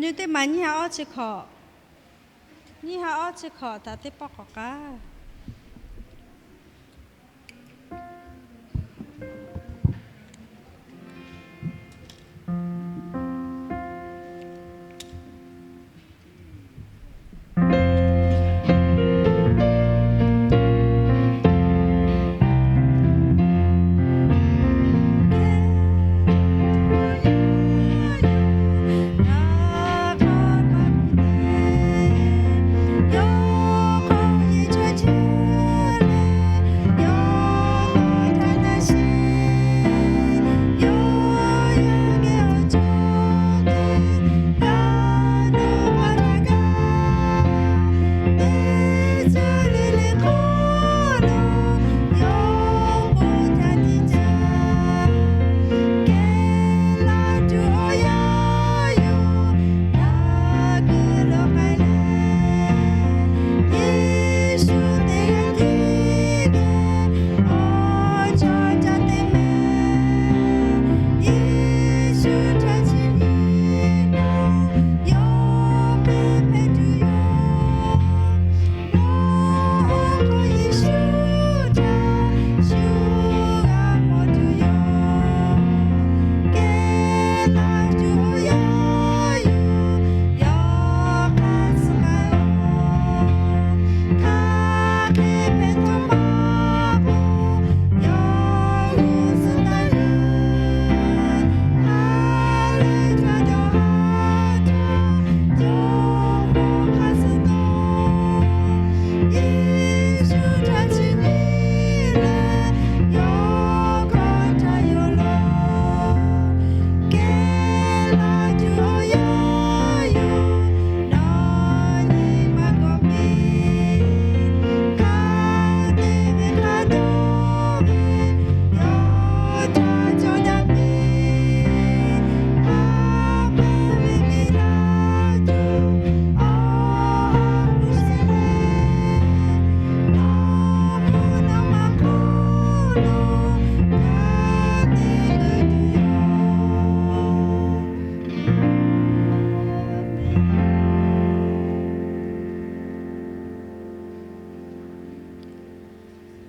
Nyi teˇ maˬ nyiˇ ha awˇ chi hkawꞈ, nyiˇ ha awˇ chi hkawꞈ htaꞈ teˇ pawˆ k'awꞈ k'aˉ.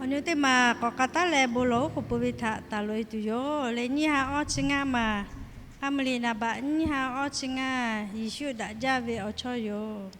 Awˬ nyi teˇ maˬ k'awꞈ k'aˉ taˉ leh bon lawˬ oˉ k'oˍ pui ve htaꞈ taˍ loꞈ e tuˬ yoˬ. Leh nyiˇ ha awˇ chi ngaˇ maˬ, Aˉ mvuhˇ liꞈ naˍ baꞈ nyiˇ ha awˇ chi ngaˇ, Yeˍsuˆ daꞈ jaˇ ve awˬ chawˇ yoˬ.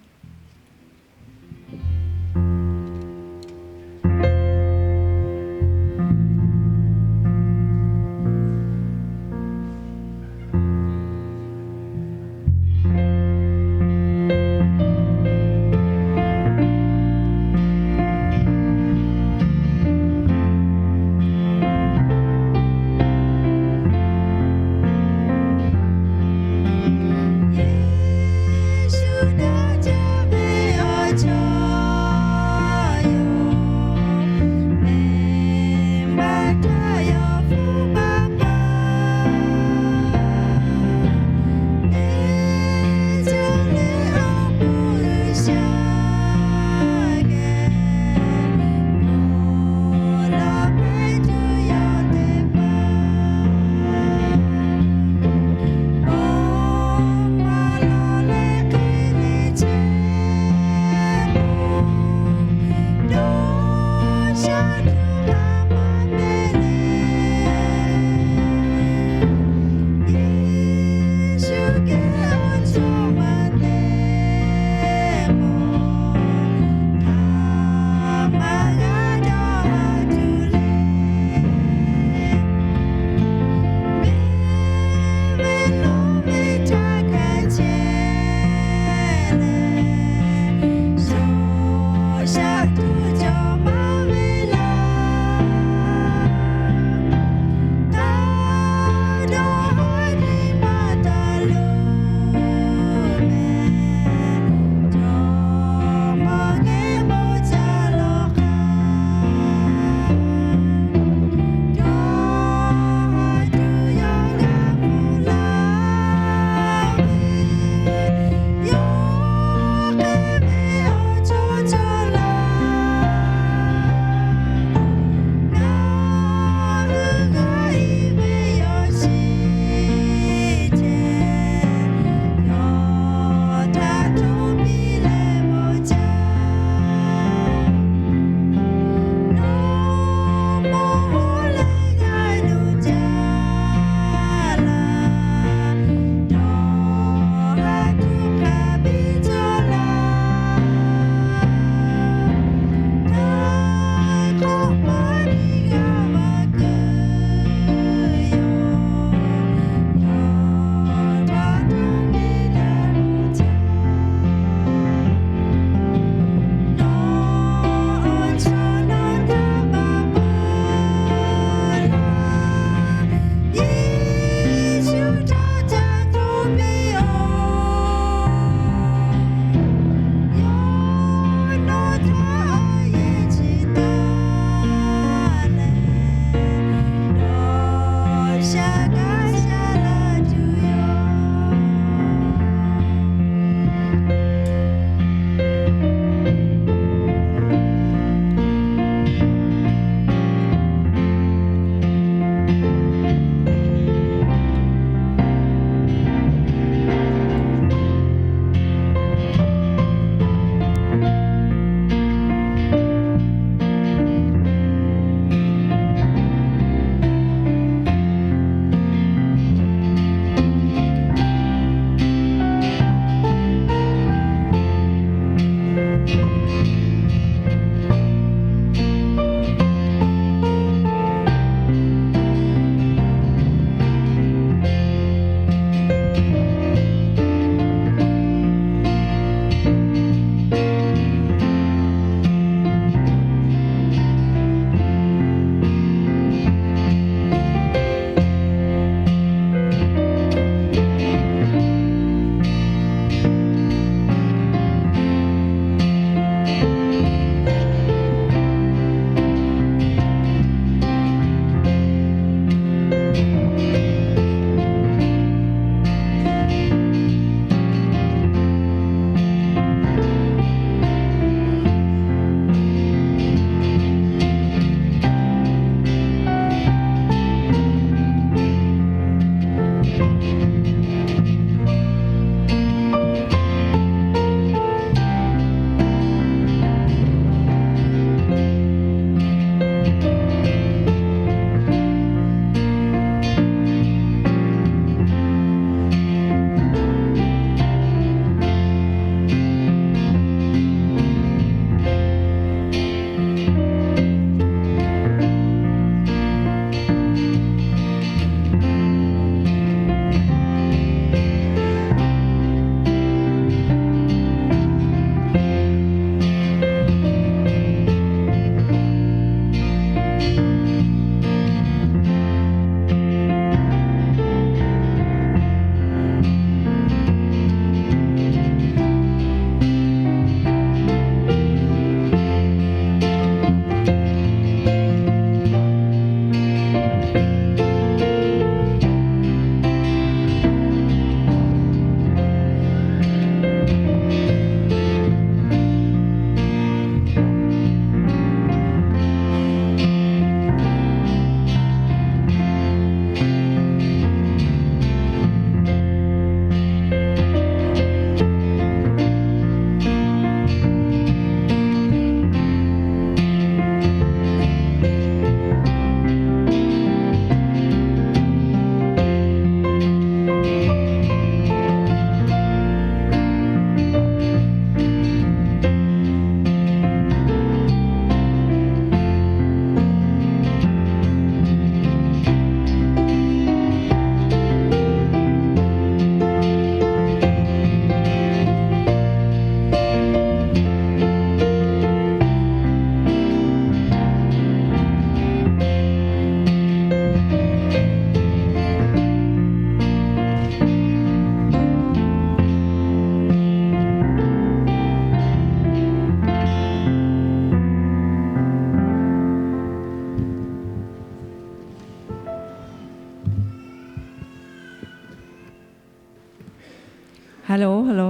Hello, hello.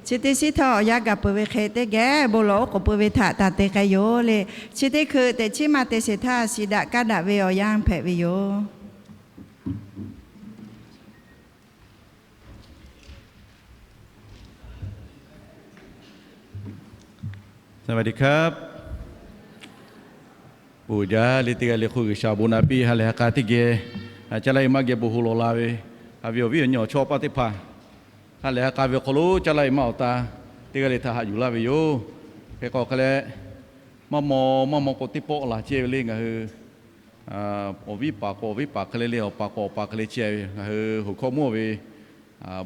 Chi teˇ shiˉ htawˇ awˬ yanˇ gaˬ peuˬ ve hk'e, teˇ geh bon lawˬ oˉ k'oˍ pui ve htaꞈ taˍ te k'ai yoˬ le. Chi teˇ hkui teꞈ chiˉ maˇ te sheˍ htaˇ, shiˍ daꞈ kaˇ daꞈ ve awˬ yanˇ hpehꞈ ve yoˬ. สวัสดีครับ Bon jaˇ le. Teˇ g'aˇ le hk'oˆ G'uiˬsha bon naꞈ piˇ. Ha lehˬ ha k'a teˇ geh, caˇ laˇ e maˇ geh bon ho lawˬ la ve, haꞈ ve awˬ viˉ awˬ nyi awˬ chawˇ paˇ teˇ hpaˍ, ha lehˬ ha k'a ve awˬ hk'aw lo caˇ laˇ e maˇ awˬ ta, teˇ g'aˇ le htaꞈ haꞈ yuˬ laˇ ve yoˬ. Hk'e k'o hk'e leh, maˇ maw maˇ maw k'o teˇ pawˆ laˬ chehˇ ve le. Ngaˬ hui awˬ viˉ paˍ k'o awˬ viˉ paˍ hk'e le le, awˬ paˍ k'o awˬ paˍ hk'e le chehˇ ve, ngaˬ hui hoꞈ hkawˇ mawˇ ve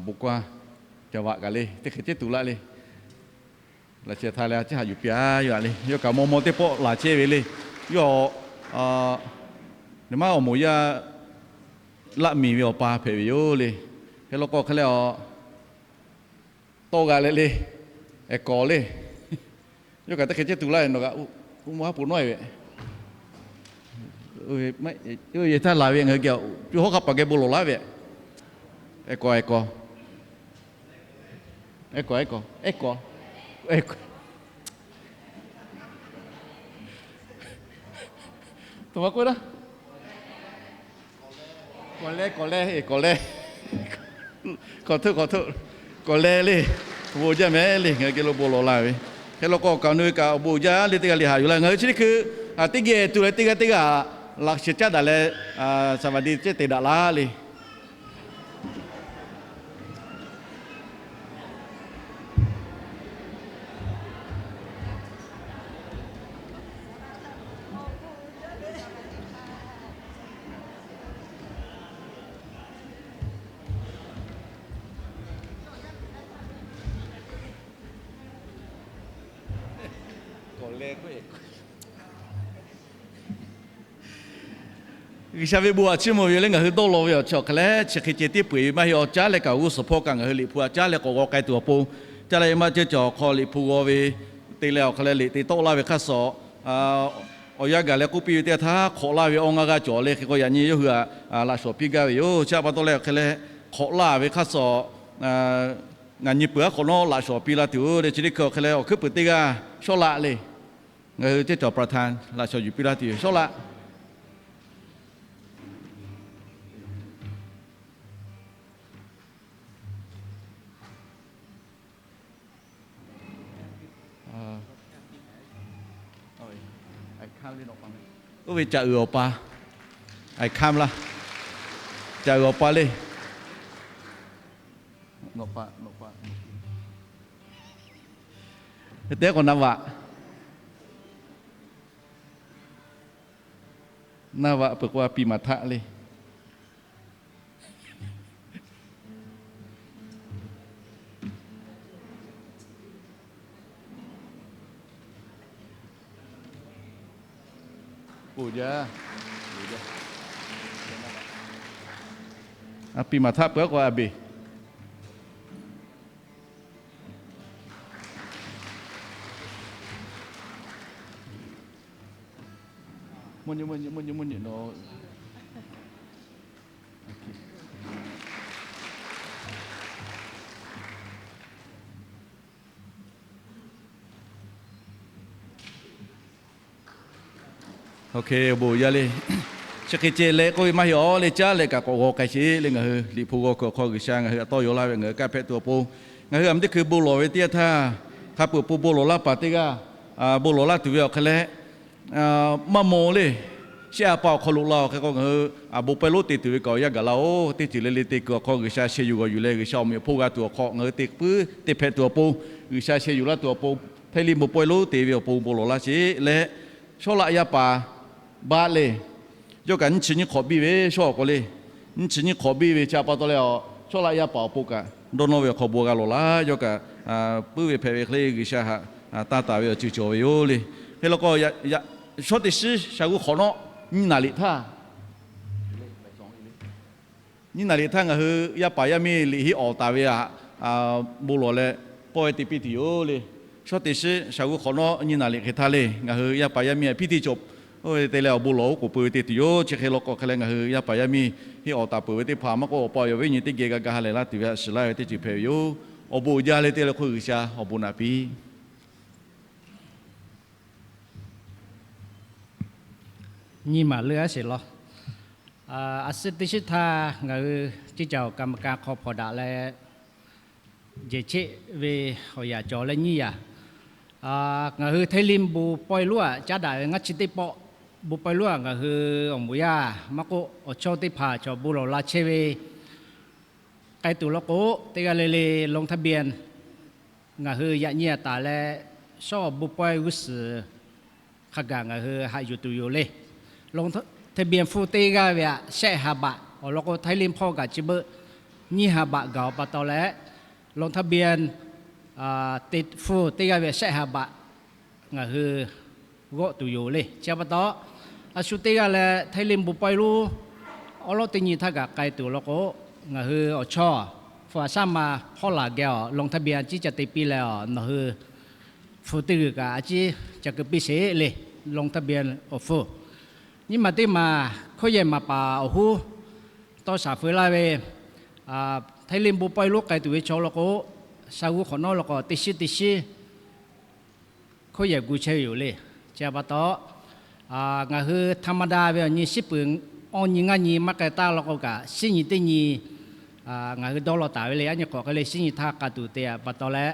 bon kaˇ ca vaꞈ kaꞈ le, teˇ hk'e cehˇ tuˬ laˇ le. Laꞈ sheh htaˇ leh a ciˉ haꞈ yuˬ piˇ a yoˬ le. Yawˇ kaꞈ maw maw teˇ pawˆ laˬ chehˇ ve le. Yawˇ, a, maˇ awˬ moˍ yaˇ laˆ miˬ ve awˬ pa hpehꞈ ve yoˬ le. Hk'e law k'o hk'e leh a, tawˇ g'a leh le, ehˍ kawˍ le. Yawˇ kaꞈ teˇ hk'e cehˇ tuˬ laˇ ve, nawˬ kaꞈ uˉ maˇ haˉ pon nawˉ e ve, yehˬ htaˇ laˬ ve ngaˬ hui geh, co hawˉ hk'a paˍ geh bon lawˬ laˇ ve, ehˍ kawˍ ehˍ kawˍ, ehˍ kawˍ ehˍ kawˍ ehˍ kawˍ, to ma k'oˆ e naˉ, kawˍ leh kawˍ leh ehˍ kawˍ leh, kawˍ htoˆ kawˍ htoˆ, kawˍ leh le. Bon jaˇ mehˍ le, ngaˬ hui geh lo bon lawˬ la ve. Hk'e law k'o kaꞈ nu ve kaꞈ awˬ bon jaˇ le, teˇ g'aˇ le haꞈ yuˬ laˇ. Ngaˬ hui chi teˇ hkui teˇ geh tuˬ leh teˇ g'aˇ teˇ g'aˇ laꞈ sheh caˉ daꞈ leh, saˍ vaˍ diˆ cehˇ te daꞈ laˇ le. G'uiˬsha ve bon aꞈ chiˇ mvuh ve yoˬ le. Ngaˬ hui dawˇ law ve awˬ chi awˬ hk'a leh chi hk'e ceh tiˉ peu eˬ ve maˇ heˆ. Awˬ caˉ leh kaꞈ awˬ g'uˇ suhˍ hpawˇ kaꞈ ngaˬ hui Liꞈ hpu aꞈ caˉ leh k'awꞈ g'aw k'ai tuˬ awˬ pon, caˇ leh maˇ ceuˇ cawˬ awˬ hk'aw Liꞈ hpu g'aw ve te leh awˬ hk'a leh liꞈ te tawˆ laˇ ve hk'aˇ suh, awˬ yanˇ gaˬ leh k'oˆ piˇ ve teˇ g'aˇ htaˇ hk'awꞈ laˇ ve awˬ ngaˇ g'aˇ cawˬ le. Hk'e k'o yaꞈ nyi yawˇ hui aꞈ laꞈ shawˍ piˇ gaˇ ve yoˬ. Chi pa taw leh awˬ hk'a leh hk'awꞈ laˇ ve hk'aˇ suh ngaˬ nyi peuˬ aˉ hk'awꞈ nawˉ laꞈ shawˍ piˇ laˇ tuˬ yoˬ le. Chi teˇ hkui awˬ hk'a leh awˬ hkuiˉ puiˍ teˇ g'aˇ Shawˉlaˆ le. Ngaˬ hui teˇ cawˬ ประธาน laꞈ shawˍ yuˬ piˇ laˇ tuˬ yoˬ. Shawˉlaˆ. Oˇ ve caꞈ uiˍ awˬ pa, aˬ hkanˇ laˇ, caꞈ uiˍ awˬ pa le. Te k'o naˍ vaꞈ, naˍ vaꞈ peuˬ k'o a piˇ maˍ htaˆ le. A piˇ maˍ htaˆ peuˬ k'o a beˬ. Mvuhˇ nyi mvuhˇ nyi mvuhˇ nyi mvuhˇ nyi nawˬ. Awˬ bon yaˇ le. Chi hk'e ceh leh k'oˆ ve maˇ heˆ, awˬ leh caˉ leh kaꞈ k'awꞈ g'aw k'ai sheˍ le. Ngaˬ hui Liꞈ hpu g'aw kuiˬ awˬ hk'aw G'uiˬsha ngaˬ hui aꞈ tawˇ yaw laˇ ve ngaˬ hui kanˇ hpehꞈ tuˬ awˬ pon, ngaˬ hui aˬ miˍ teˇ hkui bon lawˬ ve teˇ yanˇ htaˇ, hk'a peuˬ pon bon lawˬ laˇ paˍ teˇ g'aˇ bon lawˬ laˇ tuˬ ve awˬ hk'a leh maˇ maw le. Shehˆ a pa awˬ hk'aw lo la awˬ hk'e k'o ngaˬ hui aˬ bon pawehˇ lonˉ te tuˬ ve kaꞈ awˬ yanˇ gaˬ laˇ-oˬ. Teˇ ceuˬ le le te kuiˬ awˬ hk'aw G'uiˬsha sheh yuˬ g'awˬ yuˬ leh G'uiˬsha awˬ meꞈ awˬ hponˇ g'a tuˬ awˬ hk'aw ngaˬ hui te puiˉ te hpehꞈ tuˬ awˬ pon, G'uiˬsha sheh yuˬ laˇ tuˬ awˬ pon, hteˇ liˇ bon pawehˇ lonˉ te ve awˬ pon bon lawˬ laˇ sheˍ leh, Shawˉlaˆ yaˇ paˍ baˆ le. Yawˇ kaꞈ nyiˇ chi nyiˇ hk'awꞈ biˇ ve shawˉ awˬ k'o le. Nyiˇ chi nyiˇ hk'awꞈ biˇ ve chi a pa taw leh, Shawˉlaˆ yaˇ paˍ awˬ pon kaꞈ dawˇ nawˇ ve awˬ hk'aw bon g'a lawˬ laˇ. Yawˇ kaꞈ puiˉ ve hpehꞈ ve hk'e le G'uiˬsha haꞈ tanˇ taˍ ve awˬ ceuˬ cawˬ ve yoˬ le. Hk'e law k'o, shawˉ teˇ shiˉ shaˍ g'uˇ hk'awꞈ nawˉ nyiˇ naˍ riˍ htaˇ, nyiˇ naˍ riˍ htaˇ ngaˬ hui yaˇ paˍ yaˇ miˇ liꞈ henˇ awˍ taˍ ve aꞈ bon lawˬ leh k'awehˇ te piˇ tuˬ yoˬ le. Shawˉ teˇ shiˉ shaˍ g'uˇ hk'awꞈ nawˉ nyiˇ naˍ riˍ hk'e htaˇ le, ngaˬ hui yaˇ paˍ yaˇ miˇ aꞈ piˇ teˇ cawˬ, oˇ ve te leh awˬ bon lawˬ oˉ k'oˍ pui ve te tuˬ yoˬ. Chi hk'e law k'o hk'e leh ngaˬ hui yaˇ paˍ yaˇ miˇ henˇ awˍ taˍ peuˬ ve teˇ hpaˍ maˇ k'oˆ, awˬ pa awˬ yaˇ viˉ nyi teˇ geh g'a ga ha lehˬ laˇ tuˬ ve haꞈ shiˍ laˇ ve teˇ ceuˬ hpehꞈ ve yoˬ. awˬ bon uiˍ jaˇ leh te leh hk'oˆ G'uiˬsha awˬ bon naꞈ piˇ. Nyiˇ maˬ leuˉ aˉ sheˍ law. A suhˉ teˇ shiˉ htaˇ ngaˬ hui ciˇ caˬ awˬ ka ma ka hk'aw hpawnˬ daꞈ leh, jehˬ cheˆ ve awˬ yaꞈ cawˬ leh nyiˇ yaꞈ, ngaˬ hui Htaiˇ Limˇ bon pawehˇ lonˉ aꞈ caˉ daꞈ ve ngaˇ chi teˇ pawˆ, bon pawehˇ lonˉ aꞈ ngaˬ hui awˬ moˍ yaˇ maˇ k'oˆ, awˬ chawˇ teˇ hpaˍ chaw bon lawˬ la chehˇ ve k'ai tuˬ law k'o, teˇ g'aˇ le le ลงทะเบียน ngaˬ hui yaꞈ nyi aꞈ taˍ leh, shawˉ awˬ bon pawehˇ g'uˇ suhˍ hk'a gaˬ ngaˬ hui haꞈ yuˬ tuˬ yoˬ le. ลงทะเบียน hpu teˇ g'aˇ ve aꞈ shehˆ ha baꞈ awˬ lawn k'o, Htaiˇ Limˇ hpawˇ kaꞈ chi beuꞈ nyiˇ ha baꞈ gaˬ awˬ pa taw leh, ลงทะเบียน hpu teˇ g'aˇ ve shehˆ ha baꞈ ngaˬ hui g'awˆ tuˬ yoˬ le. Chi pa taw, a shu teˇ g'aˇ leh Htaiˇ Limˇ bon pawehˇ lonˉ awˉ lawˉ teˇ nyi htaˇ kaꞈ k'ai tuˬ law k'o, ngaˬ hui awˬ chawˇ hpu aꞈ shaˉ ma hpawˇ laˬ geh awˬ ลงทะเบียน ciˇ ca te piˇ leh, nawˬ hui hpu teˇ g'uiˬ kaꞈ a ciˉ ca keu piˇ sheˍ le. ลงทะเบียน awˬ hpu. Nyiˇ maˬ teˇ maˬ hkawˇ yehˬ maˍ paˍ awˬ hoˉ tawˇ shaˍ feu laˇ ve, Htaiˇ Limˇ bon pawehˇ lonˉ k'ai tuˬ ve chaw law k'o, sha g'uˇ hk'awꞈ nawˉ law k'o teˇ shiˉ teˇ shiˉ hkawˇ yehˬ gu chehˇ ve yoˬ le. Chi pa taw, ngaˬ hui ธรรมดา ve awˬ nyi shiˉ peuˬ awˇ nyi ngaˇ nyi maˇ k'ai taˇ law k'o kaꞈ, shiˉ nyi teˇ nyi ngaˬ hui dawˇ law taˍ ve le. Aˉ nyi k'awꞈ hk'e le shiˉ nyi htaˇ k'a tuˬ te pa taw leh,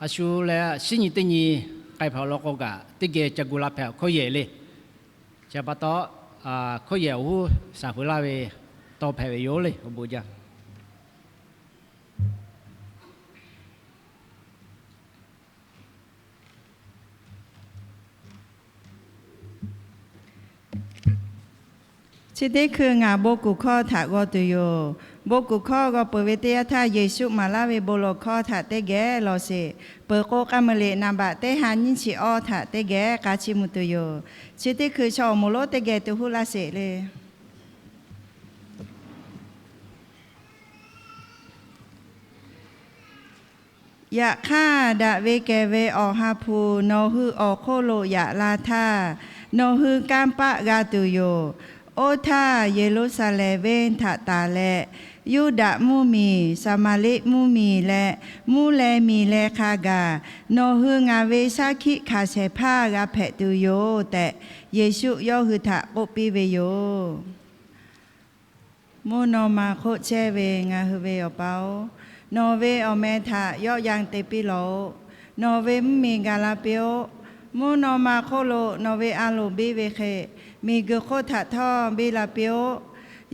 a shu leh shiˉ nyi teˇ nyi k'ai hpehꞈ awˬ lawn k'o kaꞈ, teˇ geh ca gu la hpehꞈ awˬ hkawˇ yehˬ le. Chi pa taw, hkawˇ yehˬ awˬ hoˉ shaˍ feu laˇ ve tawˇ hpehꞈ ve yoˬ le. Awˬ bon jaˇ. Chi teˇ hkui ngaˬ bon kuˬ hkawˇ htaꞈ g'aw tuˬ yoˬ. Bon kuˬ hkawˇ g'aw peuˬ ve teˇ yanˇ htaˇ, Yeˍsuˆ maˍ laˇ ve bon lawˬ hkawˇ htaꞈ teˇ geh lawˬ sheˍ. Peuˬ k'o, k'a muiˬ liꞈ နံပါတ် teˇ ha nyiˇ chi awˇ htaꞈ teˇ geh k'a chiˇ mvuh tuˬ yoˬ. Chi teˇ hkui chaw awˬ moˍ lonˉ teˇ geh tuˬ huˉ laˇ sheˍ le. Yaꞈ hk'aˇ, daꞈ ve kehˬ ve Awˬ ha hpu nawˬ hui awˬ hk'oˆ lo yaꞈ la htaˇ, nawˬ hui kanˇ paˆ g'a tuˬ yoˬ. Oˇ htaˇ, Yeˍruˆsaˍlehnˍ venˇ htaꞈ tanˬ leh, Yuˇdaꞈ mvuhˇmiˬ, Saˍmaˍriˆ mvuhˇmiˬ leh mvuhˇ leh miˬ leh hk'a gaˬ, nawˬ hui ngaˬ ve shaˉ hkiˆ hkanˍ shehˍ hpaˇ g'a hpehꞈ tuˬ yoˬ tehꞈ, Yeˍsuˆ yawˇ hui htaꞈ k'oˆ piˇ ve yoˬ. Mvuhˇ naw ma hk'oˆ chehˇ ve ngaˬ hui ve Awˬ pa-oˬ, nawˬ ve awˬ meh htaꞈ yawˆ yan te piˇ lawˬ-oꞈ. Nawˬ ve mvuhˇmiˬ gaˬ la piˇ-oˆ. Mvuhˇ naw ma hk'oˆ lo nawˬ ve a loˍ biˇ ve hk'e, miˬguiˬ hk'oˆ htaꞈ htawˇ biˇ la piˇ-oˆ.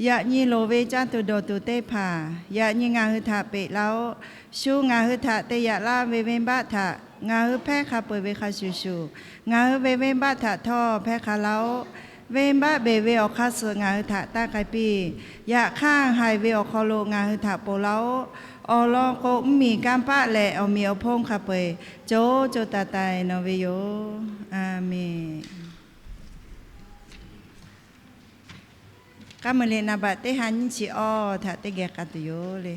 Yaꞈ nyi loˍ ve caˇ tuˬ dawˬ tuˬ teˇ hpaˍ yaꞈ nyi ngaˬ hui htaꞈ peꞈ laˇ-oˆ. Shu ngaˬ hui htaꞈ te yaꞈ laˇ ve venˇbaˆ htaꞈ ngaˬ hui hpehˇ hk'a peu-eˬ ve hk'a shuˍ shuˍ, ngaˬ hui ve venˇbaˆ htaꞈ htawˇ hpehˇ hk'a laˇ-oˆ. Venˇbaˆ beˬ ve awˬ hk'aˇ suh ngaˬ hui htaꞈ taˇ k'ai piˇ. Yaꞈ hk'aˇ, haiˬ ve awˬ hk'aw lo ngaˬ hui htaꞈ ponˬ laˇ-oˆ. Awˬ lawn k'o, mvuhˇmiˬ kanˇ paˆ leh awˬ meꞈ awˬ hponˇ hk'a peu-eˬ co co taiˍ taiˍ nawˬ ve yoˬ. A menˬ. K'a muiˬ liꞈ နံပါတ် teˇ ha nyiˇ chi awˇ htaꞈ teˇ geh k'a tuˬ yoˬ le.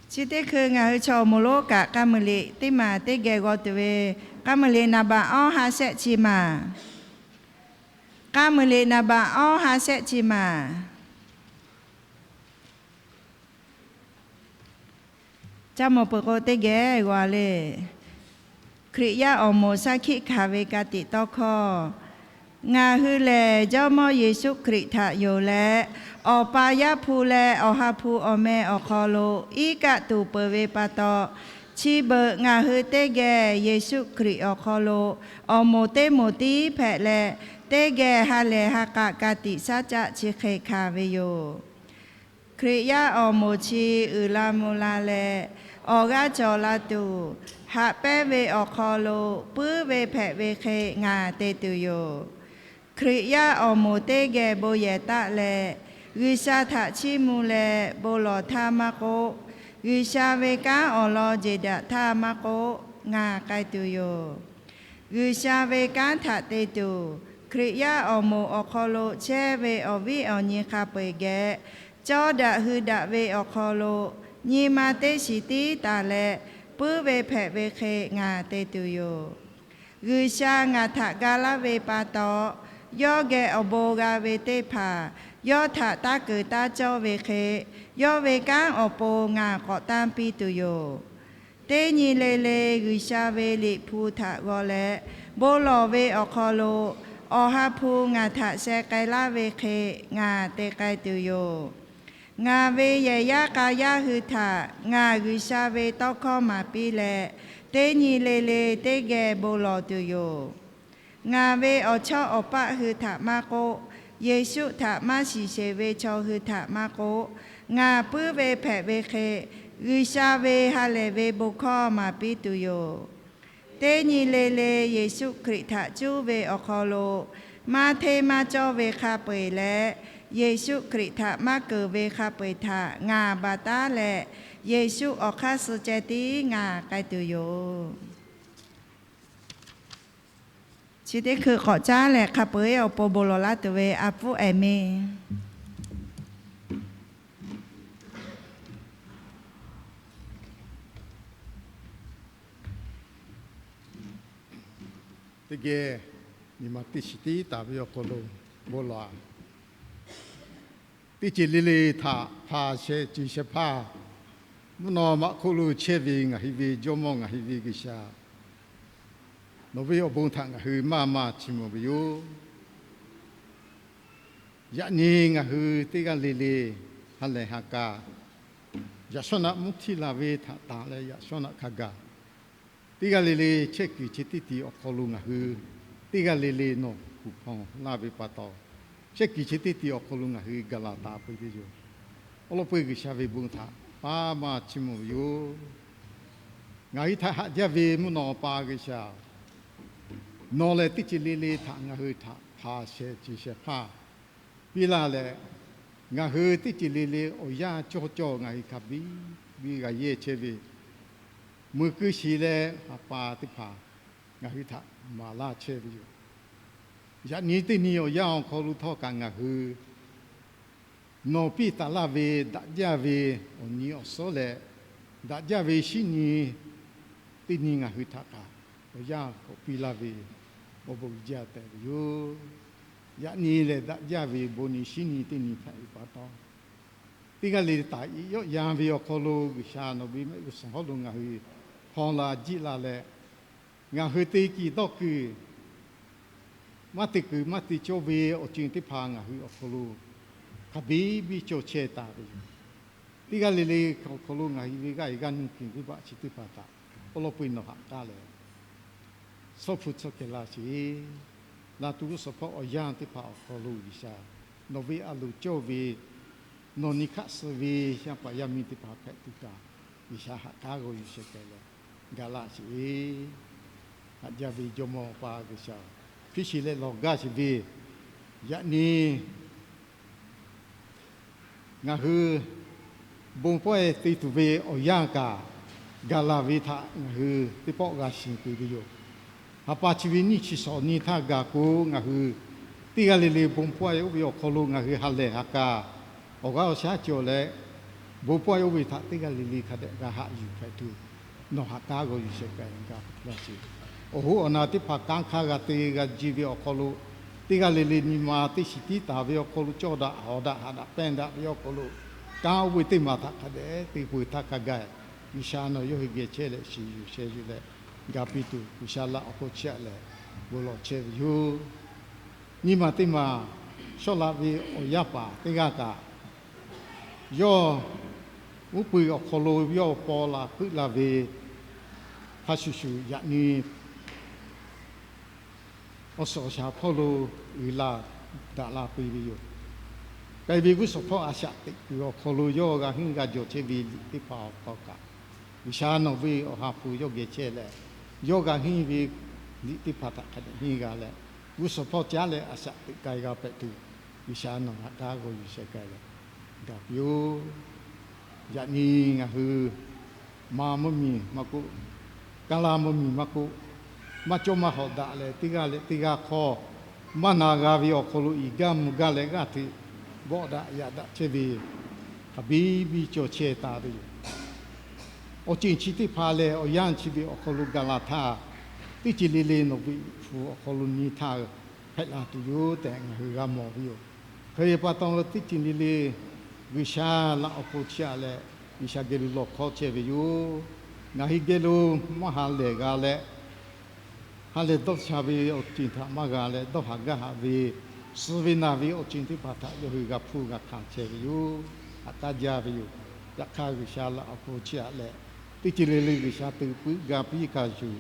Chi teˇ hkui ngaˬ hui chaw awˬ moˍ lonˉ kaꞈ k'a muiˬ liꞈ teˇ maˬ teˇ geh g'aw tuˬ ve, k'a muiˬ liꞈ naˍ baꞈ awˇ ha shehˆ chi maˬ. K'a muiˬ liꞈ naˍ baꞈ awˇ ha shehˆ chi maˬ. Caˇ mawˬ peuˬ k'o teˇ geh g'aw le. Hkriꞈ yaˇ awˬ moˍ shaˉ hkiˆ hkanˍ ve ka tiꞈ tawˇ hkawˇ. Ngaˬ hui lehˬ Jawˇmawˇ Yeˍsuˆ Hkriꞈ htaꞈ yonˍ leh, Awˬ pa Yaˇ hpu leh Awˬ ha hpu awˬ meh awˬ hk'aw lo iˉ kaˆ tuˬ peuˬ ve pa taw, chi beuꞈ ngaˬ hui teˇ geh Yeˍsuˆ Hkriꞈ awˬ hk'aw lo awˬ moˍ teˇ moˍ tiˉ hpehꞈ leh, teˇ geh ha lehˬ ha k'a ka tiꞈ shaˉ caˆ chi hk'e hkanˍ ve yoˬ. Hkriꞈ yaˇ awˬ moˍ chi uiˍ la mvuh la leh, awˬ g'aˇ cawˬ la tuˬ, haꞈ pehnˇ ve awˬ hk'aw lo puiˉ ve hpehꞈ ve hk'e ngaˬ te tuˬ yoˬ. Hkriꞈ yaˇ awˬ moˍ teˇ geh bon yehˬ taˆ leh, G'uiˬsha htaꞈ chiˇ mvuh leh bon lawˬ htaˇ maˇ k'oˆ, G'uiˬsha ve kanˉ awˬ lawn jeˬ daꞈ htaˇ maˇ k'oˆ, ngaˬ k'ai tuˬ yoˬ. G'uiˬsha ve kanˉ htaꞈ te tuˬ, Hkriꞈ yaˇ awˬ moˍ awˬ hk'aw lo chehˇ ve awˬ viˉ awˬ nyi hk'a peu-eˬ geh, cawˇ daꞈ hui daꞈ ve awˬ hk'aw lo nyi ma teˇ shiˍ tiˉ taˍ leh, puiˉ ve hpehꞈ ve hk'e ngaˬ te tuˬ yoˬ. G'uiˬsha ngaˬ htaꞈ ga laˇ ve pa taw, yawˇ geh awˬ bon g'a ve teˇ hpaˍ yawˇ htaꞈ taˇ keunˍ taˇ cawˇ ve hk'e, yawˇ ve kanˉ awˬ pon ngaˬ k'awꞈ tanˇ piˇ tuˬ yoˬ. Teˇ nyi le le G'uiˬsha ve Liꞈ hpu htaꞈ g'aw leh, bon lawˬ ve awˬ hk'aw lo Awˬ ha hpu ngaˬ htaꞈ sheh k'ai laˇ ve hk'e ngaˬ te k'ai tuˬ yoˬ. Ngaˬ ve yehˬ yaˇ k'a yaˇ hui htaꞈ ngaˬ G'uiˬsha ve tawˇ hkawˇ maˍ piˇ leh, teˇ nyi le le teˇ geh bon lawˬ tuˬ yoˬ. Ngaˬ ve awˬ chawˇ awˬ paˆ hui htaꞈ maˇ k'oˆ, Yeˍsuˆ htaꞈ maˇ shiˍ sheˍ ve chaw hui htaꞈ maˇ k'oˆ, ngaˬ puiˉ ve hpehꞈ ve hk'e G'uiˬsha ve ha lehˬ ve bon hkawˇ maˍ piˇ tuˬ yoˬ. Teˇ nyi le le Yeˍsuˆ Hkriꞈ htaꞈ cuˇ ve awˬ hk'aw lo maˇ hteˇ maˇ cawˇ ve hk'a peu-eˬ leh, Yeˍsuˆ Hkriꞈ htaꞈ maˇ keunˍ ve hk'a peu-eˬ htaꞈ ngaˬ baˬ taˉ leh, Yeˍsuˆ awˬ hk'aˇ suh ceh tiˉ ngaˬ k'ai tuˬ yoˬ. Chi teˇ hkui k'awꞈ caˉ leh hk'a peu-eˬ awˬ pon bon lawˬ laˇ tuˬ ve a pfuhˇ ehˍ miˇ teˇ geh nyi ma teˇ shiˍ tiˉ taˍ ve awˬ hk'aw lo bon lawˬ-a. Teˇ ceuˬ le le htaꞈ hpanˍ shehˍ ceˬ shehˍ hpaˇ, mvuhˇ naw ma hk'oˆ lo chehˇ ve ngaˬ hui ve Jawˇmawˇ, ngaˬ hui ve G'uiˬsha, nawˬ ve awˬ bon htaꞈ ngaˬ hui maˇ maˇ chiˇ mvuh ve yoˬ. Yaꞈ nyi ngaˬ hui teˇ g'aˇ le le ha lehˬ ha k'a, yaꞈ shawˉ naꞈ mvuhˇ htiˇ la ve htaꞈ tanˬ leh yaꞈ shawˉ naꞈ hk'a gaˬ, teˇ g'aˇ le le chehˇ kuiˬ chi teˇ tiꞈ awˬ hk'aw lo ngaˬ hui teˇ g'aˇ le le nawˬ kuˬ hpawnˬ laˇ ve pa taw, chehˇ kuiˬ chi teˇ tiꞈ awˬ hk'aw lo ngaˬ hui gaˬ laˬ taˍ peuˬ ve yoˬ. Awˬ lawn peu-eˬ G'uiˬsha ve bon htaꞈ maˇ maˇ chiˇ mvuh ve yoˬ. Ngaˬ hui htaꞈ haꞈ jaˇ ve mvuhˇ naw pa G'uiˬsha, nawˬ lehˬ teˇ ceuˬ le le htaꞈ ngaˬ hui htaꞈ hpanˍ shehˍ ceˬ shehˍ hpaˇ piˇ laˇ leh, ngaˬ hui teˇ ceuˬ le le awˬ yanˇ cawˇ cawˇ ngaˬ hui hk'a biˇ biˇ g'a yehˇ chehˇ ve, meuꞈ keu shiˍ leh ha pa teˇ hpaˍ ngaˬ hui htaꞈ maˍ laˇ chehˇ ve yoˬ. Yaꞈ nyi teˇ nyi awˬ yanˇ awˬ hk'aw lo htawˇ kaꞈ ngaˬ hui nawˬ piˇ taˍ laˇ ve daꞈ jaˇ ve awˬ nyi awˬ suhˉ leh, daꞈ jaˇ ve shinˉ nyi teˇ nyi ngaˬ hui htaꞈ kaꞈ awˬ yanˇ k'awꞈ piˇ laˇ ve awˬ bon uiˍ jaˇ tehꞈ ve yoˬ. Yaꞈ nyi lehˬ daꞈ jaˇ ve bon nyi shinˉ nyi teˇ nyi hpehꞈ ve pa taw, teˇ g'aˇ le le taˍ iꞈ yawˆ yan ve awˬ hk'aw lo G'uiˬsha nawˬ ve mehˆ g'uˇ suhˍ hawˉ lo ngaˬ hui hpawnˬ la jiˆ la leh, ngaˬ hui te kiˬ dawˇ kuiˬ maˇ te kuiˬ maˇ te cawˇ ve awˬ ceuˬ teˇ hpaˍ ngaˬ hui awˬ hk'aw lo hk'a biˇ biˇ cawˬ chehˇ taˍ ve yoˬ. Teˇ g'aˇ le le awˬ hk'aw lo ngaˬ hui ve g'aˇ e g'aˇ nuˇ kuiˬ venˇbaˆ chi teˇ hpaˍ htaꞈ awˬ lawn peu-eˬ nawˬ haꞈ k'aˉ leh, shawˉ hpu tcuh kehˬ laˇ sheˍ. Laˇ tuˬ g'uˇ suhˍ hpawˇ awˬ yanˇ teˇ hpaˍ awˬ hk'aw lo G'uiˬsha nawˬ ve a loˍ cawˇ ve, nawˬ nyi hk'aˆ suh ve yaˇ paˍ yaˇ miˇ teˇ hpaˍ hpehꞈ tuˬ kaꞈ, G'uiˬsha haꞈ k'aˉ g'aw yuˬ sheh kehˬ leh gaˬ laˇ sheˍ. Haꞈ jaˇ ve Jawˇmawˇ Awˬ pa G'uiˬsha, hpiˇ shiˍ leh lawˬ gaˇ sheˍ ve, yaꞈ nyi ngaˬ hui bon pawehˇ te tuˬ ve awˬ yanˇ kaꞈ gaˬ laˬ ve htaꞈ ngaˬ hui teˇ pawˆ g'a shiˍ peuˬ ve yoˬ. Ha pa chi ve nyiˇ chi shawˍ nyi htaˇ gaˬ k'o, ngaˬ hui teˇ g'aˇ le le bon pawehˇ oˇ ve awˬ hk'aw lo ngaˬ hui ha lehˬ ha k'a, awˬ g'aˇ awˬ shaˉ cawˬ leh, Bon pawehˇ oˇ ve htaꞈ teˇ g'aˇ le le hk'a dehꞈ g'a haꞈ yuˬ hpehꞈ tuˬ, nawˬ ha k'aˉ g'aw yuˬ sheh k'ai g'a hpuˇ laˇ sheˍ. Awˬ hoˉ awˬ na teˇ hpaˍ kanˉ hk'aˇ g'a te g'a ji ve awˬ hk'aw lo, teˇ g'aˇ le le nyi ma teˇ shiˍ tiˉ taˍ ve awˬ hk'aw lo, cawˇ daꞈ hawˍ daꞈ haꞈ daꞈ pehnˇ daꞈ ve awˬ hk'aw lo, kanˉ oˇ ve teˇ maˬ htaꞈ hk'a dehꞈ te peuˬ htaˇ hk'a gaˬ, G'uiˬsha nawˬ yawˇ hui geh chehˇ leh shiˍ yuˬ sheh yuˬ leh, ga piˇ tuˬ G'uiˬsha laꞈ awˬ hk'aw chiˇ aꞈ leh bon lawˬ chehˇ ve yoˬ. Nyiˇ maˬ teˇ maˬ shawˉ laꞈ ve awˬ yaˇ paˍ teˇ g'aˇ kaꞈ, yawˇ uˉ peunˍ awˬ hk'aw lo yawˇ paw la puiˉ la ve hk'a shuˍ shuˍ, yaꞈ nyi awˬ suhˍ awˬ shaˍ hpawˇ lo uiˍ la daꞈ la peuˬ ve yoˬ. K'ai ve g'uˇ suhˍ hpawˇ a shaꞈ teꞈ kuiˬ awˬ hk'aw lo yawˇ g'a henˇ g'a jawˬ chehˇ ve liꞈ teˇ hpaˍ awˬ hk'aw kaꞈ, G'uiˬsha nawˬ ve awˬ ha hpu yawˇ geh chehˇ leh, yawˇ g'a henˇ ve liꞈ teˇ hpaˍ htaꞈ hk'a dehꞈ henˇ g'a leh, g'uˇ suhˍ hpawˇ caˉ leh a shaꞈ teꞈ k'ai g'a hpehꞈ tuˬ, G'uiˬsha nawˬ ha k'aˉ g'aw yuˬ sheh k'ai leh ga piˇ-oˆ. Yaꞈ nyi ngaˬ hui ma mvuhˇ miˬ maˇ k'oˆ, kaˇ laˇ mvuhˇ miˬ maˇ k'oˆ, maˇ cawˇ maˇ hawꞈ daꞈ leh teˇ g'aˇ leh teˇ g'aˇ hk'aw maˇ na g'a ve awˬ hk'aw lo iˍ gaˇ mvuh gaˇ leh g'aˇ hteꞈ bawˆ daꞈ yaꞈ daꞈ chehˇ ve hk'a biˇ biˇ cawˬ chehˇ taˍ ve yoˬ. Awˬ ceuˬ chi teˇ hpaˍ lehˬ, awˬ yanˇ chi ve awˬ hk'aw lo gaˬ la htaˇ, teˇ ceuˬ le le nawˬ ve hpu awˬ hk'aw lo nyi htaˇ hpehꞈ la tuˬ yoˬ tehꞈ ngaˬ hui g'a mawˬ ve yoˬ. Hk'e pa taw, teˇ ceuˬ le le G'uiˬsha laꞈ awˬ hk'aw chiˇ aꞈ leh, G'uiˬsha geh lo lawˬ hkawˇ chehˇ ve yoˬ. Ngaˬ hui geh lo maˇ ha lehˬ g'a leh, ha lehˬ dawˇ sha ve awˬ ceuˬ htaꞈ maˇ g'a leh, dawˇ haˍ gaˇ haˍ ve, suh ve naˬ ve awˬ ceuˬ teˇ hpaˍ htaꞈ yawˇ hui g'a hpuˇ g'a hkanˍ chehˇ ve yoˬ. Haꞈ k'aˉ jaˇ ve yoˬ. Yaꞈ hk'aˇ, G'uiˬsha laꞈ awˬ hk'aw chiˇ aꞈ leh, teˇ ceuˬ le le G'uiˬsha te puiˉ ga piˇ kaꞈ yuˬ,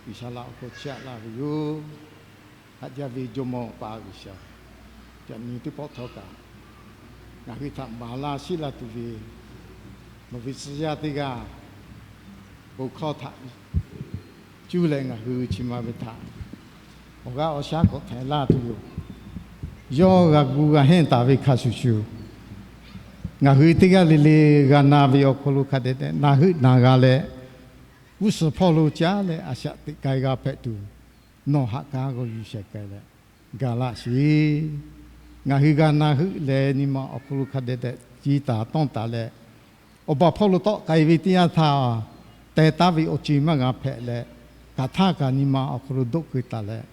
G'uiˬsha laꞈ awˬ hk'aw chiˇ aꞈ laˇ ve yoˬ. Haꞈ jaˇ ve Jawˇmawˇ Awˬ pa G'uiˬsha, yaꞈ nyi teˇ pawˆ htawˇ kaꞈ ngaˬ hui htaꞈ maˍ laˇ shiˆ laˇ tuˬ ve nawˬ ve tcuh yaˇ teˇ g'aˇ bon hkawˇ htaꞈ cuˇ leh ngaˬ hui chi ma ve htaꞈ awˬ g'aˇ awˬ shaˉ k'awꞈ htehꞈ laˇ tuˬ yoˬ. Yawˇ g'a gu g'a henˇ taˍ ve hk'a shuˍ shuˍ, ngaˬ hui teˇ g'aˇ le le g'a na ve awˬ hk'aw lo hk'a dehꞈ dehꞈ na heuˆ na g'a leh, g'uˇ suhˍ hpawˇ lo caˉ leh a shaꞈ teꞈ k'ai g'a hpehꞈ tuˬ, nawˬ haꞈ k'aˉ g'aw yuˬ sheh k'ai leh ga laˇ sheˍ. Ngaˬ hui g'a na heuˆ leh nyi ma awˬ hk'aw lo hk'a dehꞈ dehꞈ ci taˍ tawˇ taˍ leh, awˬ baˬ hpawˇ lo tawˆ k'ai ve teˇ yanˇ htaˇ, teh taˉ ve awˬ ceuˬ maˇ g'a hpehꞈ leh, hk'aˬ htaˇ kaꞈ nyi ma awˬ hk'aw lo doˆ keu taˍ leh,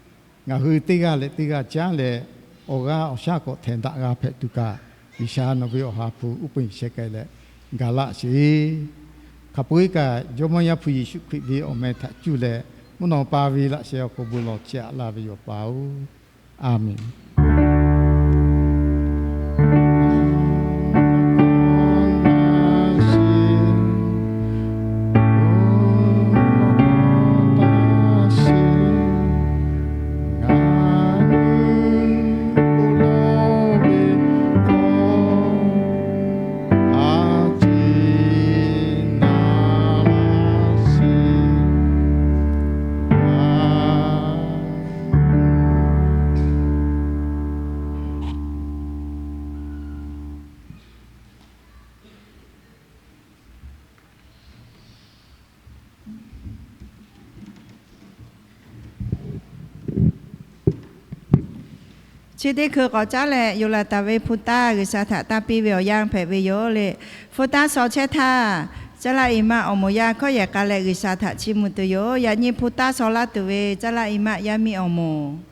ngaˬ hui teˇ g'aˇ leh teˇ g'aˇ caˉ leh awˬ g'aˇ awˬ shaˉ k'awꞈ htehꞈ daꞈ g'a hpehꞈ tuˬ kaꞈ, G'uiˬsha nawˬ ve awˬ ha hpu uˉ peunˍ sheh k'ai leh ga laˇ sheˍ. Hk'a peu-eˬ kaꞈ Jawˇmawˇ Yaˇ hpu Yeˍsuˆ Hkriꞈ ve awˬ meh htaꞈ cuˇ leh, mvuhˇ naw pa ve laꞈ sheh awˬ hk'aw bon lawˬ chiˇ aꞈ laˇ ve yoˬ, Awˬ pa-oˬ. Aˍmenˍ. Chi teˇ hkui k'awꞈ caˉ leh, yuˬ laˬ taˍ ve hpu taˇ G'uiˬsha htaꞈ tanˇ piˇ ve awˬ yanˇ hpehꞈ ve yoˬ le. Hpu taˇ shaw chehˇ htaˇ, caˇ laˇ iˍ maˆ awˬ moˍ yaˇ hkawˇ yehˬ k'a leh G'uiˬsha htaꞈ chiˇ mvuh tuˬ yoˬ. Yaꞈ nyi hpu taˇ shaw laˇ tuˬ ve caˇ laˇ iˍ maˆ yaˇ miˇ awˬ moˍ.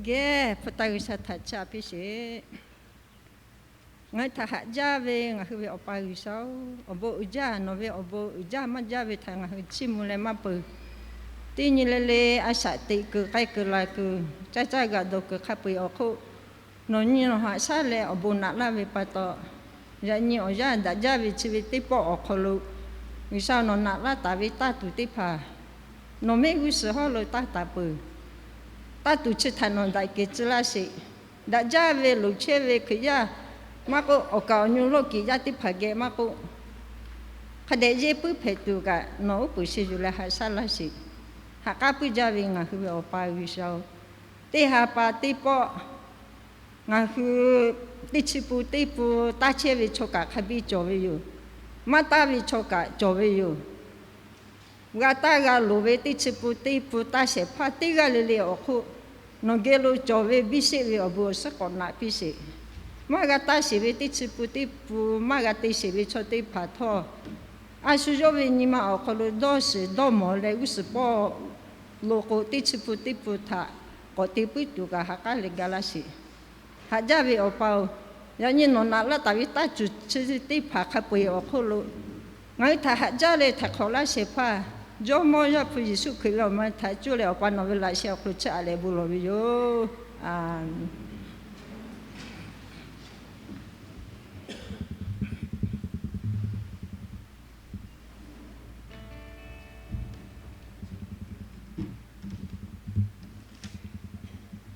Geh hpu taˇ G'uiˬsha htaꞈ chiˇ aꞈ piˇ sheˍ. Ngaˬ hui htaꞈ haꞈ jaˇ ve ngaˬ hui ve Awˬ pa G'uiˬsha-oˬ, awˬ bon uiˍ jaˇ, nawˬ ve awˬ bon uiˍ jaˇ maˇ jaˇ ve htaꞈ ngaˬ hui chiˇ mvuh leh maˇ peuˬ. Teˇ nyi le le a shaꞈ teꞈ kuiˬ k'ai kuiˬ la kuiˬ, caˇ caˇ g'a dawˬ kuiˬ hk'a peu-eˬ awˬ hk'oˆ, nawˬ nyi nawˬ haꞈ shaˉ leh awˬ bon naꞈ laˇ ve pa taw, yaꞈ nyi awˬ yanˇ daꞈ jaˇ ve chi ve teˇ pawˆ awˬ hk'aw lo, G'uiˬsha nawˬ naꞈ laˇ taˍ ve taˇ tuˬ teˇ hpaˍ nawˬ mehˆ g'uˇ suhˍ hawˉ lo taˇ taˍ peuˬ. Taˇ tuˬ chi htaꞈ nawˬ daꞈ kehˬ tcuh laˇ sheˍ. Daꞈ jaˇ ve loˍ chehˇ ve Hkriꞈ yaˇ maˇ k'oˆ, awˬ kaˍ awˬ nyu lawˇ kiꞈ yaˇ teˇ hpaˍ geh maˇ k'oˆ, hk'a dehꞈ yehˇ puiˉ hpehꞈ tuˬ kaꞈ nawˬ uˉ peunˍ sheˍ yuˬ leh haꞈ shaˉ laˇ sheˍ. Haꞈ k'aˉ puiˉ jaˇ ve ngaˬ hui ve Awˬ pa G'uiˬsha-oˬ, teˇ ha pa teˇ pawˆ ngaˬ hui teˇ chi pun teˇ pun taˇ chehˇ ve chaw kaꞈ hk'a biˇ cawˬ ve yoˬ. Maˇ taˇ ve chaw kaꞈ cawˬ ve yoˬ. G'a taˇ g'a loˍ ve teˇ chi pun teˇ pun taˇ shehˍ hpaˇ teˇ g'aˇ le le awˬ hk'oˆ, nawˬ geh lo cawˬ ve biˇ sheˆ ve awˬ bon awˬ suhˉ k'awꞈ naꞈ piˇ sheˍ. Maˇ g'a taˇ sheˍ ve teˇ chi pun teˇ pun maˇ g'a te sheˍ ve chaw teˇ hpaˍ htawˇ, a shu yawˇ ve nyi ma awˬ hk'aw lo dawˇ shiˍ dawˇ mawˬ leh g'uˇ suhˍ pawˆ lo k'o, teˇ chi pun teˇ pun htaꞈ k'awꞈ te puiˉ tuˬ kaꞈ ha k'aˉ leh ga laˇ sheˍ. Haꞈ jaˇ ve Awˬ pa-oˬ, yaꞈ nyi nawˬ naꞈ laˇ taˍ ve taˇ tuˬ chi teˇ hpaˍ hk'a peu-eˬ awˬ hk'oˆ lo ngaˬ hui htaꞈ haꞈ jaˇ leh htaiˍ hk'awꞈ laˇ shehˍ hpaˇ, Jawˇmawˇ Yaˇ hpu Yeˍsuˆ Hkriꞈ ve awˬ meh htaꞈ cuˇ leh Awˬ pa nawˬ ve laꞈ sheh awˬ hk'aw lo chiˇ aꞈ leh bon lawˬ ve yoˬ.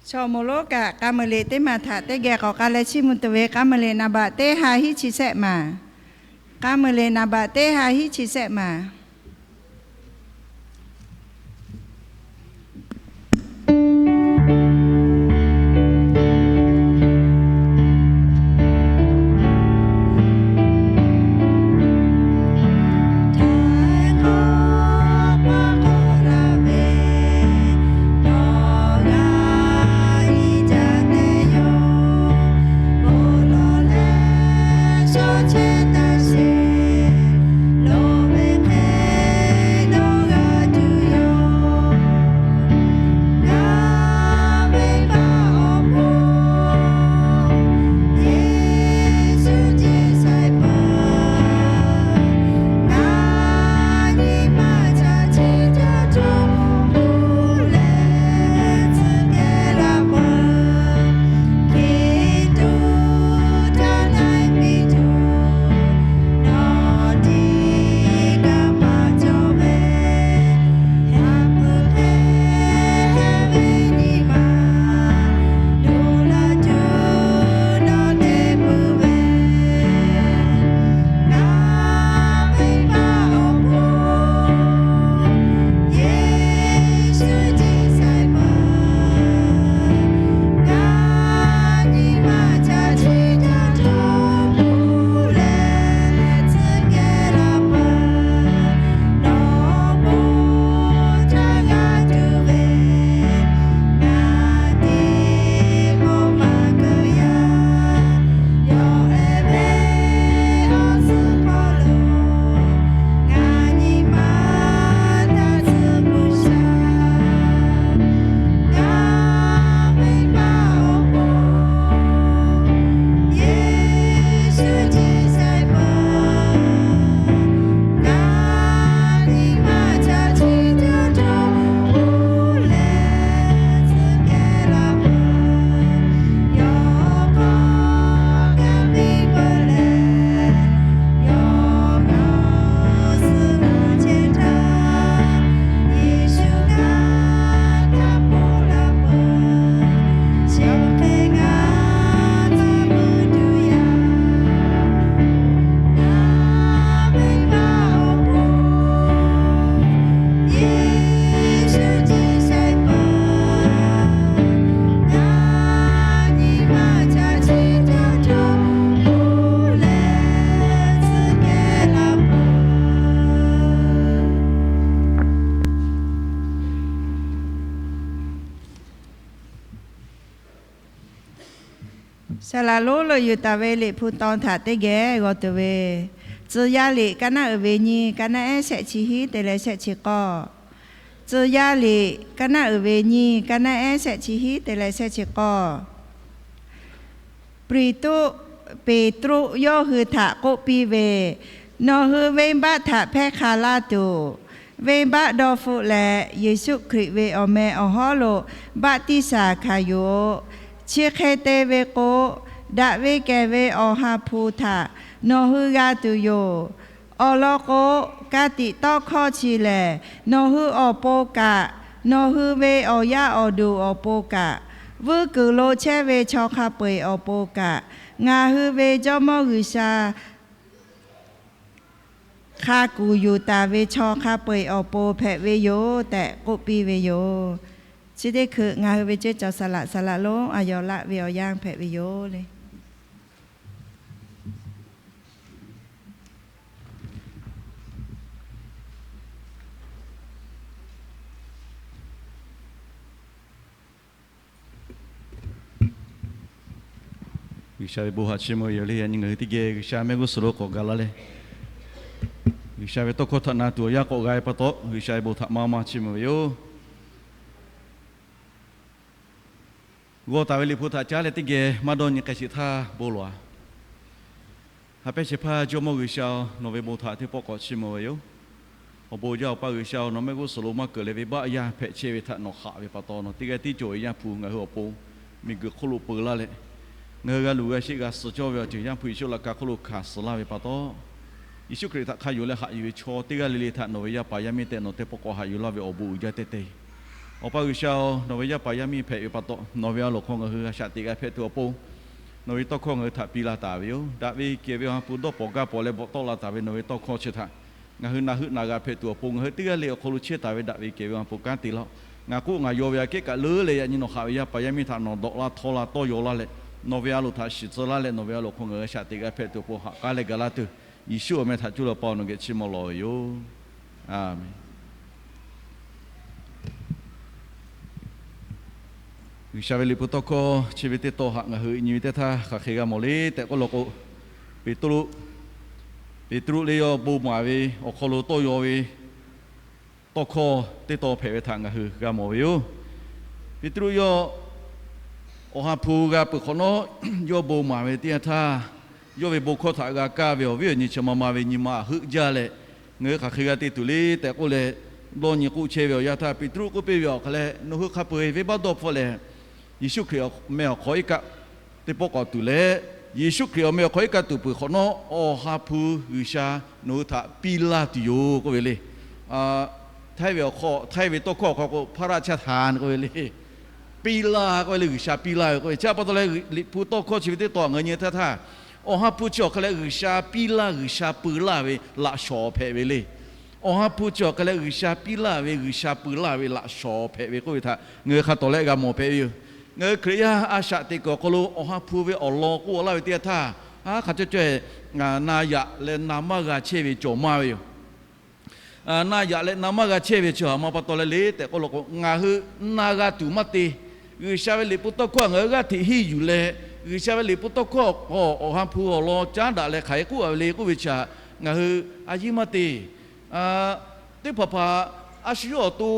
Chaw moˍ lonˉ kaꞈ k'a muiˬ liꞈ teˇ maˬ htaꞈ teˇ geh k'awꞈ k'a leh chiˇ mvuh tuˬ ve k'a muiˬ liꞈ naˍ baꞈ teˇ ha hiˉ chi sehˆ maˬ. K'a muiˬ liꞈ naˍ baꞈ teˇ ha hiˉ chi sehˆ maˬ. Saˍ laˍ lonˉ lo yuˬ taˍ ve Liꞈ hpu taw htaꞈ teˇ geh g'aw tuˬ ve, Tcuh yaˇ liꞈ kaˇ naˉ uiˍ ve nyiˇ, kaˇ naˉ ehˉ shehˆ chi hiˉ te leh shehˆ chi k'awˇ. Tcuh yaˇ liꞈ, kaˇ naˆ uiˍ ve nyiˇ, kaˇ naˆ ehˉ shehˆ chi hiˉ te leh shehˆ chi k'awˇ. Peˍtruˆ, Peˍtruˆ yawˇ hui htaꞈ k'oˆ piˇ ve, Nawˬ hui venˇbaˆ htaꞈ hpehˇ hk'a laˇ tuˬ, venˇbaˆ dawˇ hpfuhˆ leh Yeˍsuˆ Hkriꞈ ve awˬ meh awˬ hawˉ lo baˆtiˆsaˬ hkanˍ yuˬ-oꞈ. Chi hk'e te ve k'o, daꞈ ve kehˬ ve Awˬ ha hpu htaꞈ nawˬ hui g'a tuˬ yoˬ. Awˬ lawn k'o, ka tiꞈ tawˇ hkawˇ chi lehˬ, nawˬ hui awˬ pon kaꞈ, nawˬ hui ve awˬ yaˇ awˬ duˬ awˬ pon kaꞈ, vuiˇ kuiˬ lo chehˇ ve chaw hk'a peu-eˬ awˬ pon kaꞈ, ngaˬ hui ve Jawˇmawˇ G'uiˬsha hk'a kuˬ yuˬ taˍ ve chaw hk'a peu-eˬ awˬ pon hpehꞈ ve yoˬ tehꞈ k'oˆ piˇ ve yoˬ. Chi teˇ hkui ngaˬ hui ve ceˇ cawˬ saˍ laꞈ saˍ laꞈ lonˉ a yawˬ laˆ ve awˬ yanˇ hpehꞈ ve yoˬ le. G'uiˬsha ve bon haꞈ chiˇ mvuh ve yoˬ le. Yaꞈ nyi ngaˬ hui teˇ geh G'uiˬsha mehˆ g'uˇ suhˍ lo k'awꞈ gaˬ la leh, G'uiˬsha ve tawˇ hkawˇ htaꞈ na tuˬ awˬ yanˇ k'awꞈ g'a ve pa taw, G'uiˬsha ve bon htaꞈ maˇ maˇ chiˇ mvuh ve yoˬ. G'aw taˍ ve Liꞈ hpu htaꞈ caˉ leh teˇ geh maˇ dawˇ nyi k'ai sheˍ htaˇ bon lawˬ-a. Ha pehˇ shehˍ hpaˇ Jawˇmawˇ G'uiˬsha-oˬ, nawˬ ve bon htaꞈ teˇ pawˆ k'awꞈ chiˇ mvuh ve yoˬ. Awˬ bon jaˇ Awˬ pa G'uiˬsha-oˬ, nawˬ mehˆ g'uˇ suhˍ lo maˇ keunˍ leh venˇbaˆ yaˇ hpehꞈ chehˇ ve htaꞈ nawˬ haꞈ ve pa taw, nawˬ teˇ g'aˇ tiˉ cawˬ ve Yaˇ hpu ngaˬ hui awˬ pon miˬguiˬ hk'oˆ lo peu laˇ leh, ngaˬ hui g'a luˬ g'a sheˆ g'a suh cawˇ ve awˬ ceuˬ Yaˇ hpu Yeˍsuˆ laꞈ ka hk'oˆ lo hkanˍ suh laˇ ve pa taw, Yeˍsuˆ Hkriꞈ htaꞈ hk'a yonˍ leh haꞈ yuˬ ve chaw teˇ g'aˇ le le htaꞈ nawˬ ve yaˇ paˍ yaˇ miˇ tehꞈ nawˬ teˇ pawˆ k'awꞈ haꞈ yuˬ laˇ ve awˬ bon uiˍ jaˇ teˇ te. Awˬ pa G'uiˬsha-oˬ, nawˬ ve yaˇ paˍ yaˇ miˇ hpehꞈ ve pa taw, nawˬ ve a loˍ hk'aw ngaˬ hui g'a shaꞈ teꞈ g'a hpehꞈ tuˬ awˬ pon, nawˬ ve tawˇ hkawˇ ngaˬ hui htaꞈ piˇ laˇ taˍ ve yoˬ. Daꞈ ve kehˬ ve Awˬ ha hpu dawˇ pawnˍ gaˇ pawnˍ leh bvuhꞈ tawˆ la taˍ ve nawˬ ve tawˇ hkawˇ chi htaꞈ ngaˬ hui naˬ heuˆ naˬ g'a hpehꞈ tuˬ awˬ pon, ngaˬ hui teˇ g'aˇ le awˬ hk'aw lo chehˇ taˍ ve daꞈ ve kehˬ ve Awˬ ha hpu kanˉ te laˇ-oˆ. Ngaˬ k'oˆ ngaˬ yaw ve aꞈ kehˉ kaꞈ leuˉ leh, yaꞈ nyi nawˬ haꞈ ve yaˇ paˍ yaˇ miˇ htaꞈ nawˬ dawꞈ laˇ htawˇ la tawˇ yaw laˇ leh, nawˬ ve a loˍ htaꞈ shiˍ tcuh laˇ leh, nawˬ ve a loˍ hk'aw ngaˬ hui shaꞈ teꞈ g'a hpehꞈ tuˬ awˬ pon haꞈ k'aˉ leh gaˬ laˇ tuˬ, Yeˍsuˆ awˬ meh htaꞈ cuˇ leh Awˬ pa-oˬ, nawˬ geh chiˇ mvuh lawˬ ve yoˬ. Aˬmenˍ. G'uiˬsha ve Liꞈ hpu tawˇ hkawˇ chi ve teˇ tawn haꞈ ngaˬ hui nyi ve teˇ htaˇ hk'aˬ hk'e g'a mawˬ le tehꞈ k'oˆ law k'o, Peˍtruˆ, Peˍtruˆ lehˬ yawˇ bon maˍ ve awˬ hk'aw lo tawˇ yaw ve tawˇ hkawˇ teˇ tawn hpehꞈ ve htaꞈ ngaˬ hui g'a mawˬ ve yoˬ. Peˍtruˆ yawˇ Awˬ ha hpu g'a peuˬ hk'awꞈ nawˉ, yawˇ bon maˍ ve teˇ yanˇ htaˇ, yawˇ ve bon hkawˇ htaꞈ g'a kaˇ ve awˬ viˉ awˬ nyi chi ma ma ve nyi ma heuˆ jaˇ leh, ngaˬ hui hk'aˬ hk'e g'a te tuˬ le tehꞈ k'oˆ leh, dawˇ nyi k'oˆ chehˇ ve awˬ yanˇ htaˇ, Peˍtruˆ k'oˆ piˇ ve, Awˬ hk'a leh nawˬ hui hk'a peu-eˬ venˇbaˆ dawˇ hpfuhˆ leh, Yeˍsuˆ Hkriꞈ meh awˬ hk'aw iˉ kaˆ teˇ pawˆ k'awꞈ tuˬ leh, Yeˍsuˆ Hkriꞈ awˬ meh awˬ hk'aw iˉ kaˆ tuˬ peuˬ hk'awꞈ nawˉ, Awˬ ha hpu G'uiˬsha nawˬ hui htaꞈ piˇ laˇ tuˬ yoˬ k'oˆ ve le. Htaiˇ ve awˬ hk'aw, Htaiˇ ve tawˇ hkawˇ awˬ hk'aw k'o พระราชทาน k'oˆ ve le. Piˇ laˇ k'oˆ ve le, G'uiˬsha piˇ laˇ ve k'oˆ ve. Chi pa taw leh Liꞈ hpu tawˇ hkawˇ chi ve teˇ tawn ngaˬ hui nyi htaˇ htaˇ, Awˬ ha hpu chi awˬ hk'a leh G'uiˬsha piˇ laˇ, G'uiˬsha peu laˇ ve laꞈ shawˍ hpehꞈ ve le. Awˬ ha hpu chi awˬ hk'a leh G'uiˬsha piˇ laˇ ve, G'uiˬsha peu laˇ ve laꞈ shawˍ hpehꞈ ve k'oˆ ve htaꞈ ngaˬ hui hk'a tawˍ leh g'a mawˬ hpehꞈ ve yoˬ. Ngaˬ hui Hkriꞈ yaˇ a shaꞈ teꞈ kuiˬ awˬ hk'aw lo Awˬ ha hpu ve awˬ lawn k'oˆ laˇ ve teˇ yanˇ htaˇ, a hk'a caw caw-e na yaꞈ leh na maˇ g'a chehˇ ve cawˬ maˇ ve yoˬ. Na yaꞈ leh na maˇ g'a chehˇ ve chi htaꞈ ma pa taw leh le tehꞈ k'oˆ law k'o, ngaˬ hui na g'a tuˬ maˇ te. G'uiˬsha ve Liꞈ hpu tawˇ hkawˇ ngaˬ hui g'aˇ hteꞈ henˇ yuˬ leh, G'uiˬsha ve Liꞈ hpu tawˇ hkawˇ awˬ hk'aw Awˬ ha hpu awˬ lawn caˉ daꞈ leh hk'aˬ hk'e k'oˆ a ve le k'oˆ ve chi htaꞈ ngaˬ hui a yiˇ maˇ te. Teˇ hpaˍ hpaˍ a shu yawˇ awˬ to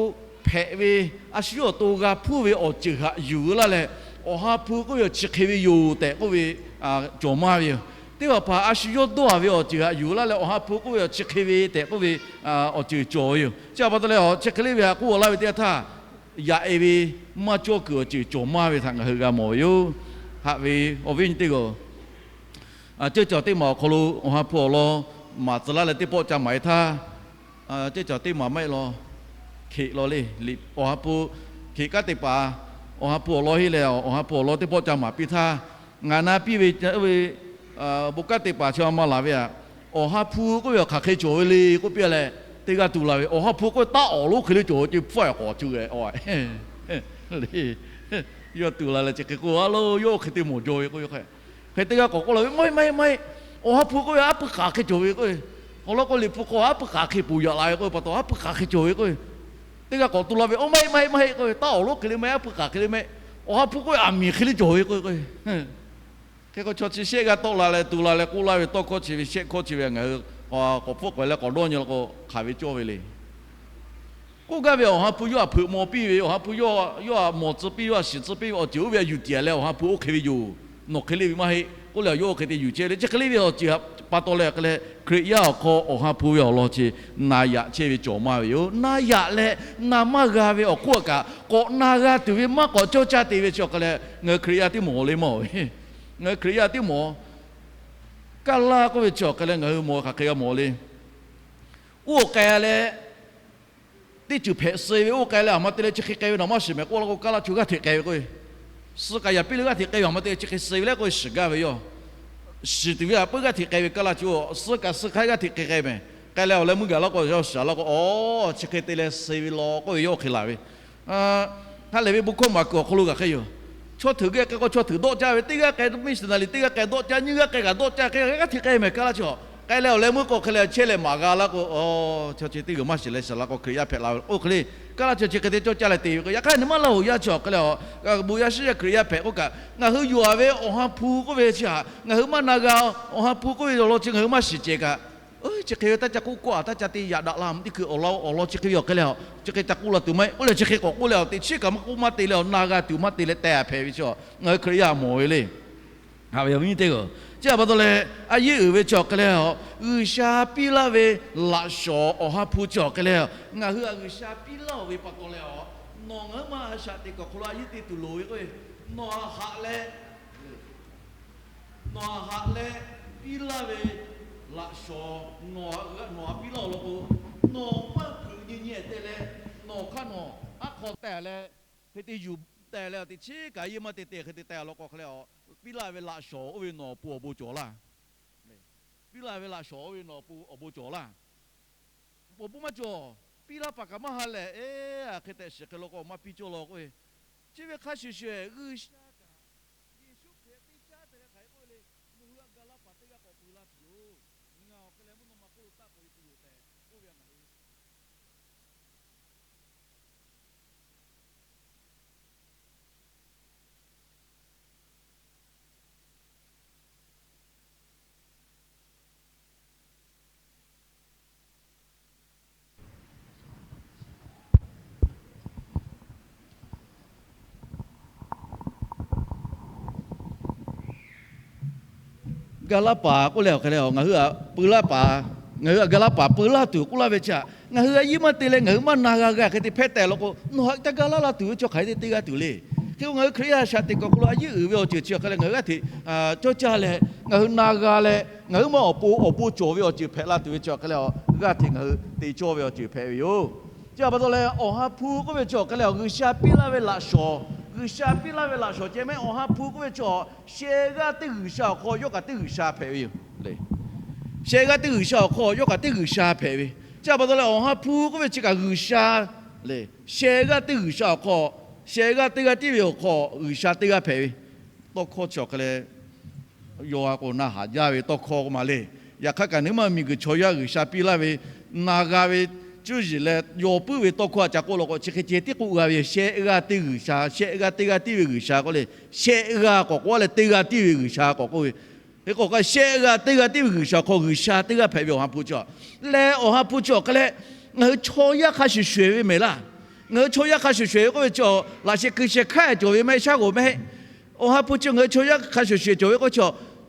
hpehꞈ ve, a shu yawˇ awˬ to g'a hpuˇ ve awˬ ceuˬ htaꞈ yuˬ laˇ leh, Awˬ ha hpu k'oˆ ve awˬ chi hk'e ve yoˬ tehꞈ k'oˆ ve cawˬ maˇ ve yoˬ. Teˇ hpaˍ hpaˍ a shu yawˇ dawˇ a ve awˬ ceuˬ htaꞈ yuˬ laˇ leh, Awˬ ha hpu k'oˆ ve awˬ chi hk'e ve tehꞈ k'oˆ ve awˬ ceuˬ cawˬ ve yoˬ. Chi pa taw leh, awˬ chi hk'e le ve htaꞈ k'oˆ laˇ ve teˇ yanˇ htaˇ, yaꞈ e ve maˇ cawˇ kuiˬ awˬ ceuˬ cawˬ maˇ ve htaꞈ ngaˬ hui g'a mawˬ ve yoˬ. Haꞈ ve awˬ viˉ nyi teˇ g'aˇ, ceuˇ cawˬ teˇ maˬ awˬ hk'aw lo Awˬ ha hpu awˬ lawn maˍ tcuh laˇ leh teˇ pawˆ ca maˍ e htaˇ, ceuˇ cawˬ teˇ maˬ maˇ heˆ law, Hkeꞈ law le. Awˬ ha hpu, Hkeꞈ kanˉ te paˍ Awˬ ha hpu awˬ lawn henˇ leh, Awˬ ha hpu awˬ lawn teˇ pawˆ ca maˍ piˇ htaˇ, ngaˬ na piˇ ve, ve bon kanˉ te paˍ chi ma laˬ ve aꞈ, Awˬ ha hpu k'oˆ ve awˬ hk'aˬ hk'e cawˬ ve le k'oˆ piˇ leh, teˇ g'aˇ tuˬ la ve, Awˬ ha hpu k'oˆ ve taˉ awˍ lonˉ hk'e le cawˬ ve ce hpfuhˇ a k'awꞈ cuˇ e a le. Yawˇ tuˬ la leh chi hk'e k'oˆ a lo, yawˇ hk'e te mawˬ jaw ve k'oˆ ve hk'e, hk'e teˇ g'aˇ k'awꞈ k'oˆ la ve, Maˇ heˆ, maˇ heˆ, maˇ heˆ. Awˬ ha hpu k'oˆ ve aˉ puiˉ k'aˍ hk'e cawˬ ve k'oˆ ve, awˬ lawn k'o Liꞈ hpu hk'aw aˉ puiˉ k'aˍ hk'e ponˬ yaꞈ la ve k'oˆ ve pa taw, aˉ puiˉ k'aˍ hk'e cawˬ ve k'oˆ ve, teˇ g'aˇ k'awꞈ tuˬ la ve, Oˇ, maˇ heˆ, maˇ heˆ, maˇ heˆ k'oˆ ve, taˉ awˍ lonˉ hk'e le maˇ heˆ, aˉ puiˉ k'aˍ hk'e le maˇ heˆ, Awˬ ha hpu k'oˆ ve aˬ miˍ hk'e le cawˬ ve k'oˆ ve k'o, hk'e k'o chaw chi shehˆ g'aˇ tawˆ la leh tuˬ la leh k'oˆ laˇ ve tawˇ hkawˇ chi ve shehˆ hkawˇ chi ve ngaˬ hui k'awꞈ hpfuhˆ k'awꞈ leh k'awꞈ dawˇ nyi la k'o, hk'aˬ ve cawˇ ve le. K'oˆ gaˇ ve, Awˬ ha hpu yawˇ htaꞈ hpeuꞈ maw piˇ ve, Awˬ ha hpu yawˇ htaꞈ mawˬ tcuh piˇ ve, shiˍ tzuh piˇ ve awˬ ceuˬ oˇ ve htaꞈ yuˬ tiˍ leh Awˬ ha hpu oˇ hk'e ve yoˬ. Nawˬ hk'e le ve maˇ heˆ k'oˆ leh, yawˇ oˇ hk'e te yuˬ chehˇ le. Chi hk'e le ve awˬ ceuˬ pa taw leh hk'e leh, Hkriꞈ yaˇ awˬ hk'aw Awˬ ha hpu ve awˬ lawn chi na yaꞈ chehˇ ve cawˬ maˇ ve yoˬ. Na yaꞈ leh na maˇ g'a ve awˬ hk'oˆ kaꞈ, k'awꞈ na g'a tuˬ ve maˇ k'awꞈ cawˇ caˇ te ve chi awˬ hk'e leh, ngaˬ hui Hkriꞈ yaˇ teˇ mawˬ le maˇ ve. Ngaˬ hui Hkriꞈ yaˇ teˇ mawˬ, Kaˇ laˇ k'oˆ ve chi awˬ hk'e leh ngaˬ hui mawˬ ve hk'aˬ hk'e g'a mawˬ le. Oˇ k'ai leh, teˇ ceuˬ hpehꞈ suh ve oˇ k'ai leh, aˬ ma te leh chi hk'e k'ai ve nawˬ maˇ shiˍ mehˍ k'oˆ la k'o, Kaˇ laˇ chi g'aˇ hteꞈ k'ai ve k'o, suh kaꞈ yaꞈ piˇ leh g'aˇ hteꞈ k'ai ve, aˬ ma te leh chi hk'e suh ve le k'oˆ ve shiˍ gaˇ ve yoˬ. Shiˍ tuˬ ve htaꞈ peuˬ g'aˇ hteꞈ k'ai ve Kaˇ laˇ chi, suh kaꞈ suh hk'aˇ g'aˇ hteꞈ k'ai k'ai mehˍ. K'ai leh awˬ leh meuˇ gaˬ la k'o, yawˇ shiˍ la k'o, aˬ, chi hk'e te leh suh ve law k'oˆ ve yawˇ hk'e laˬ ve. Ha lehˬ ve bon hkawˇ maˍ kuiˬ awˬ hk'aw lo kaꞈ hk'e yoˬ. Chaw hteuꞈ geh k'ai k'o, chaw hteuꞈ dawˆ caˇ ve, teˇ g'aˇ k'ai missionary teˇ g'aˇ k'ai dawˆ caˇ, nyiˇ g'aˇ k'ai kaꞈ dawˆ caˇ, hk'e g'aˇ hteꞈ k'ai mehˍ Kaˇ laˇ chi. K'ai leh awˬ leh meuˇ k'o hk'e leh chehˇ leh maˍ g'a la k'o, aˬ, chaw chi teˇ g'uiˬ maˇ shiˍ leh shiˍ la k'o, Hkriꞈ yaˇ hpehꞈ la ve oˇ hk'e le. Kaˇ laˇ chi chi hk'e te cawˇ caˇ leh te ve k'o, yaꞈ hk'aˇ nawˬ maˇ laˇ hoꞈ yaˇ chi awˬ hk'e leh, bon yaˇ shiˉ yaˇ Hkriꞈ yaˇ hpehꞈ k'oˆ kaꞈ, ngaˬ hui yuˬ-a ve Awˬ ha hpu k'oˆ ve chi htaꞈ ngaˬ hui maˇ na g'a. Awˬ ha hpu k'oˆ ve awˬ lawn chi ngaˬ hui maˇ shiˍ cehˬ kaꞈ, chi hk'e ve taˇ ca k'oˆ k'oˆ-a, taˇ ca te yaꞈ daꞈ la, teˇ hkui awˬ lawn awˬ lawn chi hk'e ve awˬ hk'e leh, chi hk'e ca k'oˆ la tuˬ maˇ heˆ k'oˆ leh, chi hk'e k'awꞈ k'oˆ leh, teꞈ chiˉ kaꞈ maˇ k'oˆ maˇ te leh, awˬ na g'a tuˬ maˇ te leh teh-a hpehꞈ ve chi, ngaˬ hui Hkriꞈ yaˇ mawˬ ve le. Haꞈ ve awˬ viˉ nyi teˇ g'aˇ, chi htaꞈ pa taw leh a yeˉ uiˍ ve chi awˬ hk'e leh, G'uiˬsha piˇ laˇ ve laꞈ shawnˍ Awˬ ha hpu chi awˬ hk'e leh, ngaˬ hui htaꞈ G'uiˬsha piˇ laˇ-oˬ ve pa taw leh, nawˬ ngaˬ hui maˇ a shaꞈ teꞈ kuˬ awˬ hk'aw lo a yeˉ te tuˬ loˍ ve k'o, nawˬ htaꞈ haꞈ leh, nawˬ htaꞈ haꞈ leh piˇ laˇ ve laꞈ shawnˍ nawˬ htaꞈ, nawˬ htaꞈ piˇ laˇ-oˬ law k'o, nawˬ maˇ hpeuꞈ nyi nyi-e te leh, nawˬ hk'aˇ nawˬ aˉ hk'aw teh leh, hk'e te yuˬ teh leh, teꞈ chiˉ kaꞈ a yeˉ maˇ te te hk'e te teh law k'o hk'e leh, piˇ laˇ ve laꞈ shawnˍ oˇ ve nawˬ awˬ pon awˬ bon cawˬ laˇ. Piˇ laˇ ve laꞈ shawnˍ oˇ ve nawˬ awˬ pon awˬ bon cawˬ laˇ. Awˬ bon maˇ cawˬ. Piˇ laˇ paˍ kaꞈ maˇ ha lehˬ, eˬ, hk'e tehꞈ shiˍ hk'e law k'o maˇ piˇ cawˇ law k'oˆ ve, chi ve hk'a shuˍ shuˍ G'uiˬsha kaꞈ Yeˍsuˆ Hkriꞈ teˇ caˉ te leh hk'aˬ hk'e k'oˆ ve le, nawˬ hui htaꞈ ga laˇ paˍ teˇ g'aˇ k'awꞈ peu laˇ tuˬ yoˬ. Ngaˬ awˬ hk'e leh mvuhˇ naw ma hk'oˆ lo taˆ k'awꞈ ve tuˬ yoˬ tehꞈ k'oˆ ve ngaˬ hui Ga laˇ paˍ k'oˆ leh awˬ hk'e leh, ngaˬ hui htaꞈ peu laˇ paˍ, ngaˬ hui htaꞈ ga laˇ paˍ peu laˇ tuˬ k'oˆ laˇ ve chi htaꞈ ngaˬ hui a yeˉ maˇ te leh ngaˬ hui maˇ na g'a g'a hk'e te hpehˇ tehꞈ law k'o, nawˬ htaꞈ ca ga laˇ la tuˬ ve chi hk'aˬ hk'e te te g'a tuˬ le. Hk'e k'o ngaˬ hui Hkriꞈ yaˇ shaꞈ teꞈ kuˬ awˬ hk'aw lo a yeˉ uiˍ ve awˬ ceuˬ chi awˬ hk'e leh ngaˬ hui g'aˇ hteꞈ cawˇ caˇ leh, ngaˬ hui na g'a leh, ngaˬ hui maˇ awˬ pon awˬ bon cawˬ ve awˬ ceuˬ hpehꞈ la tuˬ ve chi awˬ hk'e leh, g'aˇ hteꞈ ngaˬ hui te cawˇ ve awˬ ceuˬ hpehꞈ ve yoˬ. Chi htaꞈ pa taw leh Awˬ ha hpu k'oˆ ve chi awˬ hk'e leh, G'uiˬsha piˇ laˇ ve laꞈ shawnˍ, G'uiˬsha piˇ laˇ ve laꞈ shawnˍ ceh mehˆ Awˬ ha hpu k'oˆ ve chi, sheh g'aˇ teˇ G'uiˬsha awˬ hk'aw yawˇ kaꞈ teˇ G'uiˬsha hpehꞈ ve yoˬ. Sheh g'aˇ teˇ G'uiˬsha awˬ hk'aw yawˇ kaꞈ teˇ G'uiˬsha hpehꞈ ve. Chi htaꞈ pa taw leh Awˬ ha hpu k'oˆ ve chi kaꞈ G'uiˬsha le. Sheh g'aˇ teˇ G'uiˬsha awˬ hk'aw, sheh g'aˇ teˇ g'aˇ tiˉ ve awˬ hk'aw G'uiˬsha teˇ g'aˇ hpehꞈ ve. Tawˇ hkawˇ chi awˬ hk'e leh, yaw-a k'o na haˍ jaˇ ve tawˇ hkawˇ k'oˆ ma le. Yaꞈ hk'aˇ kaꞈ nawˬ hui maˇ miˬguiˬ chaw yaˇ G'uiˬsha piˇ laˇ ve, na g'a ve, cuˇ yiˍ leh yaw puiˉ ve tawˇ hkawˇ htaꞈ ca k'oˆ law k'o, chi hk'e ceh tiˉ k'oˆ g'a ve, sheh g'aˇ teˇ G'uiˬsha, sheh g'aˇ teˇ g'aˇ tiˉ ve G'uiˬsha k'oˆ le. Sheh g'aˇ k'awꞈ k'oˆ leh teˇ g'aˇ tiˉ ve G'uiˬsha k'awꞈ k'oˆ ve. Hk'e k'o, sheh g'aˇ teˇ g'aˇ tiˉ ve G'uiˬsha hk'aw G'uiˬsha teˇ g'aˇ hpehꞈ ve Awˬ ha hpu chi leh, Awˬ ha hpu chi awˬ hk'e leh, ngaˬ hui chaw yaˇ hk'a shuˍ shuˍ ve mehˍ laˇ. Ngaˬ hui chaw yaˇ hk'a shuˍ shuˍ ve k'oˆ ve chi, laꞈ sheh hkui sheh hkaˉ cawˬ ve maˇ heˆ, shaˉ g'oˍ maˇ heˆ. Awˬ ha hpu chi ngaˬ hui chaw yaˇ hk'a shuˍ shuˍ cawˬ ve k'oˆ ve chi,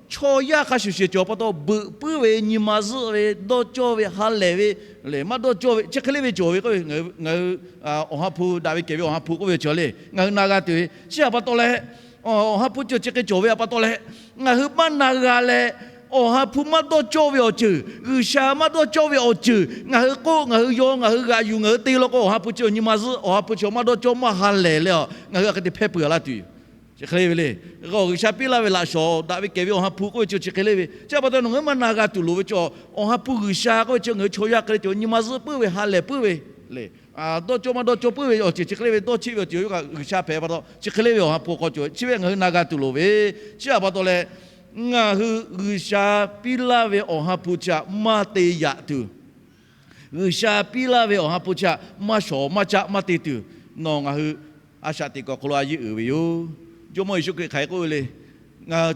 chaw yaˇ hk'a shuˍ shuˍ cawˬ pa taw, beuꞈ puiˉ ve, nyi ma zuhˆ ve, dawˇ cawˇ ve, ha lehˬ ve, lehˬ maˇ dawˇ cawˇ ve, chi hk'e le ve cawˬ ve k'oˆ ve, ngaˬ hui Awˬ ha hpu daꞈ ve kehˬ ve Awˬ ha hpu k'oˆ ve chi le, ngaˬ hui na g'a tuˬ ve chi htaꞈ pa taw leh, Awˬ ha hpu chi chi hk'e cawˬ ve htaꞈ pa taw leh, ngaˬ hui maˇ na g'a leh, Awˬ ha hpu maˇ dawˇ cawˇ ve awˬ ceuˬ, G'uiˬsha maˇ dawˇ cawˇ ve awˬ ceuˬ ngaˬ hui k'oˆ, ngaˬ hui yaw, ngaˬ hui g'aꞈ yuˬ, ngaˬ hui te law k'o, Awˬ ha hpu chi nyi ma zuhˆ, Awˬ ha hpu chi maˇ dawˇ cawˇ maˇ ha lehˬ leh, ngaˬ hui hk'e te hpehˇ peuˬ laˇ tuˬ yoˬ. Chi hk'e le ve le. G'uiˬsha piˇ laˇ ve laꞈ shawnˍ daꞈ ve kehˬ ve Awˬ ha hpu k'oˆ ve chi chi hk'e le ve. Chi htaꞈ pa taw nawˬ hui maˇ na g'a tuˬ loˍ ve chi, Awˬ ha hpu G'uiˬsha k'oˆ ve chi ngaˬ hui chaw yaˇ hk'e le cawˬ, nyi ma zuhˆ puiˉ ve, ha lehˬ puiˉ ve le. Dawˇ cawˇ maˇ dawˇ cawˇ puiˉ ve awˬ ceuˬ chi hk'e le ve, dawˇ cheˆ ve awˬ ceuˬ yawˇ kaꞈ G'uiˬsha hpehꞈ pa taw, chi hk'e le ve Awˬ ha hpu hk'aw cawˬ ve chi ve ngaˬ hui na g'a tuˬ loˍ ve. Chi htaꞈ pa taw leh, ngaˬ hui G'uiˬsha piˇ laˇ ve Awˬ ha hpu chi htaꞈ maˇ te yaꞈ tuˬ, G'uiˬsha piˇ laˇ ve Awˬ ha hpu chi htaꞈ maˇ shawˍ maˇ caˆ maˇ te tuˬ, nawˬ ngaˬ hui a shaꞈ teꞈ kuˬ awˬ hk'aw lo a yeˉ uiˍ ve yoˬ. Jawˇmawˇ Yeˍsuˆ Hkriꞈ hk'aˬ hk'e k'oˆ ve le. Ngaˬ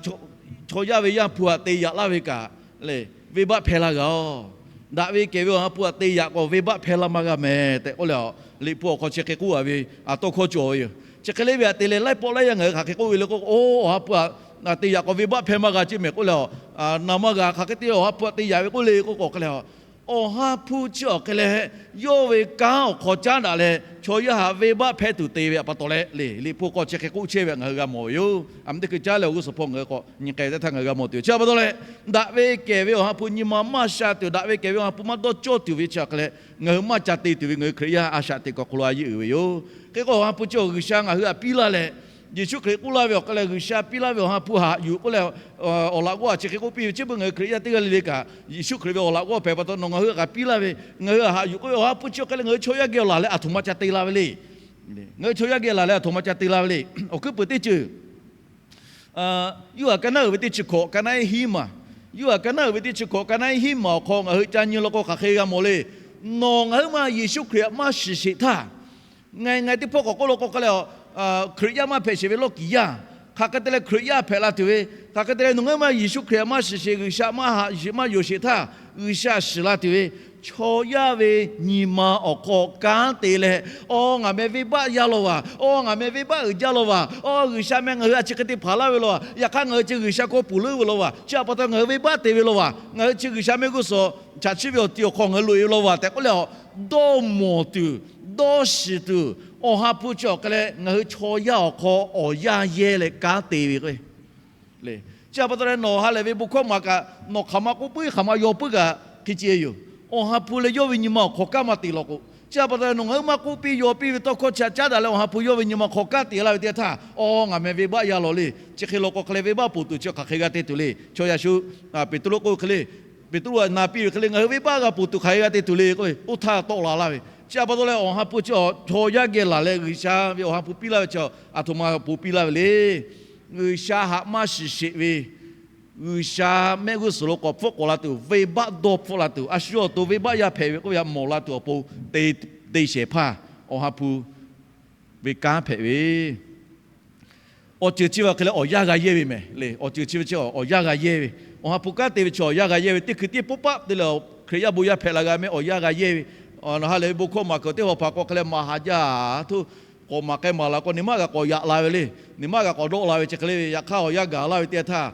chaw yaˇ ve Yaˇ hpu htaꞈ te yaꞈ laˇ ve kaꞈ le, venˇbaˆ hpehˇ laˇ g'a-oˬ. Daꞈ ve kehˬ ve Awˬ ha hpu htaꞈ te yaꞈ k'o, venˇbaˆ hpehˇ laˇ maˇ g'a mehˍ tehꞈ k'oˆ leh, Liꞈ hpu awˬ hk'aw chi hk'e k'oˆ a ve, a tawˇ hkawˇ cawˬ ve yoˬ. Chi hk'e le ve htaꞈ te leh laiˉ pawˆ laiˉ yaˇ ngaˬ hui hk'aˬ hk'e k'oˆ ve le k'o, Oˇ, Awˬ ha hpu htaꞈ te yaꞈ k'o, venˇbaˆ hpehˇ maˇ g'a ceˇ mehˍ k'oˆ leh, a, na maˇ g'a. Hk'aˬ hk'e te Awˬ ha hpu htaꞈ te yaꞈ ve k'oˆ le k'oˆ k'o hk'e leh, Awˬ ha hpu chi awˬ hk'e leh, yawˇ ve kanˉ awˬ hk'aw caˉ daꞈ leh chaw yaˇ htaꞈ venˇbaˆ hpehˇ tuˬ te ve htaꞈ pa taw leh le, Liꞈ hpu hk'aw chi hk'e k'oˆ chehˇ ve htaꞈ ngaˬ hui g'a mawˬ ve yoˬ. A, mvuhˇ teˇ hkui caˉ leh awˬ g'uˇ suhˍ hpawˇ ngaˬ hui k'awꞈ nyi k'ai teˇ htaˇ ngaˬ hui g'a mawˬ tuˬ. Chi pa taw leh, daꞈ ve kehˬ ve Awˬ ha hpu nyi ma maˇ sha tuˬ, daꞈ ve kehˬ ve Awˬ ha hpu maˇ dawˇ cawˇ tuˬ ve chi awˬ hk'e leh, ngaˬ hui maˇ ca te tuˬ ve ngaˬ hui Hkriꞈ yaˇ a shaꞈ teꞈ kuˬ awˬ hk'aw lo a yeˇ uiˍ ve yoˬ. Hk'e k'o, Awˬ ha hpu chi awˬ G'uiˬsha ngaˬ hui htaꞈ piˇ laˇ leh, Yeˍsuˆ Hkriꞈ k'oˆ laˇ ve awˬ hk'e leh, G'uiˬsha piˇ laˇ ve Awˬ ha hpu haꞈ yuˬ k'oˆ leh, awˬ laꞈ g'awˇ a chi hk'e k'oˆ piˇ ve, chi beuꞈ ngaˬ hui Hkriꞈ yaˇ teˇ g'aˇ le le kaꞈ, Yeˍsuˆ Hkriꞈ ve awˬ laꞈ g'awˇ hpehꞈ pa taw nawˬ ngaˬ hui htaꞈ kaꞈ piˇ laˇ ve, ngaˬ hui htaꞈ haꞈ yuˬ k'oˆ ve Awˬ ha hpu chi awˬ hk'e leh ngaˬ hui chaw yaˇ geh laˬ leh aˬ htoꞈ ma ca te la ve le. Ngaˬ hui chaw yaˇ geh laˬ leh aˬ htoꞈ ma ca te la ve le. Awˬ hkuiˉ puiˍ teˇ ceuˬ, Yoˇhanˬ ka naˉ uiˍ ve teˇ chi hkawꞈ ka naˉ iˉ hiˉ maˬ, Yoˇhanˬ ka naˉ uiˍ ve teˇ chi hkawꞈ ka naˉ iˉ hiˉ maˬ awˬ hk'aw ngaˬ hui ca nyi law k'o hk'aˬ hk'e g'a mawˬ le. Nawˬ ngaˬ huiˉ ma Yeˍsuˆ Hkriꞈ htaꞈ maˇ shiˍ sheˍ htaˇ, ngaˬ ngaˬ teˇ hpawˇ k'awꞈ k'oˆ law k'o hk'e leh, Hkriꞈ yaˇ maˇ hpehꞈ sheˍ ve lawˇ kiˍ yaˇ, hk'aˬ hk'e te leh Hkriꞈ yaˇ hpehꞈ la tuˬ ve, hk'aˬ hk'e te leh nawˬ ngaˬ huiˉ ma Yeˍsuˆ Hkriꞈ htaꞈ maˇ shiˍ sheˍ, G'uiˬsha maˇ haꞈ yuˬ maˇ yonˍ sheˍ htaˇ, G'uiˬsha shiˍ la tuˬ ve chaw yaˇ ve nyi ma awˬ hk'aw kanˉ te leh, Awˬ, ngaˬ meh venˇbaˆ yaˇ law vaˬ. Awˬ, ngaˬ meh venˇbaˆ uiˍ jaˇ law vaˬ. Awˬ, G'uiˬsha meh ngaˬ hui a chi hk'e te hpanˍ laˇ ve law vaˬ. Yaꞈ hk'aˇ ngaˬ hui chi G'uiˬsha hk'aw ponˬ leuˉ ve law vaˬ. Chi htaꞈ pa taw ngaˬ hui venˇbaˆ te ve law vaˬ. Ngaˬ hui chi G'uiˬsha mehˆ g'uˇ suhˍ chaꞈ chiˇ ve awˬ ti awˬ hk'aw ngaˬ hui loꞈ-e ve law vaˬ tehꞈ k'oˆ leh, dawˇ mawˬ tuˬ, dawˇ shiˍ tuˬ, Awˬ ha hpu chi awˬ hk'e leh ngaˬ hui chaw yaˇ awˬ hk'aw awˬ yanˇ yehˇ leh kanˉ te ve k'o, chi htaꞈ pa taw leh nawˬ ha lehˬ ve bon hkawˇ maˍ kaꞈ nawˬ hk'aˬ ma k'oˆ puiˉ hk'aˬ ma yaw puiˉ kaꞈ hk'e ce yoˬ. Awˬ ha hpu leh yawˇ ve nyi ma awˬ hk'aw kanˉ maˇ te law k'o, chi htaꞈ pa taw leh nawˬ ngaˬ huiˉ ma k'oˆ piˇ yaw piˇ ve tawˇ hkawˇ chi htaꞈ caˉ daꞈ leh Awˬ ha hpu yawˇ ve nyi ma awˬ hk'aw kanˉ te laˇ ve teˇ yanˇ htaˇ, Awˬ, ngaˬ meh venˇbaˆ yaˇ law le. Chi hk'e law k'o hk'e leh venˇbaˆ ponˬ tuˬ chi hk'aˬ hk'e g'a te tuˬ le. Chaw yaˇ shu Peˍtruˆ k'oˆ hk'e le, Peˍtruˆ htaꞈ na piˇ ve hk'e le, ngaˬ hui venˇbaˆ g'a ponˬ tuˬ hk'aˬ hk'e g'a te tuˬ le k'oˆ ve, oˇ htaˇ tawˆ la laˇ ve. Chi htaꞈ pa taw leh Awˬ ha hpu chi chaw yaˇ geh laˬ leh G'uiˬsha ve Awˬ ha hpu piˇ laˇ ve chi aˬ htoꞈ ma ponˬ piˇ laˇ ve le. G'uiˬsha htaꞈ maˇ shiˍ sheˍ ve, G'uiˬsha mehˆ g'uˇ suhˍ lo k'awꞈ hpfuhˆ k'awꞈ la tuˬ, venˇbaˆ dawˇ hpfuhˆ la tuˬ, a shu awˬ to venˇbaˆ yaˇ hpehꞈ ve k'oˆ ve htaꞈ mawˬ la tuˬ awˬ pon te shehˍ hpaˇ Awˬ ha hpu ve kanˉ hpehꞈ ve. Awˬ ceuˬ chi ve awˬ hk'e leh awˬ yanˇ g'a yehˇ ve mehˍ le. Awˬ ceuˬ chi ve chi awˬ yanˇ g'a yehˇ ve, Awˬ ha hpu kanˉ te ve chi awˬ yanˇ g'a yehˇ ve, teˇ hkui tiˉ poˇ paˆ te leh Hkriꞈ yaˇ bon yaˇ hpehꞈ la g'a mehˆ awˬ yanˇ g'a yehˇ ve. Nawˬ ha lehˬ ve bon hkawˇ maˍ kuiˬ teˇ hpaˍ hpaˍ k'o hk'e leh maˍ haˍ jaˇ tuˬ k'awꞈ maˍ k'ai maˍ la k'o, nyi ma g'a k'awꞈ yaꞈ la ve le. Nyi ma g'a k'awꞈ dawˆ la ve chi hk'e le ve, yaꞈ hk'aˇ awˬ yanˇ gaˬ laˇ ve teˇ yanˇ htaˇ,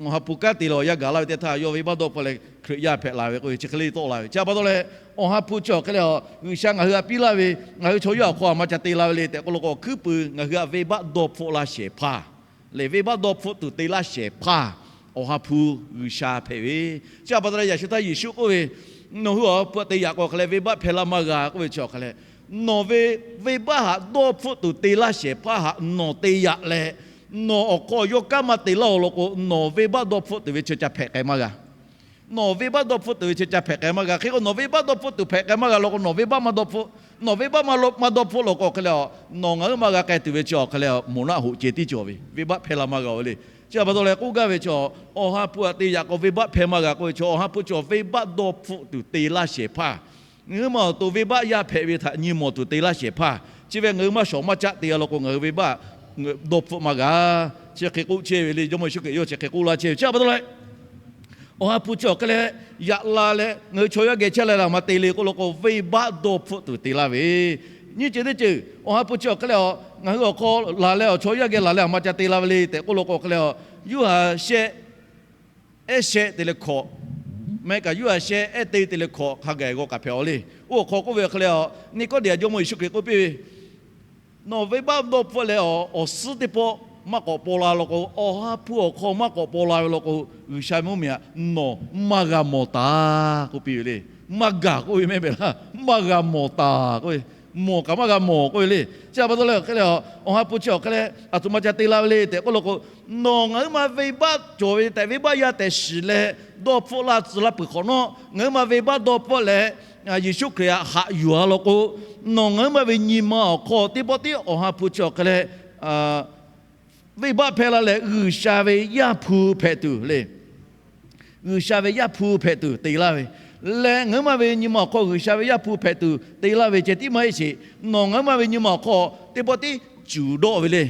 Awˬ ha hpu kanˉ te leh awˬ yanˇ gaˬ laˇ ve teˇ yanˇ htaˇ, yawˇ venˇbaˆ dawˇ hpfuhˆ leh Hkriꞈ yaˇ hpehꞈ la ve k'oˆ ve chi hk'e le tawˆ la ve. Chi htaꞈ pa taw leh, Awˬ ha hpu chi awˬ hk'e leh G'uiˬsha ngaˬ hui htaꞈ piˇ laˇ ve, ngaˬ hui chaw yaˇ awˬ hk'aw a ma ca te la ve le tehꞈ k'oˆ law k'o, awˬ hkuiˉ puiˍ ngaˬ hui htaꞈ venˇbaˆ dawˇ hpfuhˆ laˇ shehˍ hpaˇ le, venˇbaˆ dawˇ hpfuhˆ tuˬ te laˇ shehˍ hpaˇ Awˬ ha hpu G'uiˬsha hpehꞈ ve. Chi htaꞈ pa taw leh yaꞈ shu htaˇ Yeˍsuˆ k'oˆ ve, Nawˬ hui Awˬ ha hpu htaꞈ te yaꞈ k'o hk'e leh venˇbaˆ hpehˇ laˇ maˇ g'a k'oˆ ve chi awˬ hk'e leh, nawˬ ve venˇbaˆ htaꞈ dawˇ hpfuhˆ tuˬ te laˇ shehˍ hpaˇ htaꞈ nawˬ te yaꞈ leh, nawˬ awˬ hk'aw yawˇ kanˉ maˇ te laˇ-oˬ law k'o, nawˬ venˇbaˆ dawˇ hpfuhˆ tuˬ ve chi ca hpehꞈ k'ai maˇ g'a. Nawˬ venˇbaˆ dawˇ hpfuhˆ tuˬ ve chi ca hpehꞈ k'ai maˇ g'a. Hk'e k'o nawˬ venˇbaˆ dawˇ hpfuhˆ tuˬ hpehꞈ k'ai maˇ g'a law k'o, nawˬ venˇbaˆ maˇ dawˇ hpfuhˆ. Nawˬ venˇbaˆ maˇ dawˇ hpfuhˆ law k'o hk'e leh, nawˬ ngaˬ huiˉ maˇ g'a k'ai tuˬ ve chi awˬ hk'e leh, moˍ naˆ hoꞈ ceh tiˉ cawˬ ve, venˇbaˆ hpehˇ laˇ maˇ g'a-oˬ le. Chi htaꞈ pa taw leh k'oˆ gaˇ ve chi, Awˬ ha hpu htaꞈ te yaꞈ k'o venˇbaˆ hpehˇ maˇ g'a k'oˆ ve chi, Awˬ ha hpu chi venˇbaˆ dawˇ hpfuhˆ tuˬ te laˇ shehˍ hpaˇ, ngaˬ huiˉ ma awˬ to venˇbaˆ yaˇ hpehꞈ ve htaꞈ nyi mawˬ tuˬ te laˇ shehˍ hpaˇ, chi ve ngaˬ hui maˇ shawˍ maˇ caˆ te g'a law k'o, ngaˬ hui venˇbaˆ dawˇ hpfuhˆ maˇ g'a. Chi hk'e k'oˆ chehˇ ve le. Jawˇmawˇ Yeˍsuˆ Hkriꞈ yawˇ chi hk'e k'oˆ laˇ chehˇ ve. Chi htaꞈ pa taw leh, Awˬ ha hpu chi awˬ hk'e leh yaꞈ la leh ngaˬ hui chaw yaˇ geh chehˇ leh a ma te le k'oˆ law k'o, venˇbaˆ dawˇ hpfuhˆ tuˬ te laˇ ve, nyiˇ ceuˬ teˇ ceuˬ Awˬ ha hpu chi awˬ hk'e leh, ngaˬ hui awˬ hk'aw laˬ leh awˬ chaw yaˇ geh laˬ leh a ma ca te la ve le tehꞈ k'oˆ law k'o hk'e leh, Yoˇhanˬ shehˆ ehˉ shehˆ te leh hkawꞈ, maˇ heˆ kaꞈ Yoˇhanˬ shehˆ ehˉ te te leh hkawꞈ hk'a gaˬ g'aw kaꞈ hpehꞈ-aw le. Oˇ awˬ hk'aw k'oˆ ve awˬ hk'e leh, Niˆkawˇdeˍ htaꞈ Jawˇmawˇ Yeˍsuˆ Hkriꞈ k'oˆ piˇ ve, Nawˬ venˇbaˆ dawˇ hpfuhˆ leh awˬ suhˉ teˇ pawˆ maˇ k'awꞈ paw la law k'o, Awˬ ha hpu awˬ hk'aw maˇ k'awꞈ paw la ve law k'o, G'uiˬsha ve mvuhˇmiˬ htaꞈ nawˬ maˇ g'a mawˬ taˍ k'oˆ piˇ ve le. Maˇ gaˬ k'oˆ ve mehˆ mehˍ laˇ, maˇ g'a mawˬ taˍ k'oˆ ve, mawˬ kaꞈ maˇ g'a mawˬ k'oˆ ve le. Chi htaꞈ pa taw leh awˬ hk'e leh, Awˬ ha hpu chi awˬ hk'e leh aˬ htoꞈ ma ca te la ve le tehꞈ k'oˆ law k'o, nawˬ ngaˬ huiˉ ma venˇbaˆ cawˬ ve tehꞈ venˇbaˆ yaˇ tehꞈ shiˍ leh dawˇ hpfuhˆ laˇ tcuh laˇ peuˬ hk'awꞈ nawˉ, ngaˬ huiˉ ma venˇbaˆ dawˇ hpfuhˆ leh Yeˍsuˆ Hkriꞈ htaꞈ haꞈ yuˬ-a law k'o, nawˬ ngaˬ huiˉ ma ve nyi ma awˬ hk'aw teˇ pawˆ tiˉ Awˬ ha hpu chi awˬ hk'e leh venˇbaˆ hpehˇ laˇ leh G'uiˬsha ve Yaˇ hpu hpehꞈ tuˬ le. G'uiˬsha ve Yaˇ hpu hpehꞈ tuˬ te laˇ ve leh, ngaˬ huiˉ ma ve nyi ma awˬ hk'aw G'uiˬsha ve Yaˇ hpu hpehꞈ tuˬ te laˇ ve ceh tiˉ maˇ heˆ sheˍ, nawˬ ngaˬ huiˉ ma ve nyi ma awˬ hk'aw teˇ pawˆ tiˉ cuˬ dawˆ ve le.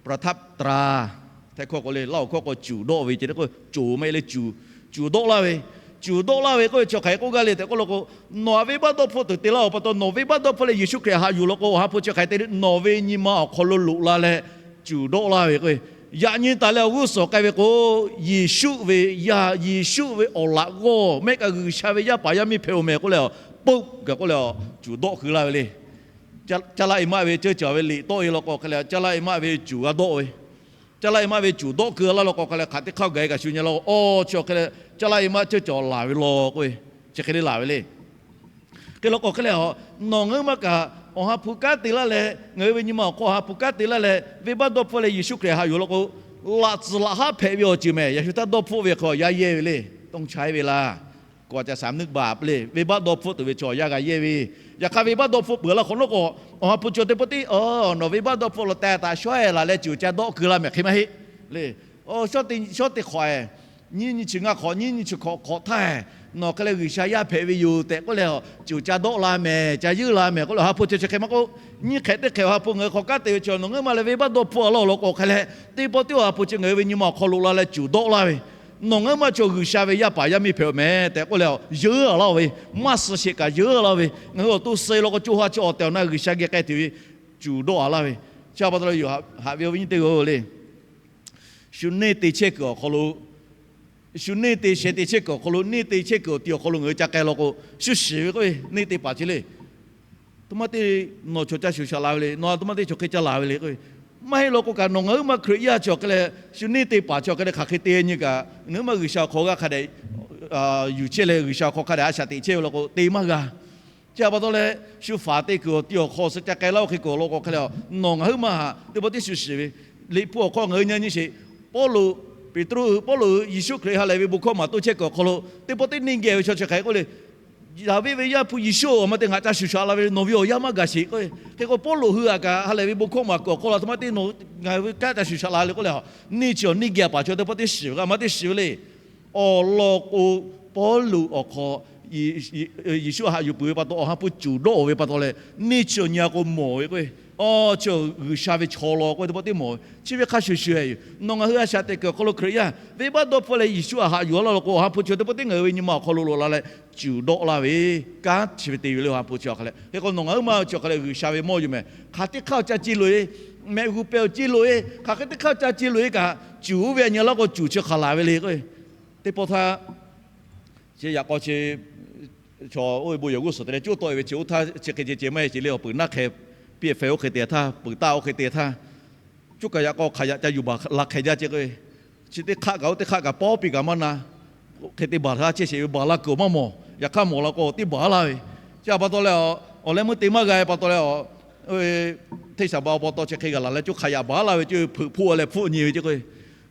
ประทับตรา Htaiˇ hkawˇ k'o le, Laˇ huˍ hkawˇ k'o cuˬ dawˆ ve ceh tiˉ k'o, coˬ meh le, cuˬ dawˆ laˇ ve. cuˬ dawˆ laˇ ve k'oˆ ve chi hk'aˬ hk'e k'oˆ gaˇ le tehꞈ k'oˆ law k'o, nawˬ htaꞈ venˇbaˆ dawˇ hpfuhˆ tuˬ te laˇ-oˬ pa taw, nawˬ venˇbaˆ dawˇ hpfuhˆ leh Yeˍsuˆ Hkriꞈ haꞈ yuˬ law k'o, Awˬ ha hpu chi hk'aˬ hk'e te le, nawˬ ve nyi ma awˬ hk'aw lo loꞈ la leh cuˬ dawˆ laˇ ve k'o, yaꞈ nyi taˍ leh awˬ g'uˇ suhˍ k'ai ve k'o, Yeˍsuˆ ve yaˇ, Yeˍsuˆ ve awˬ laꞈ g'awˇ mehˆ kaꞈ G'uiˬsha ve yaˇ paˍ yaˇ miˇ hpehꞈ-oˬ mehˍ k'oˆ leh, poˆ kaꞈ k'oˆ leh, cuˬ dawˆ keu laˇ ve le. Caˇ laˇ e maˆ ve ceuˇ cawˬ ve liꞈ tawˆ e law k'o hk'e leh, caˇ laˇ e maˆ ve cuˬ g'a dawˆ ve, caˇ laˇ e maˆ ve cuˬ dawˆ keu laˇ law k'o hk'e leh, hk'aˬ teˇ hk'aˇ gaˬ e kaꞈ shu nyi law, awˬ chi awˬ hk'e leh caˇ laˇ e maˆ ceuˇ cawˬ laˬ ve law k'oˆ ve, chi hk'e le laˬ ve le. Hk'e law k'o hk'e leh, nawˬ ngaˬ huiˉ maˇ kaꞈ Awˬ ha hpu kanˉ te laˇ leh, ngaˬ hui ve nyi ma awˬ hk'aw Awˬ ha hpu kanˉ te laˇ leh, venˇbaˆ dawˇ hpfuhˆ leh Yeˍsuˆ Hkriꞈ haꞈ yuˬ law k'o, laꞈ tcuhˍ laꞈ haˉ hpehꞈ ve awˬ ceuˬ mehˍ. Yaꞈ shu htaˇ dawˇ hpfuhˆ ve hk'e awˬ yanˇ yehˇ ve le. Tong cha e ve laˇ. K'o ca saˍ mvuhˇ baˬ le, venˇbaˆ dawˇ hpfuhˆ tuˬ ve chaw awˬ yanˇ g'a yehˇ ve. Yaꞈ hk'aˇ venˇbaˆ dawˇ hpfuhˆ peuˬ laˇ hk'awꞈ nawˉ k'o, Awˬ ha hpu chi teˇ pawˆ tiˉ, nawˬ venˇbaˆ dawˇ hpfuhˆ lo teh taꞈ shawˉ-e laˬ leh cuˬ ca dawˆ keu laˇ mehˍ hk'e maˇ heˆ le. Shawˉ teˇ hk'awꞈ-e, nyiˇ nyi chi ngaˇ hk'awꞈ, nyiˇ nyi chi hkawꞈ hk'awꞈ htaˇ, nawˬ hk'e leh G'uiˬsha yaˇ hpehꞈ ve yoˬ tehꞈ k'oˆ leh, cuˬ ca dawˆ la mehˍ, ca yeunˇ la mehˍ k'oˆ leh, Awˬ ha hpu chi chi hk'e maˇ k'oˆ, nyiˇ hk'ehꞈ teˇ hk'ehꞈ Awˬ ha hpu ngaˬ hui hk'aw kanˉ te ve chi nawˬ ngaˬ huiˉ maˇ leh venˇbaˆ dawˇ hpfuhˆ a laˇ law k'o hk'e leh, teˇ pawˆ tiˉ Awˬ ha hpu chi ngaˬ hui ve nyi ma awˬ hk'aw loꞈ la leh cuˬ dawˆ laˇ ve, nawˬ ngaˬ huiˉ maˇ chaw G'uiˬsha ve yaˇ paˍ yaˇ miˇ hpehꞈ-oˬ mehˍ tehꞈ k'oˆ leh, yeunˇ a laˇ ve, maˇ suh sheˍ kaꞈ yeunˇ a laˇ ve, ngaˬ hui awˬ to suh e law k'o co ha chi awˬ tehˬ awˬ na G'uiˬsha geh k'ai tuˬ ve, cuˬ dawˆ a laˇ ve. Chi pa taw leh yoˬ, haꞈ ve awˬ viˉ nyi teˇ g'aˇ le, shu neˇ te chehˇ kuiˬ awˬ hk'aw lo, shu neˇ te sheh te chehˇ kuiˬ awˬ hk'aw lo, neˇ te chehˇ kuiˬ awˬ ti awˬ hk'aw lo ngaˬ hui ca k'ai law k'o, shu shiˍ ve k'oˆ ve, neˇ te paˍ chi le. Aˬ htoꞈ ma te nawˬ chaw ca shuˍ shaꞈ la ve le, nawˬ aˬ htoꞈ ma te chaw hk'e ca laˬ ve le k'oˆ ve, maˇ heˆ law k'o kaꞈ nawˬ ngaˬ huiˉ maˇ Hkriꞈ yaˇ chi awˬ hk'e leh, shu neˇ te paˍ chi awˬ hk'e leh hk'aˬ hk'e te nyi kaꞈ, ngaˬ huiˉ maˇ G'uiˬsha awˬ hk'aw g'a hk'a dehꞈ yuˬ chehˇ leh G'uiˬsha awˬ hk'aw hk'a dehꞈ a shaꞈ teꞈ chehˇ ve law k'o te maˇ g'a. Chi pa taw leh shu faˍ te kuiˬ awˬ ti awˬ hk'aw suh ca k'ai laˇ-oˆ hk'e kuiˬ law k'o hk'e leh, nawˬ ngaˬ huiˉ maˇ haꞈ teˇ pawˆ tiˉ shu shiˍ ve, Liꞈ hpu awˬ hk'aw ngaˬ hui nyi nyi sheˍ. Pawˇluꞈ, Peˍtruˆ, Pawˇluꞈ Yeˍsuˆ Hkriꞈ ha lehˬ ve bon hkawˇ maˍ toˇ chehˇ kuiˬ awˬ hk'aw lo teˇ pawˆ tiˉ neˇ geh ve chaw chi hk'e k'oˆ le, Daˍviˆ ve Yaˇ hpu Yeˍsuˆ-oˬ, aˬ htoꞈ ma te ngaˬ ca shuˍ shaꞈ la ve le, nawˬ ve awˬ yanˇ maˇ gaˬ sheˍ k'oˆ ve. Hk'e k'o Pawˇluꞈ hui aꞈ kaꞈ ha lehˬ ve bon hkawˇ maˍ kuiˬ awˬ hk'aw lo aˬ htoꞈ ma te nawˬ ngaˬ hui kanˉ ca shuˍ shaꞈ la le k'oˆ leh, neˇ chi awˬ neˇ geh paˍ chaw teˇ pawˆ tiˉ shiˍ ve, aˬ htoꞈ ma te shiˍ ve le. Awˬ lawn k'o, Pawˇluꞈ awˬ hk'aw Yeˍsuˆ haꞈ yuˬ peuˬ ve pa taw, Awˬ ha hpu cuˬ dawˆ-oˬ ve pa taw leh, neˇ chi awˬ nyi a k'o mawˬ ve k'o, awˬ chi G'uiˬsha ve chaw law k'oˆ ve teˇ pawˆ tiˉ mawˬ ve. Chi ve hk'a shuˍ shuˍ yoˬ. Nawˬ ngaˬ hui a shaꞈ teꞈ kuiˬ awˬ hk'aw lo Hkriꞈ yaˇ venˇbaˆ dawˇ hpfuhˆ leh Yeˍsuˆ haꞈ yuˬ a laˇ law k'o, Awˬ ha hpu chi teˇ pawˆ tiˉ ngaˬ hui ve nyi ma awˬ hk'aw lo loꞈ la leh cuˬ dawˆ laˇ ve, kanˉ chi ve te ve le Awˬ ha hpu chi awˬ hk'a leh. Hk'e k'o nawˬ ngaˬ huiˉ maˇ chi awˬ hk'a leh G'uiˬsha ve mawˇ yoˬ mehˍ. Hk'aˬ teˇ hk'aˇ ca ce loꞈ-e, mehꞈ g'uˇ pehˬ awˬ ce loꞈ-e, hk'aˬ hk'e teˇ hk'aˇ ca ce loꞈ-e kaꞈ, cuˬ oˇ ve a nyi laˇ k'o cuˬ chi hk'aˬ laˬ ve le k'o, teˇ pawˆ htaˇ, chi yaꞈ k'aw chi chaw oˇ ve bon yehˬ g'uˇ suhˍ te leh coˇ tawˆ-e ve chi oˇ htaˇ chi hk'e ce ce maˇ heˆ ce le, awˬ peuˬ naˆ hk'e piˇ feh oˇ hk'e te htaˇ, peuˬ taˆ oˇ hk'e te htaˇ, coˇ kaꞈ yaꞈ k'aw hk'aˬ yaꞈ ca yuˬ baˬ la hk'e jaˇ ce k'o, chi teˇ hk'aˆ kaꞈ oˇ teˇ hk'aˆ kaꞈ pawˇ piˇ kaꞈ maˇ na, hk'e te baˬ htaˇ chehˇ sheˍ ve baˬ la kuiˬ maˇ mawˬ. Yaꞈ hk'aˇ mawˬ la k'o teˇ baˬ laˇ ve. Chi pa taw leh, awˬ leh meuˇ te maˇ g'a pa taw leh, hteˇ shaˍ ba awˬ pa taw chi hk'e g'a laˬ leh coˇ hk'aˬ yaꞈ baˬ laˇ ve coˇ hpeuꞈ hpoˆ leh hpfuhˆ nyi ve ce k'o,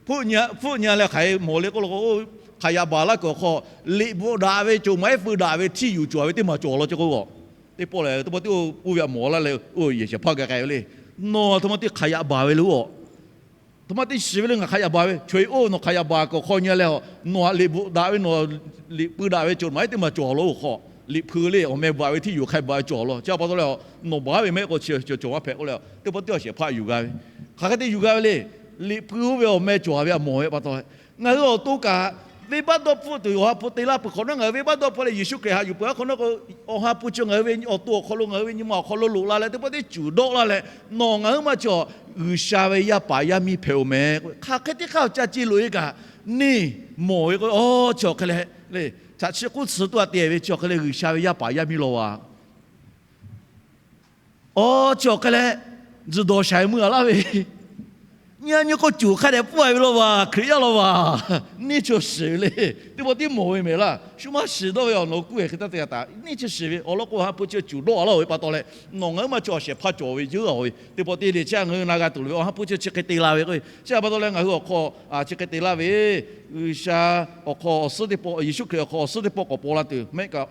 hpfuhˆ nyi leh hk'aˬ hk'e mawˬ le k'oˆ law k'o, hk'aˬ yaꞈ baˬ laˇ kuiˬ awˬ hk'aw, liꞈ bvuhꞈ daꞈ ve coˬ maˍ iˉ feu daꞈ ve htiˇ yuˬ cawˬ ve teˇ maˬ cawˬ law ce k'o, teˇ pawˆ lehˬ teˇ pawˆ tiˉ oˇ ve htaꞈ mawˬ laˇ leh oˇ yehˬ shehˍ hpaˇ g'a k'ai ve le. Nawˬ aˬ htoꞈ ma te hk'aˬ yaꞈ baˬ ve le oˬ. Aˬ htoꞈ ma te shiˍ ve le, ngaˬ hk'aˬ yaꞈ baˬ ve, chaw e oˇ nawˬ hk'aˬ yaꞈ baˬ kuiˬ awˬ hk'aw nyi leh, nawˬ aꞈ liꞈ bvuhꞈ daꞈ ve, nawˬ liꞈ pui daꞈ ve coˬ maˍ iˉ teˇ maˬ cawˬ law oˬ hk'aw, liꞈ hpui le awˬ meh bvuhꞈ ve htiˇ yuˬ hk'ai bvuhꞈ ve cawˬ law. Chi pa taw leh, nawˬ baˬ ve mehˆ k'o chi cawˬ maˇ hpehꞈ k'oˆ leh, teˇ pawˆ tiˉ awˬ shehˍ hpaˇ yuˬ g'a ve, hk'aˬ hk'e te yuˬ g'a ve le. Liꞈ pui oˇ ve awˬ meh cawˬ ve a mawˬ ve pa taw, ngaˬ hui awˬ to kaꞈ venˇbaˆ dawˇ hpfuhˆ tuˬ Awˬ ha hpu te laˇ peuˬ hk'awꞈ nawˉ, ngaˬ hui venˇbaˆ dawˇ hpfuhˆ leh Yeˍsuˆ Hkriꞈ haꞈ yuˬ peuˬ a hk'awꞈ nawˉ k'o, Awˬ ha hpu chi ngaˬ hui ve awˬ to awˬ hk'aw lo, ngaˬ hui ve nyi ma awˬ hk'aw lo loꞈ la leh teˇ pawˆ tiˉ cuˬ dawˆ laˇ leh, nawˬ ngaˬ huiˉ maˇ chi G'uiˬsha ve yaˇ paˍ yaˇ miˇ hpehꞈ-oˬ mehˍ. Hk'aˬ hk'e teˇ hk'aˇ ca ce loꞈ-e kaꞈ, neˇ mawˬ ve k'o, awˬ chi awˬ hk'e leh le, chaꞈ chi k'oˆ tcuh tuˬ a te ve chi awˬ hk'e leh G'uiˬsha ve yaˇ paˍ yaˇ miˇ law vaˬ. Awˬ chi awˬ hk'e leh, tzuhˬ dawˬ shaiˍ mui a laˇ ve, nyi a nyi k'o cuˬ hk'a dehꞈ pfuhˇ a ve law vaˬ, Hkriꞈ yaˇ law vaˬ. Neˇ chi shiˍ ve le. Teˇ pawˆ tiˉ mawˬ ve mehˍ laˇ. Shu maˇ shiˍ dawˇ ve awˬ nawˬ kuˇ e hk'e taˇ te a taꞈ, neˇ chi shiˍ ve awˬ lawn k'o Awˬ ha hpu chi cuˬ dawˆ a laˇ-oˬ ve pa taw leh, nawˬ ngaˬ huiˉ maˇ chi awˬ shehˍ hpaˇ cawˬ ve yeuˉ a ve teˇ pawˆ te le. Chi ngaˬ hui na g'a tuˬ loˬ ve Awˬ ha hpu chi chi hk'e te la ve k'o, chi pa taw leh ngaˬ hui awˬ hk'aw chi hk'e te laˇ ve, G'uiˬsha awˬ hk'aw awˬ suhˉ teˇ pawˆ, Yeˍsuˆ Hkriꞈ awˬ hk'aw awˬ suhˉ teˇ pawˆ k'awꞈ paw la tuˬ mehˆ kaꞈ,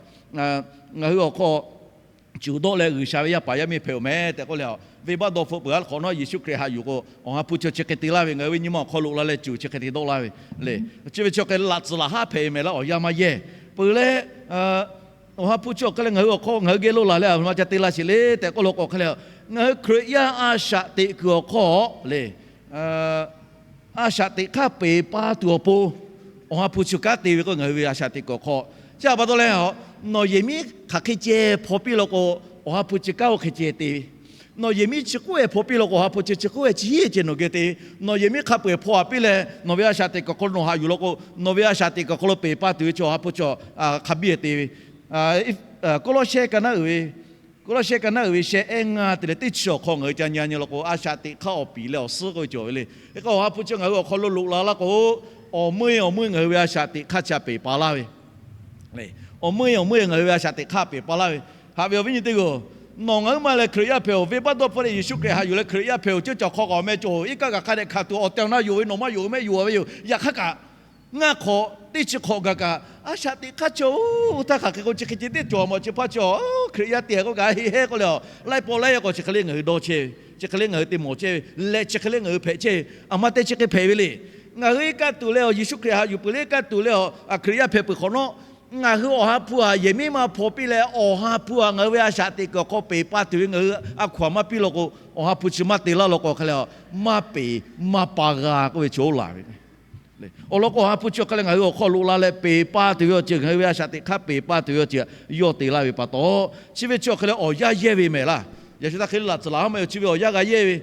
ngaˬ hui awˬ hk'aw cuˬ dawˆ leh G'uiˬsha ve yaˇ paˍ yaˇ miˇ hpehꞈ-oˬ mehˍ tehꞈ k'oˆ leh, venˇbaˆ dawˇ hpfuhˆ peuˬ a hk'awꞈ nawˉ Yeˍsuˆ Hkriꞈ haꞈ yuˬ k'o, Awˬ ha hpu chi chi hk'e te laˇ ve, ngaˬ hui ve nyi ma awˬ hk'aw loꞈ la leh cuˬ chi hk'e te dawˆ laˇ ve le. Chi ve chi awˬ hk'e laꞈ tcuhˍ laꞈ haˉ hpehꞈ mehˍ laˇ awˬ yanˇ maˇ yehˇ peuˬ leh, Awˬ ha hpu chi awˬ hk'e leh ngaˬ hui awˬ hk'aw ngaˬ hui geh lo laˬ leh aˬ htoꞈ ma ca te laˇ sheˍ le tehꞈ k'oˆ law k'o hk'e leh, ngaˬ hui Hkriꞈ yaˇ a shaꞈ teꞈ kuiˬ awˬ hk'aw le, a shaꞈ teꞈ hk'aˇ peˍ pa tuˬ awˬ pon, Awˬ ha hpu chi kanˉ te ve k'o, ngaˬ hui ve a shaꞈ teꞈ kuiˬ awˬ hk'aw, chi a pa taw leh, nawˬ yehˬ miˉ hk'aˬ hk'e ceh hpaw piˇ law k'o, Awˬ ha hpu chi kanˉ oˇ hk'e ceh te ve. Nawˬ yehˬ miˉ chi k'oˆ ve hpaw piˇ law k'o, Awˬ ha hpu chi chi k'oˆ ve chi hiˉ ceh nawˬ geh te ve. Nawˬ yehˬ miˉ hk'a peu-eˬ hpaw a piˇ leh, nawˬ ve a shaꞈ teꞈ kuiˬ awˬ hk'aw lo nawˬ haꞈ yuˬ law k'o, nawˬ ve a shaꞈ teꞈ kuiˬ awˬ hk'aw lo peˬ pa tuˬ ve chi Awˬ ha hpu chi hk'a biˇ te ve. Kawˇlawˇshehˇ ka naˉ uiˍ ve, Kawˇlawˇshehˇ ka naˉ uiˍ ve sheh ehˉ ngaˇ te leh teˇ chi awˬ hk'aw ngaˬ hui ca nyi nyi law k'o, a shaꞈ teꞈ hk'aˇ awˬ piˍ leh awˬ suhˉ k'oˆ ve cawˬ ve le. Hk'e k'o Awˬ ha hpu chi ngaˬ hui awˬ hk'aw lo loꞈ la laˇ k'o, awˬ meuˇ awˬ meuˇ ngaˬ hui ve a shaꞈ teꞈ hk'aˇ chi a peˬ pa laˇ ve. Awˬ meuˇ awˬ meuˇ ngaˬ hui ve a shaꞈ teꞈ hk'aˇ peˬ pa laˇ ve. Haꞈ ve awˬ viˉ nyi teˇ g'aˇ-oˬ, nawˬ ngaˬ hui maˇ leh Hkriꞈ yaˇ hpehꞈ-oˬ, venˇbaˆ dawˇ hpfuhˆ leh Yeˍsuˆ Hkriꞈ haꞈ yuˬ leh Hkriꞈ yaˇ hpehꞈ-oˬ, ceuˇ caˬ hk'aw k'awꞈ meh cawˬ-oˬ, iˉ kaˆ kaꞈ hk'a dehꞈ hkanˍ tuˬ awˬ tehˬ awˬ na yonˍ ve, nawˬ maˇ yonˍ ve mehˆ yonˍ ve yoˬ. Yaꞈ hk'aˇ kaꞈ, ngaˇ hk'awꞈ teˇ chi hk'awꞈ gaˬ kaꞈ, a shaꞈ teꞈ hk'aˇ chi-oˬ, htaˇ hk'aˬ hk'e k'o chi hk'e ceh teˇ cawˬ mawˬ chi hpaˇ chi-oˬ, Hkriꞈ yaˇ te k'oˆ kaꞈ heˆ heˆ k'oˆ leh-oˬ, laiˉ pawˆ laiˉ yaˇ k'awꞈ chi hk'e le ngaˬ hui dawˇ chehˇ ve, chi hk'e le ngaˬ hui te mawˬ chehˇ ve leh, chi hk'e le ngaˬ hui hpehꞈ chehˇ ve, aˬ ma te chi hk'e hpehꞈ ve le. Ngaˬ hui iˉ kaˆ tuˬ leh-oˬ, Yeˍsuˆ Hkriꞈ haꞈ yuˬ peuˬ leh iˉ kaˆ tuˬ leh-oˬ, Hkriꞈ yaˇ hpehꞈ peuˬ hk'awꞈ nawˉ, ngaˬ hui Awˬ ha hpu aꞈ yehˬ miˉ maˇ hpaw piˇ leh, Awˬ ha hpu aꞈ ngaˬ hui ve a shaꞈ teꞈ kuiˬ awˬ hk'aw peˬ pa tuˬ ve ngaˬ hui a hkaw-anˬ maˇ piˇ law k'o, Awˬ ha hpu chi maˇ te laˇ law k'o hk'e leh, maˇ peˬ maˇ pa g'a k'oˆ ve chi oˇ laˬ ve. Awˬ lawn k'o Awˬ ha hpu chi awˬ hk'e leh ngaˬ hui awˬ hk'aw loꞈ la leh peˬ pa tuˬ ve awˬ ceuˬ, ngaˬ hui ve a shaꞈ teꞈ hk'aˇ peˬ pa tuˬ ve awˬ ceuˬ yawˇ te laˇ ve pa taw, chi ve chi awˬ hk'e leh awˬ yanˇ yehˇ ve mehˍ laˇ. Yaꞈ shu htaˇ hk'e le laˬ tcuh laˬ haˉ maˇ yoˬ, chi ve awˬ yanˇ g'a yehˇ ve.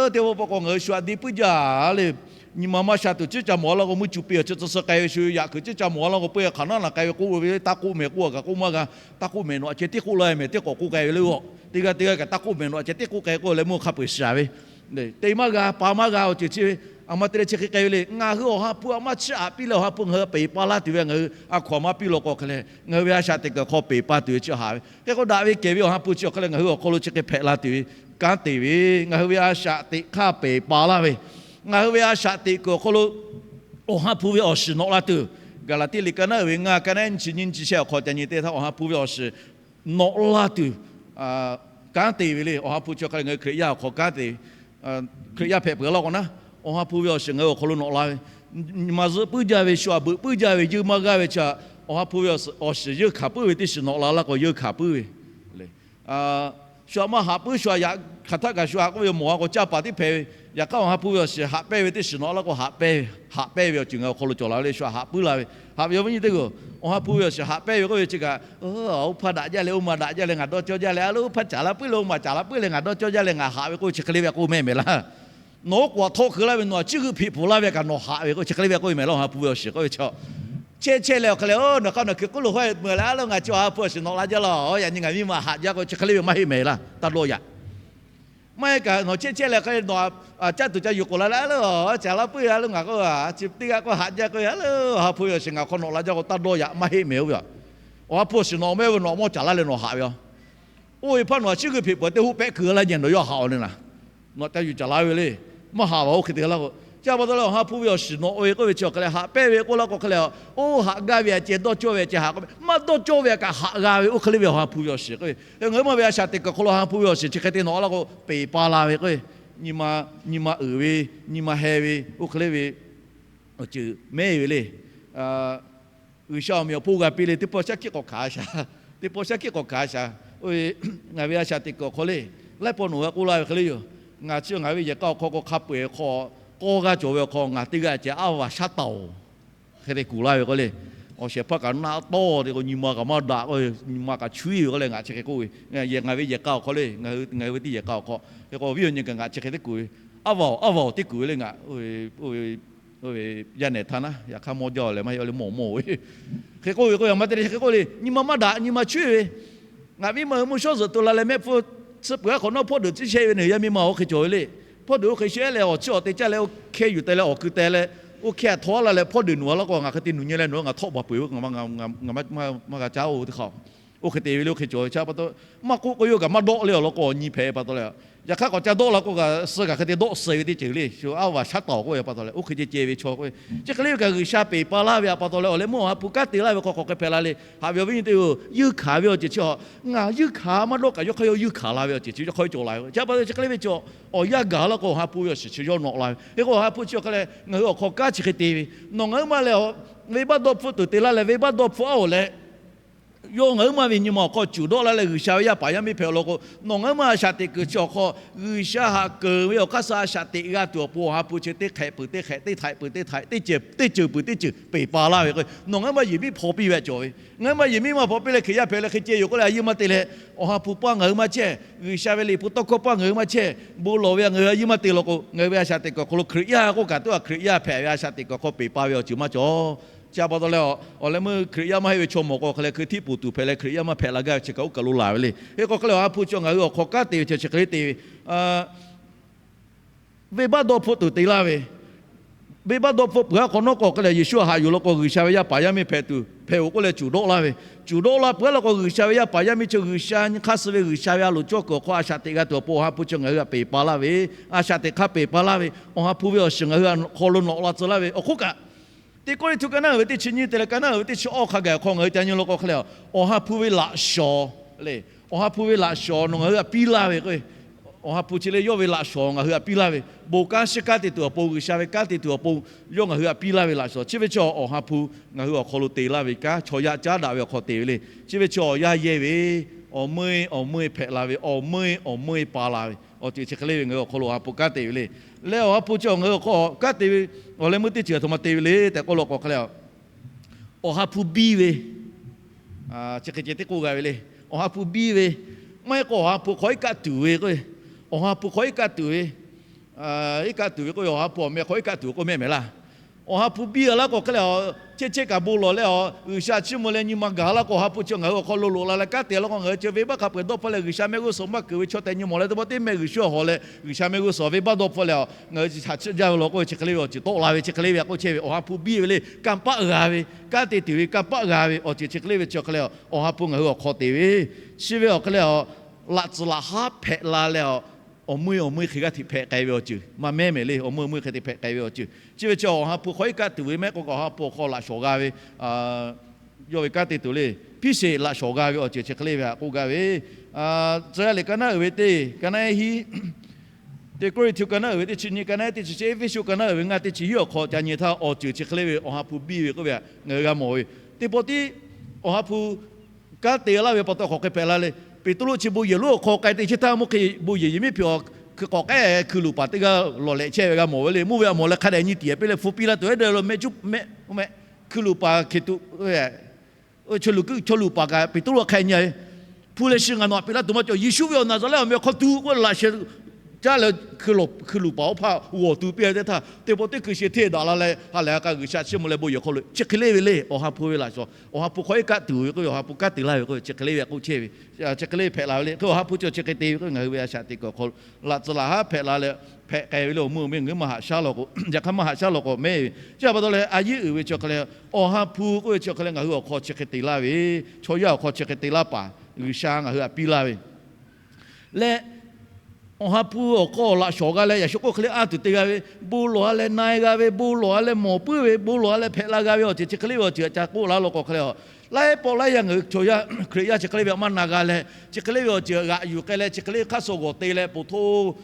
Teˇ pawˆ pawˆ k'o ngaˬ hui shu aꞈ de puiˉ jaˇ le. Nyi ma maˇ sha tuˬ ciˉ ca mawˬ laˇ k'o, mvuhˇ cuˬ piˇ awˬ chi tcuh suh k'ai ve shu yaꞈ kuiˬ ciˉ ca mawˬ laˇ k'o, peuˇ hk'aˬ naˉ naˬ k'ai ve k'oˆ ve, taˇ k'oˆ mehˍ k'oˆ kaꞈ k'oˆ maˇ g'a. Taˇ k'oˆ mehˍ nawˬ aꞈ ceh teˇ k'oˆ la mehˍ, teˇ k'awꞈ k'oˆ k'ai ve le-oˬ. Teˇ g'aˇ teˇ g'aˇ kaꞈ taˇ k'oˆ mehˍ nawˬ aꞈ ceh teˇ k'oˆ k'ai k'oˆ leh mvuhˇ hk'a peu-eˬ shiˍ-a ve. Te maˇ g'a, pa maˇ g'a awˬ ceuˬ chi ve, aˬ ma te leh chi hk'e k'ai ve le. Ngaˬ hui Awˬ ha hpu aꞈ maˇ chiˇ aꞈ piˇ leh Awˬ ha hpu ngaˬ hui peˬ pa laˇ tuˬ ve ngaˬ hui a hkaw-anˬ maˇ piˇ law k'o hk'e leh, ngaˬ hui ve a shaꞈ teꞈ kuiˬ awˬ hk'aw peˬ pa tuˬ ve chi haꞈ ve. Hk'e k'o daꞈ ve kehˬ ve Awˬ ha hpu chi awˬ hk'e leh ngaˬ hui awˬ hk'aw lo chi hk'e hpehꞈ la tuˬ ve kanˉ te ve, ngaˬ hui ve a shaꞈ teꞈ hk'aˇ peˬ pa laˇ ve, ngaˬ hui ve a shaꞈ teꞈ kuiˬ awˬ hk'aw lo Awˬ ha hpu ve awˬ shiˍ nawꞈ la tuˬ, Gaˍlaˍtiˆ liꞈ ka naˉ uiˍ ve ngaˇ ka naˉ nyiˇ chi nyiˇ chi sheh awˬ hk'aw ca nyi te htaˇ Awˬ ha hpu ve awˬ shiˍ nawꞈ la tuˬ kanˉ te ve le. Awˬ ha hpu chi awˬ hk'e leh ngaˬ hui Hkriꞈ yaˇ awˬ hk'aw kanˉ te, Hkriꞈ yaˇ hpehꞈ peuˬ laˇ k'o naˉ, Awˬ ha hpu ve awˬ shiˍ ngaˬ hui awˬ hk'aw lo nawꞈ la ve. Nyi ma zuhˆ puiˉ jaˇ ve, shu aꞈ beuꞈ puiˉ jaˇ ve, yeuˇ maˇ g'aˇ ve chi, Awˬ ha hpu ve awˬ shiˍ yeuˇ hkanˍ puiˉ ve teˇ shiˍ nawꞈ la laˇ k'o yeuˇ hkanˍ puiˉ ve le. Shu aꞈ maˇ haꞈ puiˉ, shu aꞈ yaꞈ hk'aˬ htaˆ kaꞈ shu aꞈ k'oˆ ve mawˬ a k'o caˇ paˍ tiˉ hpehꞈ ve. Yaꞈ hk'aˇ Awˬ ha hpu ve awˬ shiˍ haꞈ pehnˇ ve teˇ shiˍ nawꞈ laˇ k'o haꞈ pehnˇ ve, haꞈ pehnˇ ve awˬ ceuˬ ngaˬ hui awˬ hk'aw lo cawˬ la ve le. Shu aꞈ haꞈ puiˉ la ve, haꞈ ve awˬ viˉ nyi teˇ g'aˇ, Awˬ ha hpu ve awˬ shiˍ haꞈ pehnˇ ve k'oˆ ve chi kaꞈ, oˇ hpaˇ daꞈ jaˇ leh oˇ ma daꞈ jaˇ leh ngaˬ dawˇ cawˇ jaˇ leh, a loˇ oˇ hpaˇ caˍ la puiˉ leh oˇ ma caˍ la puiˉ leh ngaˬ dawˇ cawˇ jaˇ leh ngaˬ haꞈ ve k'oˆ ve chi hk'e le ve k'oˆ mehˆ mehˍ laˇ. Nawˬ oˉ k'oˍ aꞈ htawˆ hk'eun laˇ ve, nawˬ aꞈ chiˇ g'euˆ hpeꞈ pfuhˍ laˇ ve kaꞈ nawˬ haꞈ ve k'oˆ chi hk'e le ve k'oˆ ve mehˍ laˇ. Awˬ ha hpu ve awˬ shiˍ k'oˆ ve chi chehˇ chehˇ leh awˬ hk'e leh, nawˬ hk'aˇ nawˬ hkui k'oˆ lo hawˉ meuˬ leh, a loˇ ngaˬ chi Awˬ ha hpu awˬ shiˍ nawꞈ la jaˇ laˇ, yaꞈ nyi ngaˬ miˇ ma haꞈ jaˇ k'oˆ ve chi hk'e le ve maˇ heˆ mehˍ laˇ, taˇ dawˇ yaꞈ. Maˇ heˆ kaꞈ nawˬ chehˇ chehˇ leh hk'e nawˬ caˇ tuˬ ca yuˬ k'oˍ la leh, a loˇ caˍ la puiˉ, a loˇ ngaˬ k'oˆ chi teˇ g'aˇ k'oˆ haꞈ jaˇ k'oˆ ve, a loˇ Awˬ ha hpu ve awˬ shiˍ ngaˬ hk'aw nawꞈ la jaˇ k'o taˇ dawˇ yaꞈ, maˇ heˆ mehˍ oˇ ve. Awˬ ha hpu awˬ shiˍ nawꞈ mehˆ ve nawˬ aꞈ mawˇ caˍ laˇ leh nawˬ haꞈ ve a. Oˇ ve hpaˇ nawˬ aꞈ chiˇ g'euˆ hpeꞈ pfuhˍ teˇ hoˆ pehˆ keu laˇ nyi nawˬ yawˇ haꞈ-oˬ le naˍ. Nawˬ aꞈ ca yuˬ caˍ la ve le. Maˇ haꞈ vaˬ oˇ hk'e te laˇ k'o, chi pa taw leh Awˬ ha hpu ve awˬ shiˍ nawꞈ ve k'oˆ ve chi awˬ hk'e leh haꞈ pehnˇ ve k'oˆ laˇ k'o hk'e leh, oˇ haꞈ gaˇ ve aꞈ ceh dawˇ cawˇ ve aꞈ ceh haꞈ k'oˆ ve, maˇ dawˇ cawˇ ve aꞈ kaꞈ haꞈ g'a ve oˇ hk'e le ve Awˬ ha hpu ve awˬ shiˍ k'oˆ ve. Ngaˬ hui maˇ ve a shaꞈ teꞈ kuiˬ awˬ hk'aw lo Awˬ ha hpu ve awˬ shiˍ chi hk'e te nawꞈ laˇ k'o peˬ pa la ve k'oˆ ve, nyi ma, nyi ma uiˍ ve, nyi ma heh ve oˇ hk'e le ve awˬ ceuˬ mehˉ ve le. G'uiˬsha awˬ meꞈ awˬ hponˇ g'a piˇ le, teˇ pawˆ shaˉ hkiˆ k'awꞈ hkanˍ a shaˍ, teˇ pawˆ shaˉ hkiˆ k'awꞈ hkanˍ a shaˍ. Oˇ ve, ngaˬ ve a shaꞈ teꞈ kuiˬ awˬ hk'aw le, laiˉ pawˆ nawˬ g'a k'oˆ laˇ ve hk'e le yoˬ. Ngaˬ chi ngaˬ ve yehˬ k'a awˬ hk'aw k'o hk'a peu-eˬ hk'aw k'awˇ g'aˇ cawˬ ve awˬ hk'aw ngaˬ teˇ g'aˇ ceh aˉ vaˬ shaˉ taˍ-oˬ hk'e te kuˬ laˇ ve k'oˆ le. Awˬ shehˍ hpaˇ kaꞈ naˆ tawˇ te k'o nyi ma kaꞈ maˇ daꞈ k'o, nyi ma kaꞈ chuiˉ ve k'oˆ leh ngaˬ chi hk'e k'oˆ ve. Ngaˬ ve yehˬ k'a awˬ hk'aw le, ngaˬ hui ve teˇ yehˬ k'a awˬ hk'aw hk'e k'o awˬ viˉ awˬ nyi kaꞈ ngaˬ chi hk'e te kuˬ ve. Aˉ vaˬ-oˬ, aˉ vaˬ-oˬ te kuˬ ve le ngaˬ. Oˇ ve, yaˇ nehˬ htaˇ naˉ yaꞈ hk'aˇ mawˇ jaˇ-oˬ leh maˇ heˆ le mawˬ mawˇ-oˬ ve. Hk'e k'oˆ ve k'o yaꞈ ma te le chi hk'e k'oˆ le, nyi ma maˇ daꞈ, nyi ma chuiˉ ve. Ngaˬ miˇ ma hui mvuhˇ shawˉ zuhꞈ to la leh mehˆ hpfuhˇ tsuhˇ peuˬ aˉ hk'awꞈ nawˉ hpawˇ deuꞈ ciˉ shehˆ ve neˬ yaˇ miˇ ma oˇ hk'e cawˬ ve le. Hpawˇ deuꞈ oˇ hk'e shehˆ leh awˬ chiˇ awˬ te caˇ leh oˇ hkehˇ yuˬ teh leh awˬ ku teh leh, oˇ hkehˇ aꞈ htawˇ laˇ leh hpawˇ deuꞈ nuˬ a laˇ k'o ngaˬ hk'e te nuˬ nyi leh nawˬ ngaˬ htawˆ baˬ peuˬ ve, maˇ g'a caˇ-oˬ teˇ hk'aˇ. Oˇ hk'e te ve le oˇ hk'e cawˬ ve chi pa taw, maˇ k'oˆ k'o yawˇ kaꞈ maˇ dawˆ le awˬ lawn k'o awˬ nyi hpehꞈ pa taw leh, yaꞈ hk'aˇ k'awꞈ ca dawˆ la k'o kaꞈ suh kaꞈ hk'e te dawˆ suh ve teˇ ceuˬ le. Shu aˉ vaˬ shaˉ taˍ-oˬ k'oˆ ve pa taw leh oˇ hk'e ceh ceh ve chaw k'oˆ ve. Chi hk'e le ve kaꞈ G'uiˬsha peˬ pa laˇ ve pa taw leh awˬ leh meuˇ Awˬ ha hpu kanˉ te laˇ ve hk'aw k'awꞈ hk'e hpehꞈ la le. Haꞈ ve awˬ viˉ nyi teˇ-oˬ, yeunˇ hkanˍ ve awˬ ceuˬ chi a, ngaˬ yeunˇ hkanˍ maˇ dawˆ kaꞈ yawˇ hk'aˇ yawˇ yeunˇ hkanˍ la ve awˬ ceuˬ chi yawˇ hk'aˇ cawˬ la ve. Chi pa taw chi hk'e le ve chaw awˬ yanˇ gaˬ laˇ k'o Awˬ ha hpu ve awˬ shiˍ chi yawˇ nawꞈ la ve. Hk'e k'o Awˬ ha hpu chi awˬ hk'e leh ngaˬ hui awˬ hk'aw kanˉ chi hk'e te ve, nawˬ ngaˬ hui maˇ leh venˇbaˆ dawˇ hpfuhˆ tuˬ te laˇ leh venˇbaˆ dawˇ hpfuhˆ aˉ-oˬ leh yawˇ ngaˬ huiˉ maˇ ve nyi ma awˬ hk'aw cuˬ dawˆ laˇ leh G'uiˬsha ve yaˇ paˍ yaˇ miˇ hpehꞈ law k'o, nawˬ ngaˬ huiˉ maˇ a shaꞈ teꞈ kuiˬ chi awˬ hk'aw G'uiˬsha haꞈ keunˍ ve awˬ hk'aˇ suh a shaꞈ teꞈ g'a tuˬ awˬ pon awˬ ha hpu chi teˇ hk'ehꞈ peuˬ teˇ hk'ehꞈ, teˇ htaiꞈ peuˬ teˇ htaiꞈ, teˇ ceuˬ peuˬ teˇ ceuˬ peˬ pa laˇ ve k'o, nawˬ ngaˬ huiˉ maˇ yehˬ miˉ hpaw piˇ ve a cawˬ ve. Ngaˬ huiˉ maˇ yehˬ miˉ maˇ hpaw piˇ leh Hkriꞈ yaˇ hpehꞈ leh hk'e ceh yoˬ k'oˆ leh a yehˬ maˇ te leh, awˬ ha hpu paˇ ngaˬ hui maˇ chehˇ, G'uiˬsha ve liꞈ hpu tawˇ hkawˇ paˇ ngaˬ hui maˇ chehˇ, bon lawˬ ve a ngaˬ hui a yehˬ maˇ te law k'o, ngaˬ hui ve a shaꞈ teꞈ kuiˬ awˬ hk'aw lo Hkriꞈ yaˇ k'oˆ kaꞈ tuˉ a Hkriꞈ yaˇ hpehꞈ ve a shaꞈ teꞈ kuiˬ awˬ hk'aw peˬ pa ve awˬ ceuˬ maˇ cawˬ. Chi a pa taw leh, awˬ leh meuˇ Hkriꞈ yaˇ maˇ heˆ ve chaw mawˬ k'o hk'e leh hkui htiˇ poˬ tuˬ hpehꞈ leh Hkriꞈ yaˇ maˇ hpehꞈ la gaˇ ve chi kaꞈ oˇ kaˬ lo laˬ ve le. Hk'e k'o hk'e leh awˬ ha hpu chi ngaˬ hui awˬ hk'aw kanˉ te ve chi chi hk'e le te ve, venˇbaˆ dawˇ hpfuhˆ tuˬ te laˇ ve, venˇbaˆ dawˇ hpfuhˆ peuˬ aˉ hk'awꞈ nawˉ k'o hk'e leh Yeˍsuˆ haꞈ yuˬ law k'o G'uiˬsha ve yaˇ paˍ yaˇ miˇ hpehꞈ tuˬ hpehꞈ-oˬ k'oˆ leh cuˬ dawˆ laˇ ve, cuˬ dawˆ la peuˬ aˉ law k'o G'uiˬsha ve yaˇ paˍ yaˇ miˇ chi G'uiˬsha nyi hk'aˇ suh ve G'uiˬsha ve a loˍ cawˇ kuiˬ awˬ hk'aw a shaꞈ teꞈ g'a tuˬ awˬ pon awˬ ha hpu chi ngaˬ hui htaꞈ peˬ pa laˇ ve, a shaꞈ teꞈ hk'aˇ peˬ pa laˇ ve, awˬ ha hpu ve awˬ shiˍ ngaˬ hui htaꞈ hk'aw lo nawꞈ la tcuh laˇ ve awˬ hk'oˆ kaꞈ, Teˇ Kawˇrenˍhtuˆ ka naˉ uiˍ ve teˇ chi nyiˇ te leh ka naˉ uiˍ ve teˇ chi awˇ hk'a gaˬ awˬ hk'aw ngaˬ hui ca nyi law k'o hk'e leh, awˬ ha hpu ve laꞈ shawˍ le, awˬ ha hpu ve laꞈ shawˍ nawˬ ngaˬ hui htaꞈ piˇ laˇ ve k'o, awˬ ha hpu chi leh yawˇ ve laꞈ shawˍ ngaˬ hui htaꞈ piˇ laˇ ve, bon kanˉ shiˉ kanˉ te tuˬ awˬ pon, G'uiˬsha ve kanˉ te tuˬ awˬ pon, yawˇ ngaˬ hui htaꞈ piˇ laˇ ve laꞈ shawˍ chi ve chi awˬ ha hpu ngaˬ hui awˬ hk'aw lo te laˇ ve kanˉ chaw yaˇ caˉ daꞈ ve awˬ hk'aw te ve le. Chi ve chi awˬ yaˇ yehˇ ve, awˬ meuˇ awˬ meuˇ hpehꞈ la ve, awˬ meuˇ awˬ meuˇ pa la ve awˬ ceuˬ chi hk'e le ve ngaˬ hui awˬ hk'aw lo awˬ ha hpu kanˉ te ve le. Leh awˬ ha hpu chi ngaˬ hui awˬ hk'aw kanˉ te ve, awˬ leh meuˇ teˇ ceuˬ aˬ htoꞈ ma te ve le tehꞈ k'oˆ law k'o hk'e leh, awˬ ha hpu biˇ ve chi hk'e ceh teˇ k'oˆ g'a ve le. Awˬ ha hpu biˇ ve, maˇ heˆ k'o awˬ ha hpu hk'aw iˉ kaˆ tuˬ ve k'o, awˬ ha hpu hk'aw iˉ kaˆ tuˬ ve, iˉ kaˆ tuˬ ve k'o awˬ ha hpu awˬ meh hk'aw iˉ kaˆ tuˬ k'oˆ mehˆ mehˍ laˇ. Awˬ ha hpu biˇ a laˇ k'o hk'e leh, chehˇ chehˇ kaꞈ bon lawˬ leh, G'uiˬsha chiˇ mvuh leh nyi ma gaˬ laˇ k'o awˬ ha hpu chi ngaˬ hui awˬ hk'aw lo loꞈ la leh kanˉ te laˇ k'o ngaˬ hui chi venˇbaˆ hk'a peu-eˬ dawˇ hpfuhˆ leh G'uiˬsha mehˆ g'uˇ suhˍ maˇ keunˍ ve chaw tehꞈ nyi mawˬ leh teˇ pawˆ teˇ mehˆ G'uiˬsha hawˬ leh G'uiˬsha mehˆ g'uˇ suhˍ venˇbaˆ dawˇ hpfuhˆ leh, ngaˬ hui chi htaꞈ chiˇ jaˇ ve law k'oˆ ve chi hk'e le ve awˬ ceuˬ tawˆ la ve chi hk'e le ve a k'oˆ chehˇ ve awˬ ha hpu biˇ ve le. Kanˇ paˆ g'a ve, kanˉ te tuˬ ve kanˇ paˆ g'a ve awˬ ceuˬ chi hk'e le ve chi hk'e leh, awˬ ha hpu ngaˬ hui awˬ hk'aw te ve, chi ve awˬ hk'e leh, laꞈ tcuhˍ laꞈ haˉ hpehꞈ la leh, awˬ meuˇ awˬ meuˇ hk'e g'aˇ hteꞈ hpehꞈ k'ai ve awˬ ceuˬ maˇ mehˉ mehˍ le. Awˬ meuˇ awˬ meuˇ hk'e te hpehꞈ k'ai ve awˬ ceuˬ chi ve chi awˬ ha hpu hk'aw iˉ kaˆ tuˬ ve mehˆ k'o kaꞈ awˬ ha hpu awˬ hk'aw laꞈ shawˍ g'a ve, yawˇ ve kanˉ te tuˬ le. Hpiˇ sheˍ laꞈ shawˍ g'a ve awˬ ceuˬ chi hk'e le ve htaꞈ k'oˆ gaˇ ve, Tcuh yaˇ liꞈ ka naˉ uiˍ ve teˇ ka naˉ hiˉ, Teˇ Kawˇrenˍhtuˆ ka naˉ uiˍ ve teˇ chi nyiˇ, ka naˉ teˇ chi chi, Eˇfeˇsuꞈ ka naˉ uiˍ ve ngaˇ teˇ chi hiˉ awˬ hk'aw ca nyi htaˇ awˬ ceuˬ chi hk'e le ve awˬ ha hpu biˇ ve k'oˆ ve htaꞈ ngaˬ hui g'a mawˬ ve. Teˇ pawˆ tiˉ awˬ ha hpu kanˉ te laˇ ve pa taw hk'awꞈ hk'e hpehꞈ la le. Peˍtruˆ chi bon yehˬ lonˉ awˬ hk'aw k'ai te chehˇ htaˇ mvuhˇ hk'e bon yehˬ yehˬ miˉ hpiꞈ awˬ hk'e k'awꞈ k'ehˉ hkui luˬ paˍ teˇ g'aˇ lawˬ lehꞈ chehˇ ve g'a mawˬ ve le. Mvuhˇ ve a mawˬ leh hk'a dehꞈ nyi tiˍ piˇ leh hpu piˇ laˇ tuˬ ehˉ deh lo mehˆ cuˉ mehˆ, hkui luˬ paˍ hk'e tuˬ, chaw luˬ paˍ kaꞈ Peˍtruˆ hk'a nyi ve, hpu leh shi ngaˬ nawˬ htaꞈ peꞈ laˇ tuˬ maˇ cawˬ. Yeˍsuˆ ve awˬ Naˍzaˍrehˆ awˬ meh awˬ hk'aw tuˬ k'oˆ laꞈ sheh caˉ leh hkui luˬ paˍ oˇ hpaˇ g'awˬ tu piˇ a teˇ htaˇ, teˇ pawˆ teˇ hkui sheh hteˇ daꞈ la leh ha lehˬ ha k'a G'uiˬsha chiˇ mvuh leh bon yehˬ hk'aw lo chi hk'e le ve le. Awˬ ha hpu ve laꞈ shawˍ, awˬ ha hpu hk'aw iˉ kaˆ tuˬ ve k'oˆ ve awˬ ha hpu kanˉ te laˇ ve k'oˆ ve chi hk'e le ve k'oˆ chehˇ ve, chi hk'e le hpehꞈ la ve le. Hk'e awˬ ha hpu chi chi hk'e te ve k'oˆ ve ngaˬ hui ve a shaꞈ teꞈ kuiˬ awˬ hk'aw lo laꞈ tcuhˍ laꞈ haˉ hpehꞈ la leh hpehꞈ k'ai ve le. Awˬ meuˇ awˬ meuˇ ngaˬ hui maˇ haꞈ shaˉ law k'o, yaꞈ hk'aˇ maˇ haꞈ shaˉ law k'o mehˉ ve chi a pa taw leh a yehˉ uiˍ ve chi hk'e leh, awˬ ha hpu k'oˆ ve chi hk'e leh ngaˬ hui awˬ hk'aw chi hk'e te laˇ ve, chaw yaˇ awˬ hk'aw chi hk'e te laˇ paˍ G'uiˬsha ngaˬ hui htaꞈ piˇ laˇ ve leh, awˬ ha hpu awˬ hk'aw laꞈ shawˍ g'a leh yaꞈ shu k'oˆ hk'e le anˇ tuˬ te g'a ve, bon lawˬ a leh na e g'a ve, bon lawˬ a leh mawˬ puiˉ ve, bon lawˬ a leh hpehꞈ la g'a ve awˬ ceuˬ chi hk'e le ve awˬ ceuˬ htaꞈ ca k'oˆ laˇ law k'o hk'e leh, laiˉ pawˆ laiˉ yaˇ ngaˬ hui chaw yaˇ Hkriꞈ yaˇ chi hk'e le ve htaꞈ maˇ na g'a leh chi hk'e le ve awˬ ceuˬ g'aꞈ yuˬ k'ai leh chi hk'e le hk'aˇ suh g'awˬ te leh po htoˇ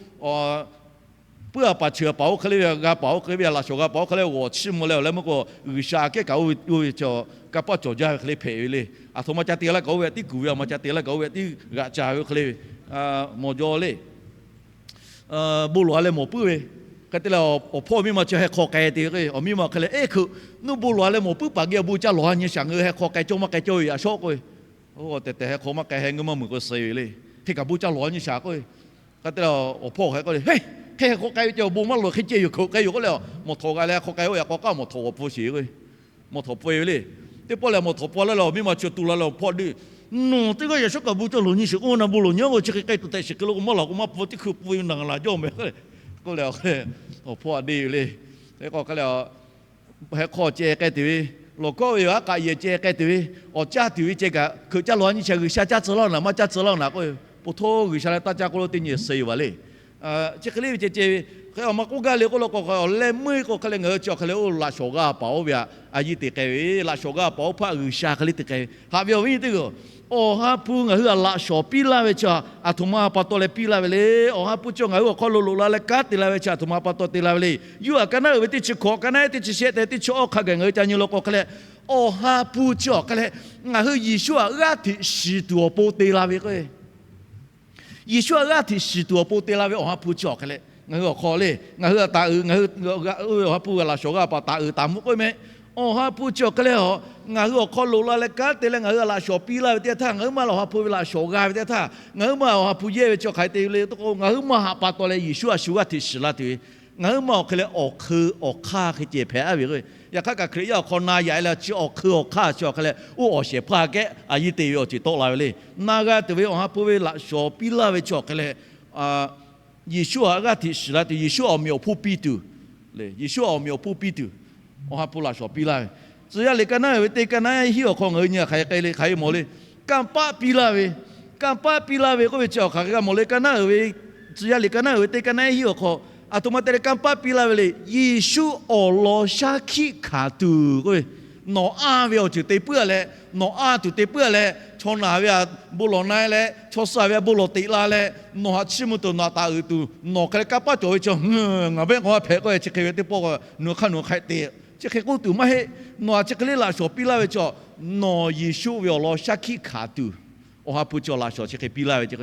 puiˉ a paˍ chi a paˍ oˇ hk'e le ve g'a paˍ oˇ hk'e ve laꞈ shawˍ g'a paˍ oˇ hk'e le g'awˬ chiˇ mvuh leh awˬ leh meuˇ k'o G'uiˬsha aꞈ kehˉ kaꞈ oˇ ve, oˇ ve chi kanˇ paˆ cawˬ jaˇ ve hk'e le hpehꞈ ve le. Aˬ htoꞈ ma ca te laˇ kaꞈ oˇ ve htaꞈ tiˉ kuˬ ve, aˬ ma ca te laˇ kaꞈ oˇ ve htaꞈ tiˉ g'aꞈ ca ve oˇ hk'e le ve mawˬ jaw le. Bon lawˬ a leh mawˬ puiˉ ve hk'e te leh, awˬ hpawˇ miˇ ma chi heh hk'aw k'ai te ve k'o, awˬ miˇ ma hk'e leh, Eˇ hkeuꞈ, nuˇ bon lawˬ a leh mawˬ puiˉ paˍ geh bon caˇ lawˬ a nyi shaˍ, ngaˬ hui heh hk'aw k'ai cawˇ maˇ k'ai cawˇ ve yaꞈ shawˉ k'oˆ ve, tehˬ tehˬ heh hk'aw maˇ k'ai, heh ngeuˇ maˇ meuˬ k'o suh ve le. Hk'e kaꞈ bon caˇ lawˬ a nyi shaˍ k'oˆ ve, hk'e te leh awˬ hpawˇ hk'e k'oˆ le, Heˇ, hk'e heh hk'aw k'ai ve ceh awˬ bon maˇ lawˬ hk'e ceh yoˬ, hkeuꞈ k'ai yoˬ k'oˆ leh, mawˬ htawꞈ g'a leh heh hk'aw k'ai oˇ ve k'o k'aˉ mawˬ htawꞈ g'awˬ pfuh sheˍ ve k'o mawˬ htawꞈ pfuh ve le. Teˇ pawˆ lehˬ mawˬ htawꞈ pfuh leh awˬ miˇ ma chi tu la leh awˬ hpawˇ deˇ, Nawˬ teˇ g'aˇ yaꞈ shawˉ kaꞈ bon caˇ lawˬ nyi sheˍ k'oˆ na, bon lawˬ nyi a k'o chi hk'e k'ai tuˬ tehꞈ shiˍ hk'e lo k'o maˇ lawˬ k'o maˇ pfuh, teˇ hkui pfuh ve naˬ laˬ jawˇ meh k'oˆ leh, awˬ hpawˇ a deˇ ve le. Hk'e k'o hk'e leh, heh hk'aw ceh k'ai tuˬ ve, lawˬ kawˆ ve yoˬ, aˉ k'aꞈ yehˬ ceh k'ai tuˬ ve, awˬ caˇ tuˬ ve ceh kaꞈ hkeuꞈ caˇ lawˬ a nyi shaˍ, G'uiˬsha caˇ tcuh laˇ naˍ maˇ caˇ tcuh laˇ naˍ k'oˆ ve, po htoˇ G'uiˬsha leh taˇ caˇ k'oˆ lo teˇ nyi suh yoˬ vaˬ le. Chi hk'e le ve ceh ceh ve, hk'e awˬ ma k'oˆ gaˇ le k'oˆ lo k'o, awˬ leh meuˇ k'o hk'e leh ngaˬ hui chi hk'e leh oˇ laꞈ shawˍ g'a paˍ oˇ ve htaꞈ a yiˇ te k'ai ve, laꞈ shawˍ g'a paˍ oˇ hpaˆ G'uiˬsha hk'e le te k'ai ve. Haꞈ ve awˬ viˉ nyi teˇ g'aˇ-oˬ, Awˬ ha hpu ngaˬ hui htaꞈ laꞈ shawnˍ piˇ laˇ ve chi aˬ htoꞈ ma pa taw leh piˇ laˇ ve le. Awˬ ha hpu chi ngaˬ hui awˬ hk'aw lo loꞈ la leh kanˉ te la ve chi aˬ htoꞈ ma pa taw te la ve le. Yoˇhanˬ ka naˉ uiˍ ve teˇ chi hkawꞈ, ka naˉ teˇ chi shehˆ tehꞈ teˇ chi awˇ hk'a gaˬ ngaˬ hui ca nyi law k'o hk'e leh, Awˬ ha hpu chi awˬ hk'e leh ngaˬ hui Yeˍsuˆ htaꞈ g'aˇ hteꞈ shiˍ tuˬ awˬ pon te la ve k'o, Yeˍsuˆ htaꞈ g'aˇ hteꞈ shiˍ tuˬ awˬ pon te la ve Awˬ ha hpu chi awˬ hk'e leh ngaˬ hui awˬ hk'aw le, ngaˬ hui htaꞈ taˍ uiˍ, ngaˬ hui oˇ ve Awˬ ha hpu g'a laꞈ shawnˍ g'a paˍ taˍ uiˍ taˍ mvuh k'oˆ ve mehˆ. Awˬ ha hpu chi awˬ hk'e leh a, ngaˬ hui awˬ hk'aw loꞈ la leh kanˉ te leh ngaˬ hui htaꞈ laꞈ shawnˍ piˇ laˇ ve teˇ yanˇ htaˇ, ngaˬ huiˉ ma leh Awˬ ha hpu ve laꞈ shawnˍ g'a ve teˇ yanˇ htaˇ, ngaˬ huiˉ ma Awˬ ha hpu yehˇ ve chi hk'aˬ hk'e te le k'o, ngaˬ huiˉ ma htaꞈ pa taw leh Yeˍsuˆ htaꞈ shu g'aˇ hteꞈ shiˍ la tuˬ ve, ngaˬ huiˉ ma awˬ hk'e leh awˬ hk'eu awˬ hk'aˇ hk'e ceh hpehꞈ a ve k'o, yaꞈ hk'aˇ kaꞈ Hkriꞈ yaˇ awˬ hk'aw na yaꞈ e leh chi awˬ hk'eu awˬ hk'aˇ chi awˬ hk'e leh oˇ awˬ shehˍ hpaˇ kehˉ a yiˇ te ve awˬ ceuˬ tawˆ la ve le. Na g'a tuˬ ve Awˬ ha hpu ve laꞈ shawnˍ piˇ laˇ ve chi awˬ hk'e leh, Yeˍsuˆ htaꞈ g'aˇ hteꞈ shiˍ la tuˬ, Yeˍsuˆ awˬ meꞈ awˬ hponˇ piˇ tuˬ, Yeˍsuˆ awˬ meꞈ awˬ hponˇ piˇ tuˬ, Awˬ ha hpu laꞈ shawnˍ piˇ laˇ ve. Tcuh yaˇ liꞈ ka naˉ uiˍ ve teˇ ka naˉ hiˉ awˬ hk'aw ngaˬ hui nyi hk'aˬ hk'e le, hk'aˬ hk'e mawˬ le. Kanˇ paˆ piˇ laˇ ve, kanˇ paˆ piˇ laˇ ve k'oˆ ve chi awˬ hk'aˬ hk'e g'a mawˬ le. Ka naˉ uiˍ ve, tcuh yaˇ liꞈ ka naˉ uiˍ ve teˇ ka naˉ hiˉ awˬ hk'aw aˬ htoꞈ ma te leh kanˇ paˆ piˇ laˇ ve le. Yeˍsuˆ awˬ lawn shaˉ hkiˆ hkanˍ tuˬ k'oˆ ve, nawˬ anˇ ve awˬ ceuˬ te puiˉ a leh, nawˬ anˇ tuˬ te puiˉ a leh, chaw naˬ ve htaꞈ bon lawˬ na e leh, chaw suh ve htaꞈ bon lawˬ teꞈ la leh, nawˬ htaꞈ chiˇ mvuh tuˬ, nawˬ htaꞈ taˍ uiˍ tuˬ, nawˬ hk'e leh kanˇ paˆ cawˬ ve chi ngaˬ behˆ k'awꞈ maˇ hpehꞈ k'oˆ ve chi hk'e ve teˇ pawˆ k'o, nawˬ hk'aˇ nawˬ hk'a te, chi hk'e k'oˆ tuˬ maˇ heˆ. Nawˬ htaꞈ chi hk'e le laꞈ shawnˍ piˇ laˇ ve chi, nawˬ Yeˍsuˆ ve awˬ lawn shaˉ hkiˆ hkanˍ tuˬ, Awˬ ha hpu chi awˬ laꞈ shawnˍ chi hk'e piˇ laˇ ve chi,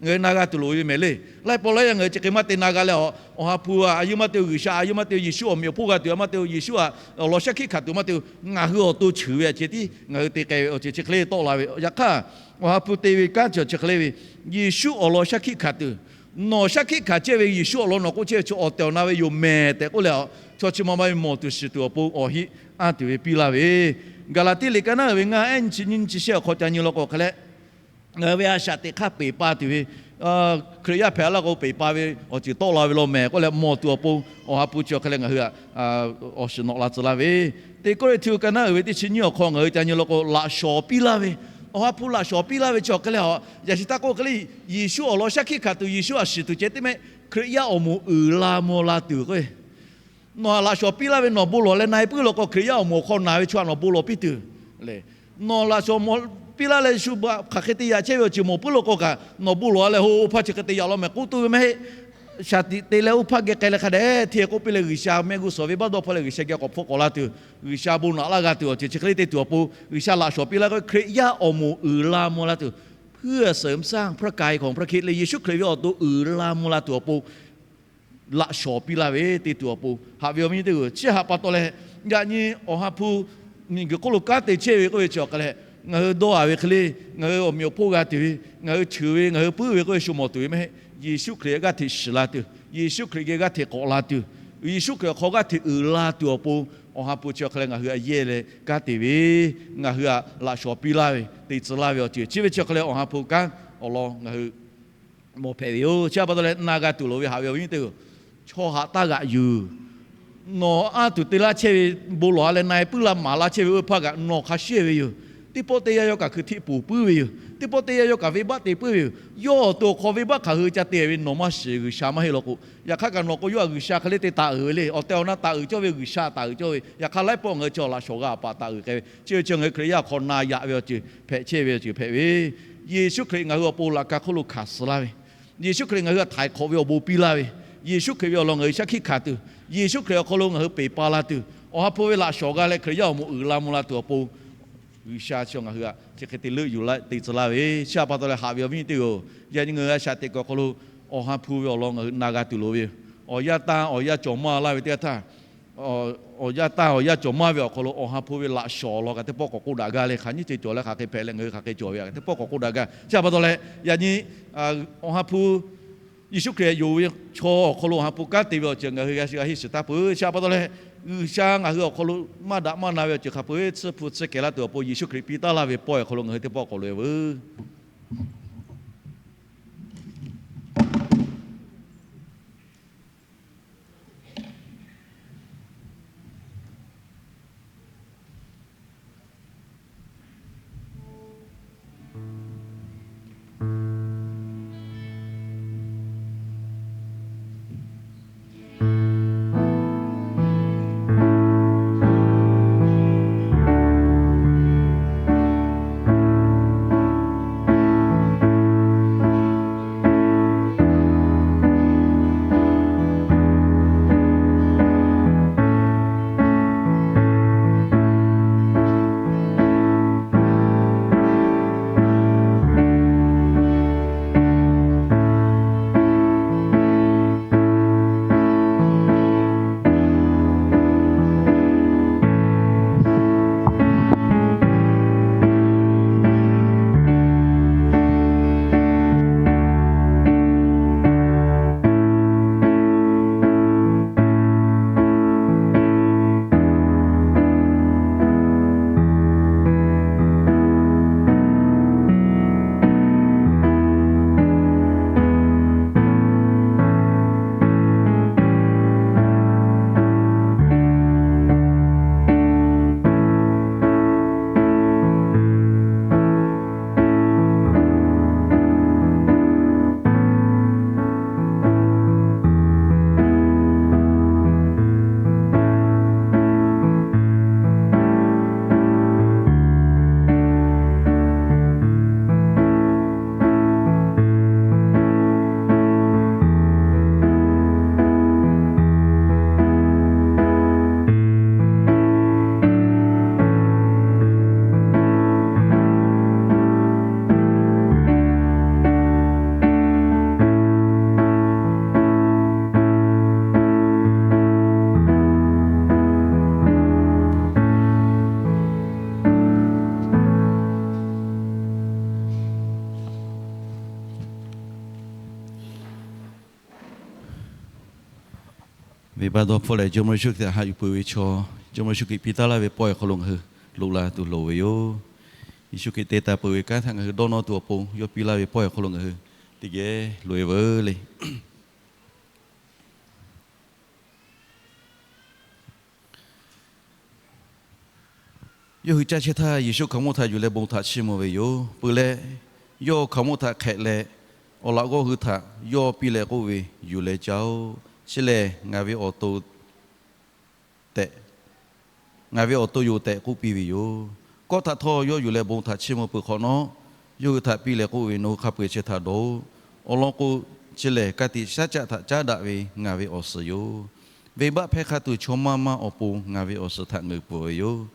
ngaˬ hui na g'a tuˬ loˍ ve mehˍ le. Laiˉ pawˆ laiˉ yaˇ ngaˬ hui chi hk'e maˇ te na g'a leh, Awˬ ha hpu a, a yawˇ maˇ te G'uiˬsha, a yawˇ maˇ te Yeˍsuˆ awˬ meꞈ awˬ hponˇ g'a tuˬ, a maˇ te Yeˍsuˆ htaꞈ awˬ lawn shaˉ hkiˆ hkanˍ tuˬ maˇ te, ngaˬ hui awˬ to cheuˬ ve a ceh tiˉ ngaˬ hui te k'ai ve awˬ ceuˬ chi hk'e le tawˆ la ve. Yaꞈ hk'aˇ, Awˬ ha hpu te ve kanˉ chi chi hk'e le ve, Yeˍsuˆ awˬ lawn shaˉ hkiˆ hkanˍ tuˬ, nawˬ shaˉ hkiˆ hkanˍ chehˇ ve Yeˍsuˆ awˬ lawn nawˬ k'oˆ chehˇ ve chi awˬ tehˬ awˬ na ve yoˬ mehˍ tehꞈ k'oˆ leh, chaw chi ma ma ve mawˬ tuˬ shiˍ tuˬ awˬ pon awˬ heˆ anˇ tuˬ ve piˇ laˇ ve. Gaˍlaˍtiˆ liꞈ ka naˉ uiˍ ve ngaˇ ehˉ nyi chi nyiˇ nyi chi shehˆ awˬ hk'aw ca nyi law k'o hk'e leh, ngaˬ hui ve a shaꞈ teꞈ hk'aˇ peˬ pa tuˬ ve, Hkriꞈ yaˇ hpehꞈ laˇ k'o peˬ pa ve awˬ ceuˬ tawˆ la ve law mehˍ k'oˆ leh mawˬ tuˬ awˬ pon Awˬ ha hpu chi awˬ hk'e leh ngaˬ hui htaꞈ awˬ shiˍ nawꞈ la tcuh laˇ ve. Teˇ Kawˇrenˍhtuˆ ka naˉ uiˍ ve teˇ chi nyiˇ awˬ hk'aw ngaˬ hui ca nyi law k'o, laꞈ shawnˍ piˇ laˇ ve, Awˬ ha hpu laꞈ shawnˍ piˇ laˇ ve chi awˬ hk'e leh a, yaꞈ shi taˇ k'oˆ hk'e le, Yeˍsuˆ awˬ lawn shaˉ hkiˆ hkanˍ tuˬ Yeˍsuˆ htaꞈ shiˍ tuˬ ceh tiˉ mehˆ, Hkriꞈ yaˇ awˬ moˍ uiˍ la mvuh la tuˬ k'o, nawˬ htaꞈ laꞈ shawnˍ piˇ laˇ ve nawˬ bon lawˬ leh na e puiˉ law k'o, Hkriꞈ yaˇ awˬ moˍ awˬ hk'aw naˬ ve chaw htaꞈ nawˬ bon lawˬ piˇ tuˬ le. Nawˬ laꞈ shawnˍ piˇ laˇ leh shu hk'aˬ hk'e te yaꞈ chehˇ ve awˬ ceuˬ mawˬ puiˉ law k'o kaꞈ, nawˬ bon lawˬ a leh ho oˇ hpaˇ chi hk'e te yaꞈ law mehˍ k'oˆ tuˬ ve maˇ heˆ. Shaˍ tiꞈ te leh oˇ hpaˇ geh k'ai leh hk'a dehꞈ hteˇ k'oˆ piˇ leh G'uiˬsha mehˆ g'uˇ suhˍ ve baˆ dawˇ hpawˇ leh G'uiˬsha geh k'awꞈ hpfuhˆ k'awꞈ la tuˬ, G'uiˬsha bon naꞈ laˇ g'a tuˬ awˬ ceuˬ chi hk'e le te tuˬ awˬ pon, G'uiˬsha laꞈ shawnˍ piˇ laˇ k'o, Hkriꞈ yaˇ awˬ moˍ uiˍ la mvuh la tuˬ, เพื่อเสริมสร้างพระกายของพระคริสต์ le, Yeˍsuˆ Hkriꞈ ve awˬ to uiˍ la mvuh la tuˬ awˬ pon laꞈ shawnˍ piˇ laˇ ve te tuˬ awˬ pon, haꞈ ve awˬ viˉ nyi teˇ g'uˬ, chi htaꞈ pa taw leh, yaꞈ nyi Awˬ ha hpu miˬguiˬ hk'oˆ lo kanˉ te chehˇ ve k'oˆ ve chi awˬ hk'e leh, ngaˬ hui dawˇ a ve hk'e le, ngaˬ hui awˬ meꞈ awˬ hponˇ g'a tuˬ ve, ngaˬ hui cheuˬ ve, ngaˬ hui puiˉ ve k'oˆ ve shu mawˬ tuˬ ve maˇ heˆ. Yeˍsuˆ Hkriꞈ g'aˇ hteꞈ shiˍ la tuˬ, Yeˍsuˆ Hkriꞈ geh g'aˇ hteꞈ k'awꞈ la tuˬ, Yeˍsuˆ Hkriꞈ awˬ hk'aw g'aˇ hteꞈ uiˍ la tuˬ awˬ pon, Awˬ ha hpu chi awˬ hk'e leh ngaˬ hui a yehˇ leh kanˉ te ve, ngaˬ hui htaꞈ laꞈ shawnˍ piˇ laˇ ve, te tcuh laˇ ve awˬ ceuˬ chi ve chi awˬ hk'e leh Awˬ ha hpu kanˉ awˬ lawn ngaˬ hui mawˬ hpehꞈ ve yoˬ. Chi htaꞈ pa taw leh na g'a tuˬ loˍ ve haꞈ ve awˬ viˉ teˇ g'uˬ, chaw haꞈ taˇ g'aꞈ yuˬ. Nawˬ anˇ tuˬ te laˇ chehˇ ve, bon lawˬ a leh na e puiˉ laˇ maˍ laˇ chehˇ ve oˇ ve hpaˇ kaꞈ nawˬ hk'a shehˇ ve yoˬ. Teˇ pawˆ teˇ yanˇ yawˇ kaꞈ hkui hteˆ poˬ puiˉ ve yoˬ. Teˇ pawˆ teˇ yanˇ yawˇ kaꞈ venˇbaˆ te puiˉ ve yoˬ. Yawˇ awˬ to awˬ hk'aw venˇbaˆ hk'aˬ hui ca te ve nawˬ maˇ shiˍ, G'uiˬsha maˇ heˆ law k'o, yaꞈ hk'aˇ kaꞈ nawˬ k'o yawˇ htaꞈ G'uiˬsha hk'e le te taˍ uiˍ ve le. Awˬ tehˬ awˬ na taˍ uiˍ cawˇ ve, G'uiˬsha taˍ uiˍ cawˇ ve. Yaꞈ hk'aˇ laiˉ pawˆ ngaˬ hui chi awˬ laꞈ shawnˍ g'a paˍ taˍ uiˍ k'ai ve, chi ve chi ngaˬ hui Hkriꞈ yaˇ awˬ hk'aw na yaꞈ ve awˬ ceuˬ hpehꞈ chehˇ ve awˬ ceuˬ hpehꞈ ve, Yeˍsuˆ Hkriꞈ ngaˬ hui awˬ pon laꞈ ka hk'oˆ lo hkanˍ suh laˇ ve, Yeˍsuˆ Hkriꞈ ngaˬ hui htaꞈ htaiˍ hk'awꞈ ve awˬ bon piˇ laˇ ve, Yeˍsuˆ Hkriꞈ ve awˬ lawn ngaˬ hui shaˉ hkiˆ hkanˍ tuˬ, Yeˍsuˆ Hkriꞈ awˬ hk'aw lo ngaˬ hui peˬ pa la tuˬ, Awˬ ha hpu ve laꞈ shawnˍ g'a leh Hkriꞈ yaˇ awˬ moˍ uiˍ la mvuh la tuˬ awˬ pon, G'uiˬsha chi ngaˬ hui htaꞈ chi hk'e te leuˆ yuˬ la te tcuh laˇ ve, chi htaꞈ pa taw leh haꞈ ve awˬ viˉ teˇ g'uˬ, yaꞈ nyi ngaˬ hui a shaꞈ teꞈ kuiˬ awˬ hk'aw lo Awˬ ha hpu ve awˬ lawn ngaˬ hui na g'a tuˬ loˍ ve yoˬ. Awˬ yanˇ tanˇ awˬ yanˇ cawˬ maˇ laˇ ve teˇ g'aˇ htaˇ, awˬ yanˇ tanˇ awˬ yanˇ cawˬ maˇ ve awˬ hk'aw lo Awˬ ha hpu ve laꞈ shawnˍ awˬ lawn kaꞈ teˇ pawˆ k'awꞈ k'oˆ daꞈ gaˇ leh, hk'aˬ nyiˇ ceuˬ cawˬ leh hk'aˬ hk'e hpehꞈ leh ngaˬ hui hk'aˬ hk'e cawˬ ve kaꞈ teˇ pawˆ k'awꞈ k'oˆ daꞈ gaˇ. Chi htaꞈ pa taw leh, yaꞈ nyi Awˬ ha hpu Yeˍsuˆ Hkriꞈ yonˍ ve chaw awˬ hk'aw lo Awˬ ha hpu kanˉ te ve awˬ ceuˬ ngaˬ hui g'a shiˍ g'a henˇ shiˍ taˍ peuˬ. Chi htaꞈ pa taw leh, G'uiˬsha ngaˬ hui awˬ hk'aw lo maˇ daꞈ maˇ na ve awˬ ceuˬ hk'a peu-eˬ tsuhˇ hpu tsuhˇ kehˬ laˇ tuˬ awˬ pon Yeˍsuˆ Hkriꞈ piˇ taˍ laˇ ve pawehˇ awˬ hk'aw lo ngaˬ hui teˇ pawˆ k'awꞈ loꞈ e veuˬ. Venˇbaˆ dawˇ hpfuhˆ leh Jawˇmawˇ Yeˍsuˆ Hkriꞈ htaꞈ haꞈ yuˬ peuˬ ve chaw, Jawˇmawˇ Yeˍsuˆ Hkriꞈ piˇ taˉ laˇ ve pawehˇ awˬ hk'aw lo ngaˬ hui loꞈ la tuˬ loˍ ve yoˬ. Yeˍsuˆ Hkriꞈ te taˍ peuˬ ve kanˉ htaꞈ ngaˬ hui dawˇ nawˇ tuˬ awˬ pon yawˇ piˇ laˇ ve pawehˇ awˬ hk'aw lo ngaˬ hui teˇ geh loꞈ-e veuˬ le. Yawˇ hui caˇ chehˇ htaˇ, Yeˍsuˆ hkaoˍmonˇ htaꞈ yuˬ leh bon htaꞈ chiˇ mvuh ve yoˬ. Peuˬ leh, yawˇ hkaoˍmonˇ htaꞈ hk'ehꞈ leh, awˬ laꞈ g'awˇ hui htaꞈ yawˇ piˇ leh k'oˆ ve, Yuˬ leh caˇ-oˆ. Chi lehˬ, ngaˬ ve awˬ to tehꞈ, ngaˬ ve awˬ to yoˬ tehꞈ k'oˆ piˇ ve yoˬ. Kawˆ htaꞈ htawˇ yawˇ yuˬ leh bon htaꞈ chiˇ mvuh peuˬ hk'awꞈ nawˉ, yawˇ hui htaꞈ piˇ leh k'oˆ ve, Nawˬ hui hk'a peu-eˬ chi htaꞈ dawˬ-oˆ. Awˬ lawn k'o, chi lehˬ ka tiꞈ shaˉ caˆ htaꞈ caˉ daꞈ ve ngaˬ ve awˬ suhˍ yoˬ. Venˇbaˆ hpehˇ hk'a tuˬ chaw maˇ maˇ awˬ pon ngaˬ ve awˬ suhˍ htaꞈ ngeuˍ peuˬ ve yoˬ.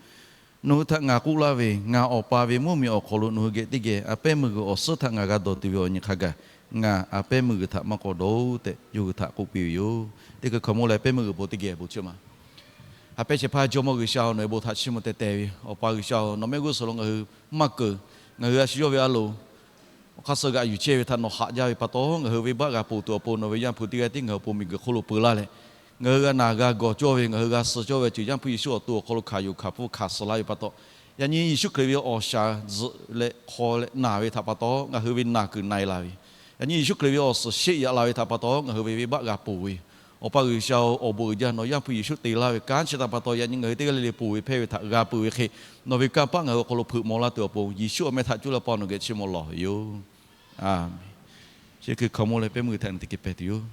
Nawˬ hui htaꞈ ngaˬ k'oˆ laˇ ve, ngaˬ Awˬ pa ve mvuhˇmiˬ awˬ hk'aw lo nawˬ hui geh teˇ geh a pehˉ meuˇ g'uiˬ awˬ suhˉ htaꞈ ngaˬ g'a dawˬ tuˬ ve awˬ nyi hk'a gaˬ, ngaˬ a pehˉ meuˇ g'uiˬ htaꞈ maˇ k'awꞈ dawˬ-oˆ tehꞈ, yawˇ hui htaꞈ k'oˆ piˇ ve yoˬ. Teˇ hkui hkaoˍmonˇ leh pehˉ meuˇ g'uiˬ bon teˇ geh bon chehˇ ma. Ha pehˇ shehˍ hpaˇ Jawˇmawˇ G'uiˬsha-oˬ, nawˬ ve bon htaꞈ chiˇ mvuh teh teh ve Awˬ pa G'uiˬsha-oˬ, nawˬ mehˆ g'uˇ suhˍ lo ngaˬ hui maˇ keunˍ. Ngaˬ hui a shu yawˇ ve a loˍ awˬ hk'aˇ suh g'aꞈ yuˬ chehˇ ve htaꞈ nawˬ haꞈ jaˇ ve pa taw, ngaˬ hui venˇbaˆ g'a ponˬ tuˬ awˬ pon nawˬ ve Yaˇ hpu teˇ g'aˇ tiˉ ngaˬ hui awˬ pon miˬguiˬ hk'oˆ lo peu laˇ leh, ngaˬ hui g'a naˬ g'a gawˬ cawˇ ve, ngaˬ hui g'a suh cawˇ ve awˬ ceuˬ Yaˇ hpu Yeˍsuˆ awˬ to awˬ hk'aw lo hkanˍ yuˬ hkanˍ hpfuhˇ hkanˍ suh laˇ ve pa taw, yaꞈ nyi Yeˍsuˆ Hkriꞈ ve awˬ shaˍ zuhꞈ leh hk'aw leh naˬ ve htaꞈ pa taw ngaˬ hui ve naˬ kuiˬ na-e la ve, yaꞈ nyi Yeˍsuˆ Hkriꞈ ve awˬ suhˍ sheˆ yaꞈ la ve htaꞈ pa taw ngaˬ hui ve venˇbaˆ g'a ponˬ ve, Awˬ pa G'uiˬsha-oˬ, awˬ bon uiˍ jaˇ nawˬ Yaˇ hpu Yeˍsuˆ te laˇ ve kanˉ chi htaꞈ pa taw yaꞈ nyi ngaˬ hui teˇ g'aˇ le le ponˬ ve hpehˇ ve htaꞈ g'a peuˬ ve hk'e, nawˬ ve kanˇ paˆ ngaˬ hui awˬ hk'aw lo hpeuꞈ maw laˇ tuˬ awˬ pon Yeˍsuˆ awˬ meh htaꞈ cuˇ leh Awˬ pa nawˬ geh chiˇ mvuh lawˬ ve yoˬ. Aˬmenˍ. Chi hkui hkaoˍmonˇ leh pehˉ meuˇ g'uiˬ htaꞈ ngaˬ hui teˇ geh pehˬ tuˬ yoˬ.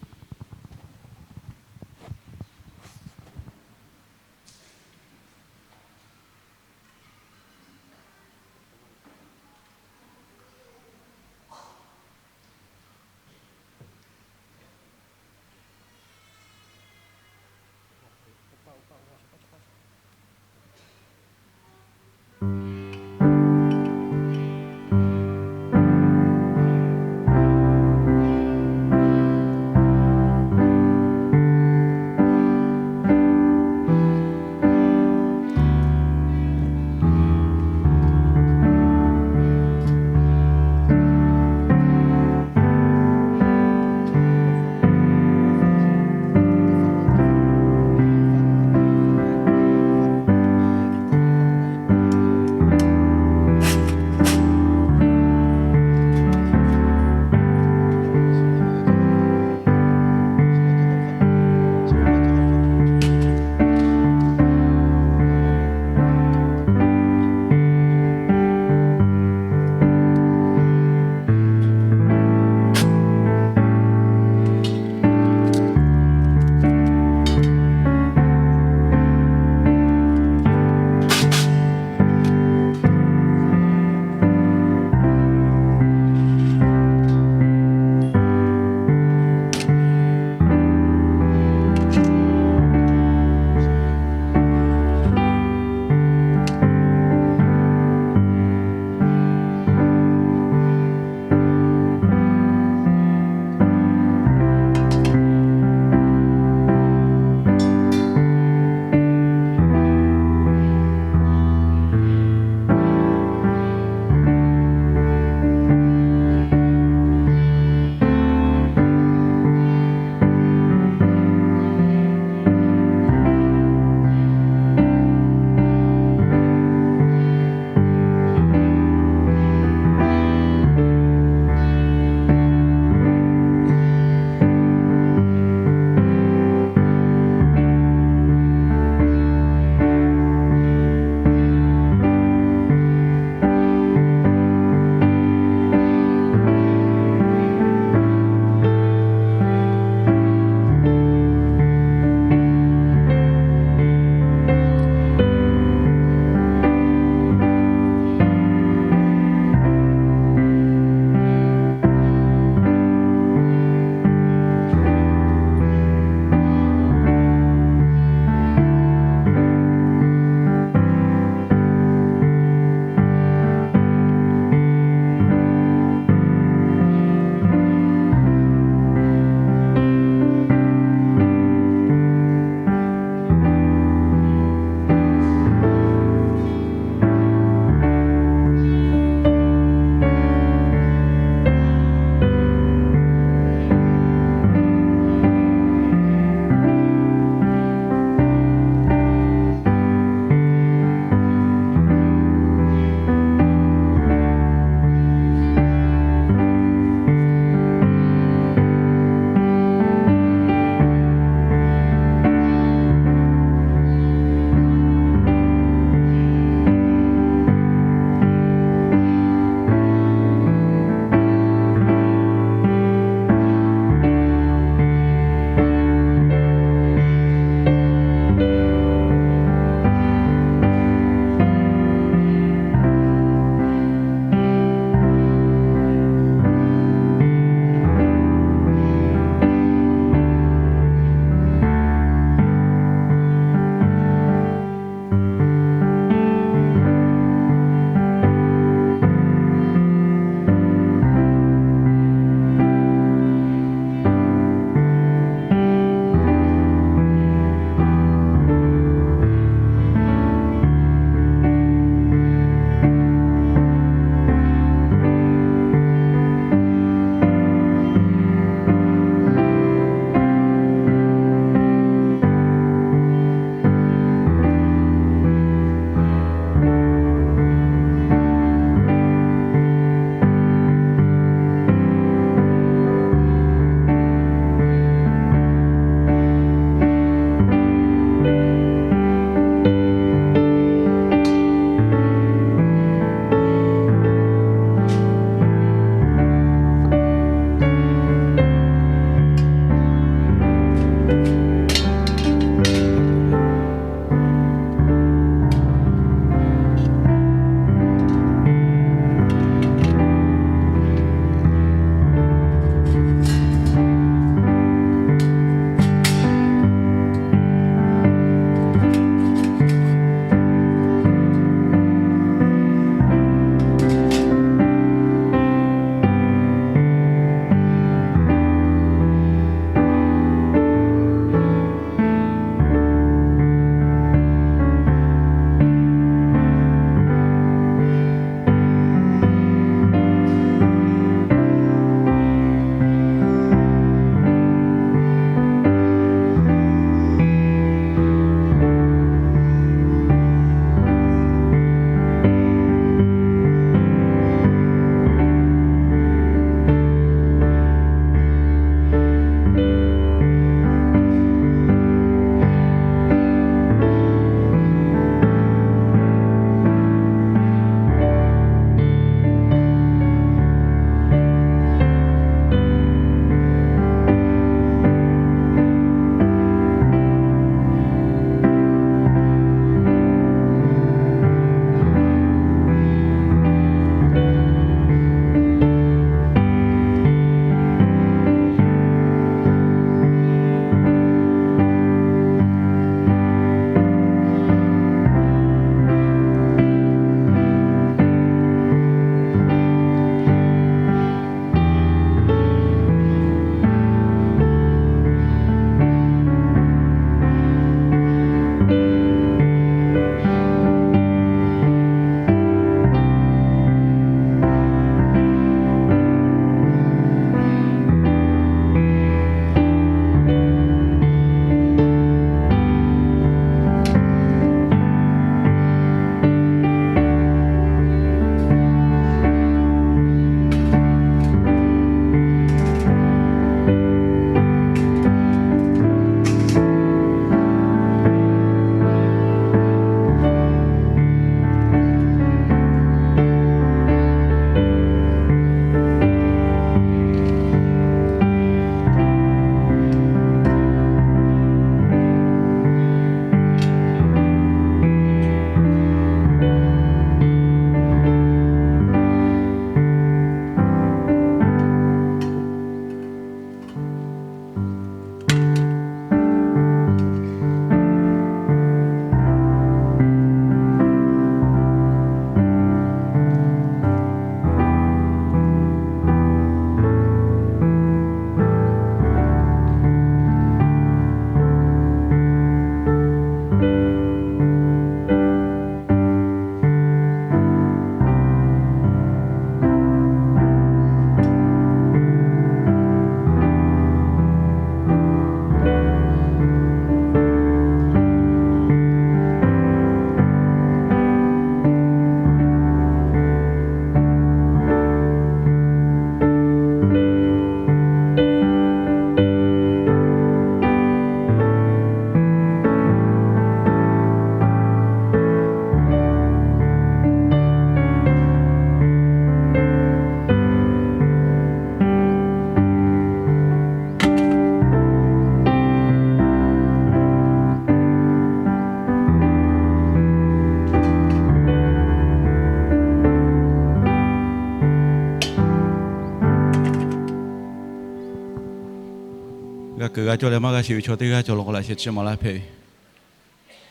G'a keunˍ g'a cawˇ leh maˇ g'a sheˍ ve chaw teˇ g'aˇ cawˬ law k'o, laꞈ sheh chi maˍ laˇ hpehꞈ ve.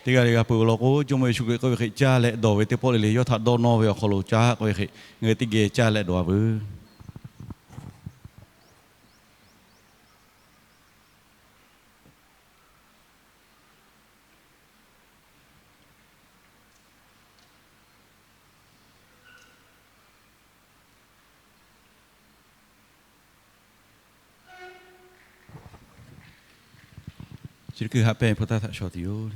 Teˇ g'aˇ le g'a peuˬ law k'o, Jawˇmawˇ Yeˍsuˆ Hkriꞈ k'oˆ ve hk'e caˇ leh dawˬ ve teˇ pawˆ le le yawˇ htaꞈ dawˇ nawˇ ve awˬ hk'aw lo caˉ k'oˆ ve hk'e, ngaˬ hui teˇ geh caˇ leh dawˬ-a veuˬ. Chi hk'e haꞈ pehnˇ hpu taˇ htaꞈ shaw tuˬ yoˬ.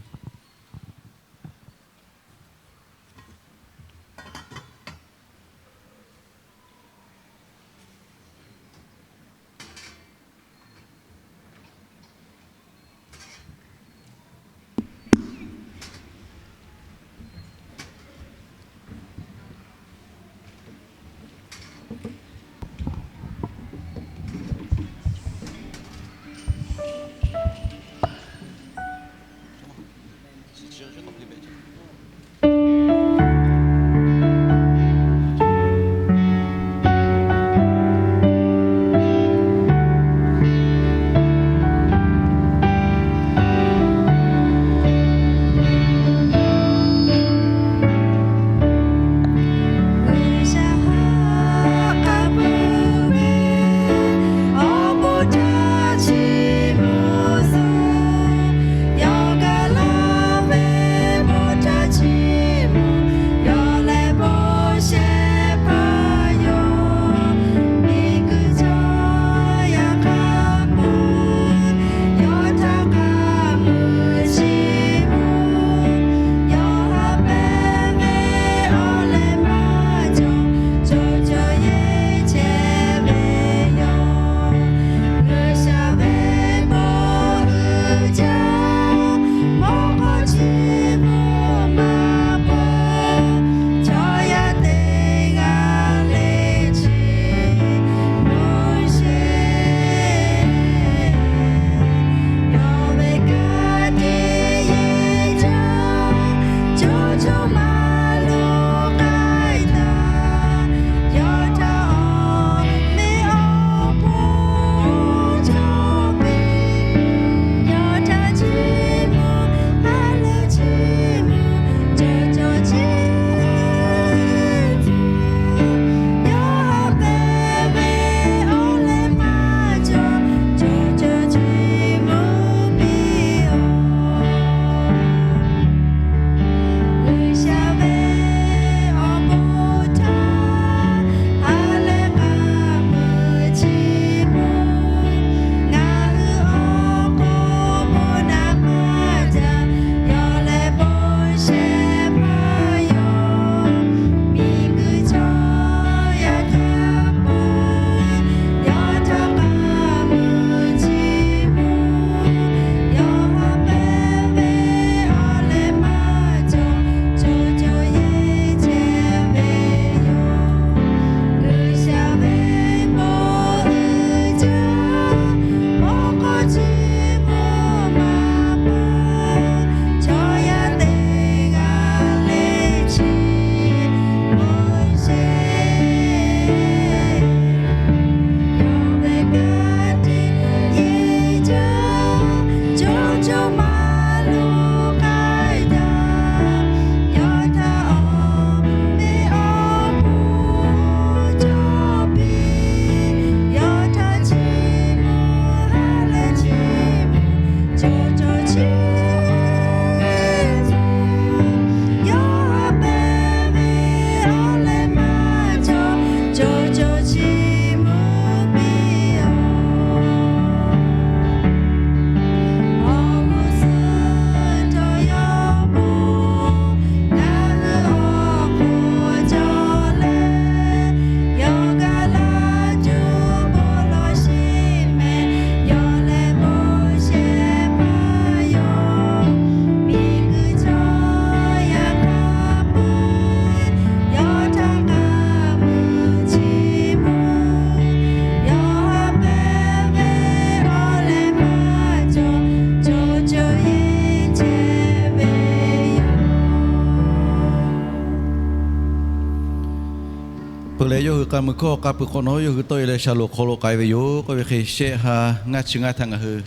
Peuˬ leh yawˇ hui k'a muiˬ hkawˇ k'a peuˬ hk'awꞈ nawˉ yawˇ hui tawˆ e leh shaˍlonˍ hk'aw lo k'ai ve yoˬ. K'oˆ ve hk'e shehˆ ha ngaˇ chi ngaˇ htaꞈ ngaˬ hui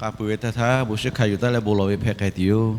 K'a peuˬ ve teˇ htaˇ, bon shiˍ hkanˍ yuˬ taˍ leh bon lawˬ ve hpehꞈ k'ai tuˬ yoˬ.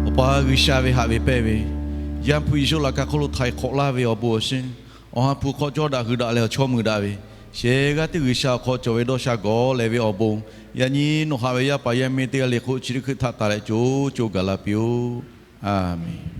Awˬ pa G'uiˬsha ve haꞈ ve pehnˇ ve, Yaˇ hpu Yeˍsuˆ laꞈ ka hk'oˆ lo htaiˍ hk'awꞈ laˇ ve awˬ bon awˬ shinˉ, Awˬ ha hpu hk'aw cawˇ daꞈ hui daꞈ leh awˬ chawˇ mui daꞈ ve, shehˍ g'aˇ tiˉ G'uiˬsha awˬ hk'aw cawˬ ve dawˇ sha gawˬ leh ve awˬ bon, yaꞈ nyi nawˬ haꞈ ve yaˇ paˍ yaˇ miˇ teˇ g'aˇ le hk'oˆ chi teˇ hkui htaꞈ taˍ leh co co gaˬ la piˇ-oˆ. A menˍ.